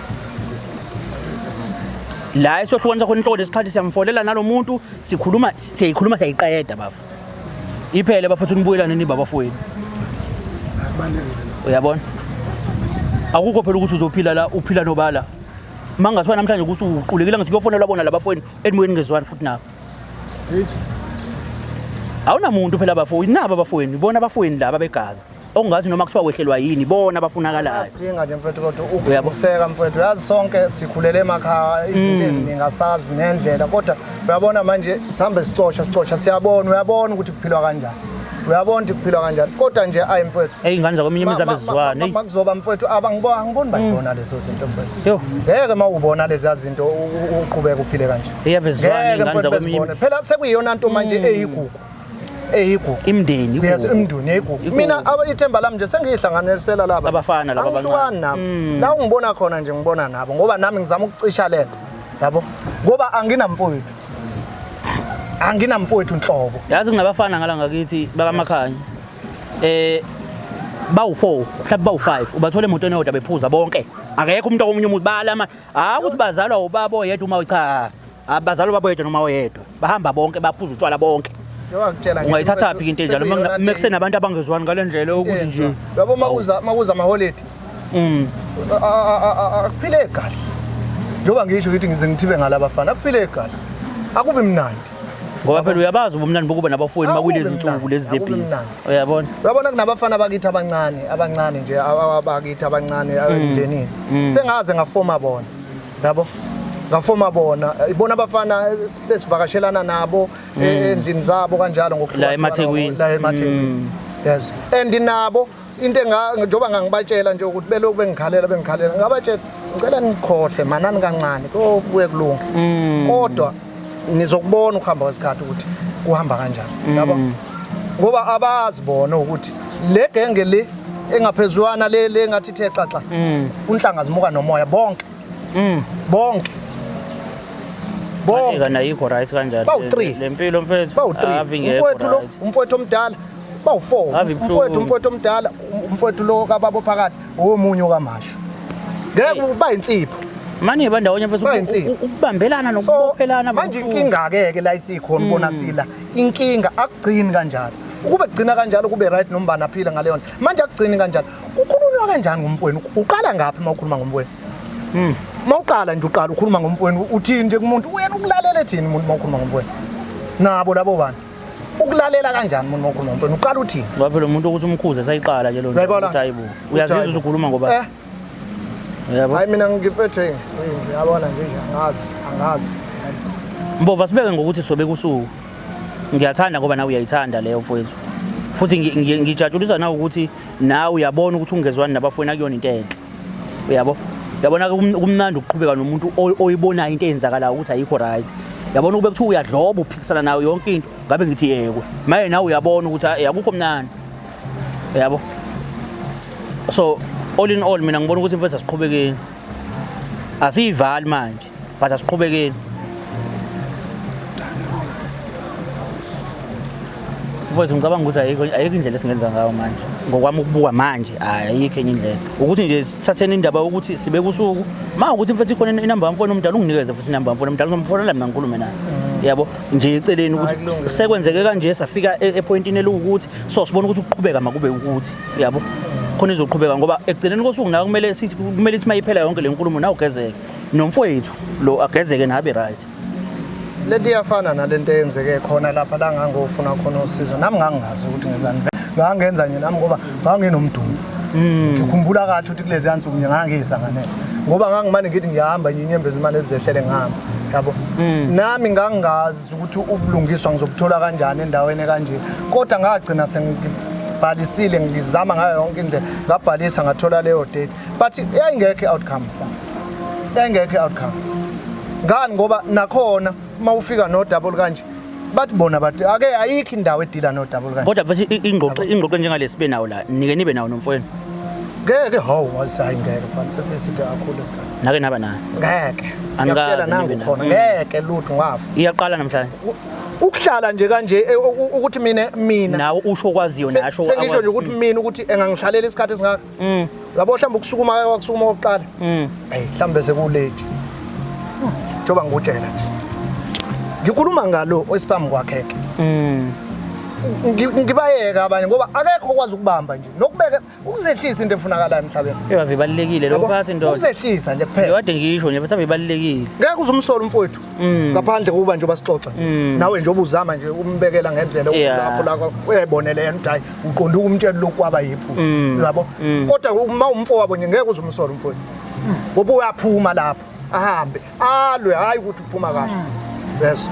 La esohlukanisa khona inhloko lesikhathi siyamfonela nalomuntu sikhuluma siyayikhuluma siyayiqeda bafo. Iphele bafethu nibuyelane niba abafowenu. Akubalekile. Uyabona? Akukho phela ukuthi uzophila la uphila nobala. Uma ngathiwa namhlanje ukuthi uqulekile ngithi kuyofonelwa bona labafowenu enimoyeni ngezwani futhi nabo. Awunamuntu phela abafowenu, nabo abafowenu, bona abafowenu laba begazi. Okungathi noma kuthiwa wehlelwa yini, bona abafunakalayo. Dinga nje mfethu kodwa ukufundiseka mfethu. Uyazi sonke sikhulele emakhaya izinto eziningi asazi nendlela kodwa uyabona manje sihambe sicosha sicosha siyabona uyabona ukuthi kuphilwa kanjani. Uyabona ukuthi kuphilwa kanjani kodwa nje ayi mfethu. Hey ingane zakominye imizi ave zizwane. Makuzoba mfethu abangibona angiboni bayibona lezo zinto mfethu. Yo. Ngeke uma ubona lezi zinto uqhubeke uphile kanje. Hey ave zizwane ingane zakominye. Phela sekuyiyona nto manje eyigugu. Eyigugu. Imndeni igugu. Yes, imndeni eyigugu. Mina ithemba lami nje sengiyihlanganisela laba. Abafana laba abancane. Nabo. La ungibona khona nje ngibona nabo ngoba nami ngizama ukucisha lento. Yabo? Ngoba anginamfowethu. Anginamfowethu nhlobo. Yazi kunabafana ngala ngakithi bakamakhanya. Bawu4 mhlawumbe bawu5 ubathola emotweni eyodwa bephuza bonke. Akekho umuntu omunye umuntu bala ama hayi ukuthi bazalwa ubaba oyedwa uma cha abazalwa ubaba oyedwa noma oyedwa. Bahamba bonke baphuza utshwala bonke. Ungayithatha phi into enjalo uma kusenabantu abangezwani ngale ndlela yokuthi nje yabo makuza amaholidi akuphile kahle. Njengoba ngisho ukuthi ngize ngithibe ngalabafana akuphile kahle. Akubi mnandi. Ngoba phela uyabazi ubumnandi bokuba nabafowenu bakulezi nsuku lezi zebhizi. Uyabona? Uyabona kunabafana bakithi abancane, abancane nje abakithi abancane emndenini. Sengaze ngafoma bona. Yabo? Ngafoma bona. Ibona abafana besivakashelana nabo endlini zabo kanjalo ngokuhlukana. La emaThekwini. La emaThekwini. Yes. And nabo into njengoba ngangibatshela nje ukuthi belokhu bengikhalela ngabatshela ngicela nikhohle manani kancane kokubuye kulunge. Kodwa nizokubona ukuhamba kwesikhathi ukuthi kuhamba kanjani. Yabo? Ngoba abazibona ukuthi le genge le engaphezwana le ngathi ithe xaxa. Unhlanga zimuka nomoya bonke. Bonke. Bonke nayikho right kanjalo. Bawu3. Le mpilo mfethu. Bawu3. Umfowethu lo, umfowethu omdala. Bawu4. Umfowethu omdala, umfowethu lo kababa phakathi, omunye okamasho. Ngeke bayinsipho. Manje bandawonye mfethu ukubambelana nokubophelana. Manje inkinga ke ke la isikhona ubona sila. Inkinga akugcini kanjalo. Ukube kugcina kanjalo kube right nombani aphila ngaleyo nto. Manje akugcini kanjalo. Kukhulunywa kanjani ngomfowenu? Uqala ngaphi uma ukhuluma ngomfowenu? Mawuqala nje uqala ukhuluma ngomfowenu uthini nje kumuntu? Uyena ukulalela ethini umuntu mawukhuluma ngomfowenu? Nabo labo bantu. Ukulalela kanjani umuntu mawukhuluma ngomfowenu? Uqala uthini? Ngoba phela umuntu ukuthi umkhuze sayiqala nje lo nto. Uthi hayibo. Uyazizwa ukuthi ukhuluma ngoba. Yabo. Hayi mina ngiphethe ngiyabona nje angazi. Mbova sibeke ngokuthi sobe kusuku. Ngiyathanda ngoba nawe uyayithanda leyo mfowethu. Futhi ngijatshulisa nawe ukuthi nawe uyabona ukuthi ungezwani nabafowenu akuyona into enhle. Uyabo? Uyabona kumnandi ukuqhubeka nomuntu oyibonayo into eyenzakalayo ukuthi ayikho right. Yabona ukube kuthiwa uyadloba uphikisana nayo yonke into ngabe ngithi yekwe. Maye nawe uyabona ukuthi akukho mnandi. Uyabo? So all in all mina ngibona ukuthi mfethu asiqhubekeni. Asiyivali manje, but asiqhubekeni. Mfowethu ngicabanga ukuthi ayikho indlela esingenza ngayo manje. Ngokwami ukubuka manje ayikho enye indlela. Ukuthi nje sithatheni indaba yokuthi sibeke usuku. Ma ukuthi mfethu ikhona inamba yamfowenu omdala unginikeze futhi inamba yamfowenu omdala ngizomfonela mina ngikhulume naye. Yabo nje eceleni ukuthi sekwenzeke kanje safika epointini elukuthi so sibona ukuthi ukuqhubeka makube ukuthi yabo. Khona izoqhubeka ngoba ekugcineni kosuku nawe kumele sithi kumele ithi mayiphela yonke le nkulumo nawe ugezeke. Nomfowethu lo agezeke nabe right. Lento iyafana nalento eyenzeke khona lapha la ngangofuna khona usizo. Nami ngangingazi ukuthi ngenzani. Ngangenza nje nami ngoba nganginomdumo. Ngikhumbula kahle ukuthi kulezi nsuku nje ngangiyisanganele. Ngoba ngangimane ngithi ngiyahamba nje inyembezi imali ezizehlele ngihamba. Yabo. Nami ngangingazi ukuthi ubulungiswa ngizobuthola kanjani endaweni kanje. Kodwa ngagcina sengibhalisile ngizama ngayo yonke indlela. Ngabhalisa ngathola leyo date. But yayingekho i-outcome. Yayingekho i-outcome. Ngani ngoba nakhona uma ufika no double kanje bathi bona bathi ake ayikho indawo edila no double kanje. Kodwa futhi ingxoxo njengalesi sibe nawo la nike nibe nawo nomfowenu. Ngeke hawu wazi ngeke mfana sesiside kakhulu isikhathi. Nake naba nayo. Ngeke. Ngiyakutshela nangu khona ngeke lutho ngafa. Iyaqala namhlanje. Ukuhlala nje kanje ukuthi mina nawe usho kwaziyo nasho sengisho nje ukuthi mina ukuthi engangihlalela isikhathi esingaka. Yabo mhlawumbe ukusukuma wakusukuma okokuqala. Hey mhlawumbe sekulate. Njengoba ngikutshela nje. Ngikhuluma ngalo osiphambi kwakhe ke. Ngibayeka abanye ngoba akekho okwazi ukubamba nje nokubeka ukuzehlisa into efunakalayo emhlabeni. Yebo, ibalulekile lokho phathi ndoda. Ukuzehlisa nje kuphela. Ngikade ngisho nje bathi ibalulekile. Ngeke uze umsole umfowethu ngaphandle kokuba nje basixoxa nawe nje obuzama nje umbekela ngendlela lapho la uyayibonela yena ukuthi hayi uqonde ukumtshela lokhu kwaba yiphutha yabo. Kodwa uma umfowabo nje ngeke uze umsole umfowethu ngoba uyaphuma lapho ahambe alwe, hayi ukuthi uphuma kahle. Yes.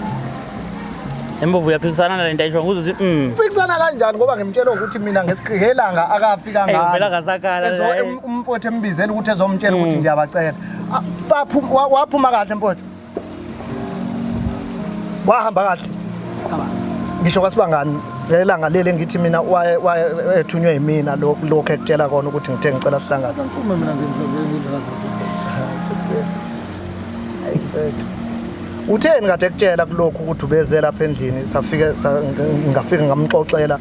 Embovu uyaphikisana nalento ayisho nguze uthi Uphikisana kanjani ngoba ngimtshela ukuthi mina ngesiqhelanga akafika ngalo. Vela kasakhala. Umfowethu embizela ukuthi ezomtshela ukuthi ngiyabacela. Baphuma waphuma kahle mfowethu. Wahamba kahle. Ngisho kwasibangani lelanga leli ngithi mina waye ethunywe yimina lokho ekutshela kona ukuthi ngithe ngicela sihlangane. Ngiphume mina ngindlela. Utheni kade ekutshela kulokhu ukuthi ubeze lapha endlini safike ngafika ngamxoxela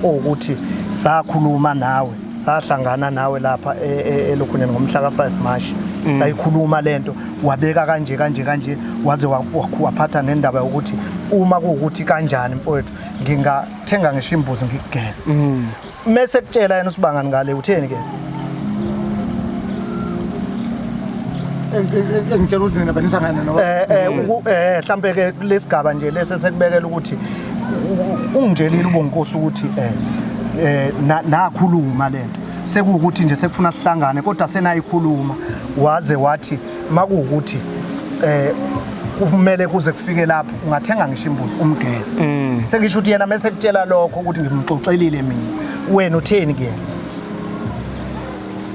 ukuthi sakhuluma nawe sahlangana nawe lapha elokhuneni ngomhla ka5 March sayikhuluma lento wabeka kanje kanje kanje waze waphatha nendaba yokuthi uma kuwukuthi kanjani mfowethu ngingathenga ngisho imbuzi ngikugeze. Mase kutshela yena usibangani ngale utheni ke? Engitshela ukuthi nina benihlangana no mhlambe ke lesigaba nje lese sekubekela ukuthi ungitshelile ubonkosi ukuthi nakhuluma lento sekuwukuthi nje sekufuna sihlangane kodwa senayikhuluma waze wathi makuwukuthi kumele kuze kufike lapho ungathenga ngisho imbuzi umgeze. Sengisho ukuthi yena mase kutshela lokho ukuthi ngimxoxelile mina wena utheni kuyena?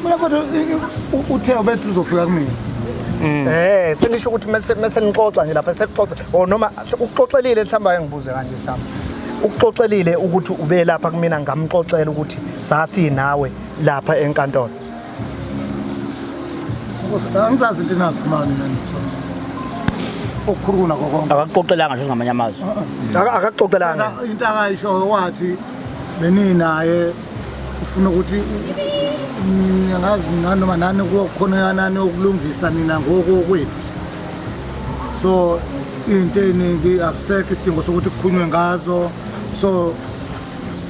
Mina kodwa uthe ubethu uzofika kumina. Sengisho ukuthi mase nixoxa nje lapha sekuxoxa or noma ukuxoxelile mhlawumbe ake ngibuze kanje mhlawumbe ukuxoxelile ukuthi ube lapha kumina ngamxoxela ukuthi sasinawe lapha enkantolo. Angizazi into enakhuluma mina nithona. Okukhulu kunakho konke. Akakuxoxelanga nje ngamanye amazwi. Akakuxoxelanga. Into akayisho wathi beninaye ufuna ukuthi ngiyazi noma nani kukhona nani ukulungisa nina ngokokwenu. So into eningi akusekho isidingo sokuthi kukhulunywe ngazo. So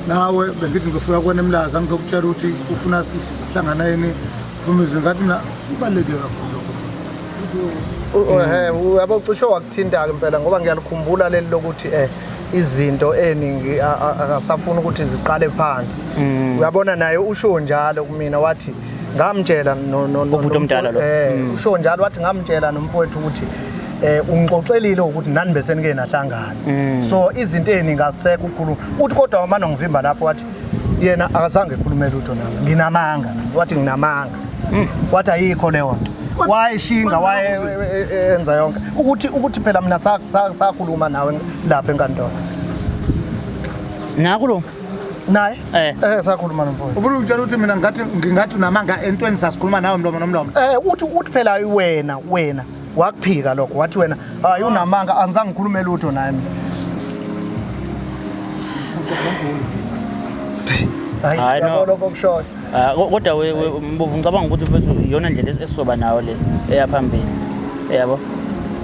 nawe bengithi ngizofika kwena eMlaza ngizokutshela ukuthi ufuna sihlanganeni sikhulume izinto ngathi mina kubaluleke kakhulu lokho. Uyabo cishe wakuthinta ke impela ngoba ngiyalikhumbula leli lokuthi izinto eningi akasafuna ukuthi ziqale phansi. Uyabona naye usho njalo kumina wathi ngamtshela no omdala lo. Usho njalo wathi ngamtshela nomfowethu ukuthi ungixoxelile ukuthi nani bese nike nahlangana. So izinto eziningi asekho ukukhuluma. Uthi kodwa manje ngivimba lapho wathi yena akazange ekhulume lutho nami. Nginamanga. Wathi nginamanga. Wathi ayikho leyo nto. Wayishinga waye enza yonke ukuthi phela mina sakhuluma nawe lapha enkantolo. Naku lo naye sakhuluma nomfowethu. Ubulu utshela ukuthi mina ngingathi unamanga entweni sasikhuluma nawe mlomo nomlomo. Uthi phela wena wakuphika lokho wathi wena hayi unamanga angizange ngikhulume lutho naye mina. Hayi lokho kushoyo. Kodwa Mbovu ngicabanga ukuthi mfethu iyona ndlela esizoba nayo le eyaphambili. Yabo.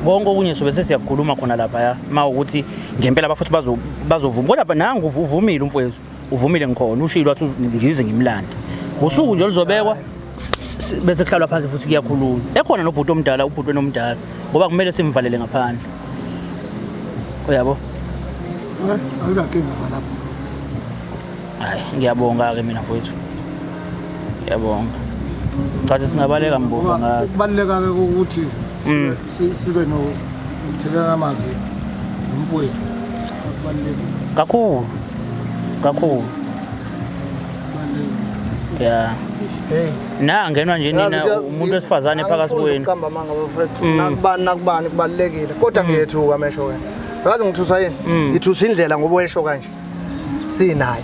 Konke okunye sobe sesiyakhuluma khona lapha ya mawukuthi ngempela abafuthi bazovuma. Kodwa nangu uvumile umfowethu. Uvumile ngikhona ushilo wathi ngize ngimlande. Ngosuku nje oluzobekwa bese kuhlalwa phansi futhi kuyakhulunywa. Ekhona nobhuti omdala ubhuti nomdala ngoba kumele simvalele ngaphandle. Uyabo? Ayinankinga lapho. Hayi ngiyabonga ke mina mfowethu. Ngiyabonga. Cha singabaleka Mbovu ngazi. Kubaluleka ke ukuthi sibe nokuthelelana amazwi nomfowethu. Kubalulekile. Kakhulu. Kakhulu. Yeah. Na ngenwa nje nina umuntu wesifazane phakathi kwenu. Uqamba amanga bafethu. Nakubani kubalulekile. Kodwa ngiyethuka mesho wena. Yazi ngithusa yini? Ngithusa indlela ngoba wesho kanje. Sinaye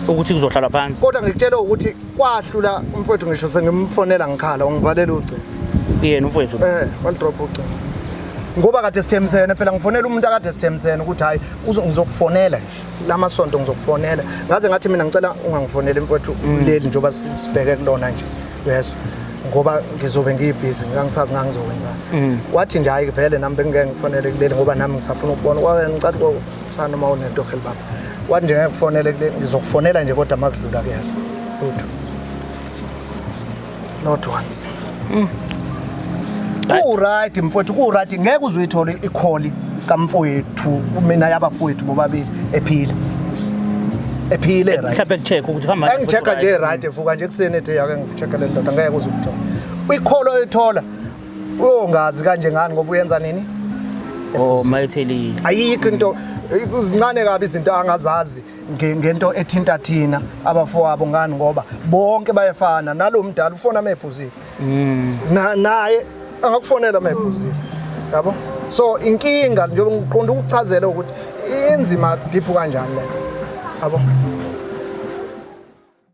ukuthi kuzohlala phansi. Kodwa ngikutshela ukuthi kwahlula umfowethu ngisho sengimfonela ngikhala wangivalela ucingo. Yena umfowethu. Walidrop ucingo. Ngoba kade sithembisene phela ngifonela umuntu akade sithembisene ukuthi hayi ngizokufonela nje. Lamasonto ngizokufonela. Ngaze ngathi mina ngicela ungangifoneli mfowethu leli njengoba sibheke kulona nje. Uyezwa? Ngoba ngizobe ngiyibhizi ngangisazi ngangizokwenzani. Wathi nje hayi vele nami bengeke ngifonele kuleli ngoba nami ngisafuna ukubona. Kwaye ngicela ukuthi noma unento baba. Wathi nje ngeke kufonele kule, ngizokufonela nje kodwa makudlula kuyena. Lutho. Not once. Ku-right mfowethu, ku-right, ngeke uze uyithole ikholi kamfowethu mina yabafowethu bobabili ephila. Ephile right. Mhlawumbe kucheck ukuthi hamba. Engi-check-a nje right, evuka nje ekuseni ethi ake ngi-check-e le ndoda, ngeke uze ukuthola. Ikholo oyithola uyongazi kanje ngani ngoba uyenza nini? Oh, mayithelile. Ayikho into, zincane kabi izinto angazazi ngento ethinta thina abafowabo, ngani ngoba bonke bayefana. Nalo mdala ufona mephuzile, naye angakufonela mephuzile, yabo. So inkinga njengoba ngiqonda ukuchazela ukuthi inzima deep kanjani le, yabo.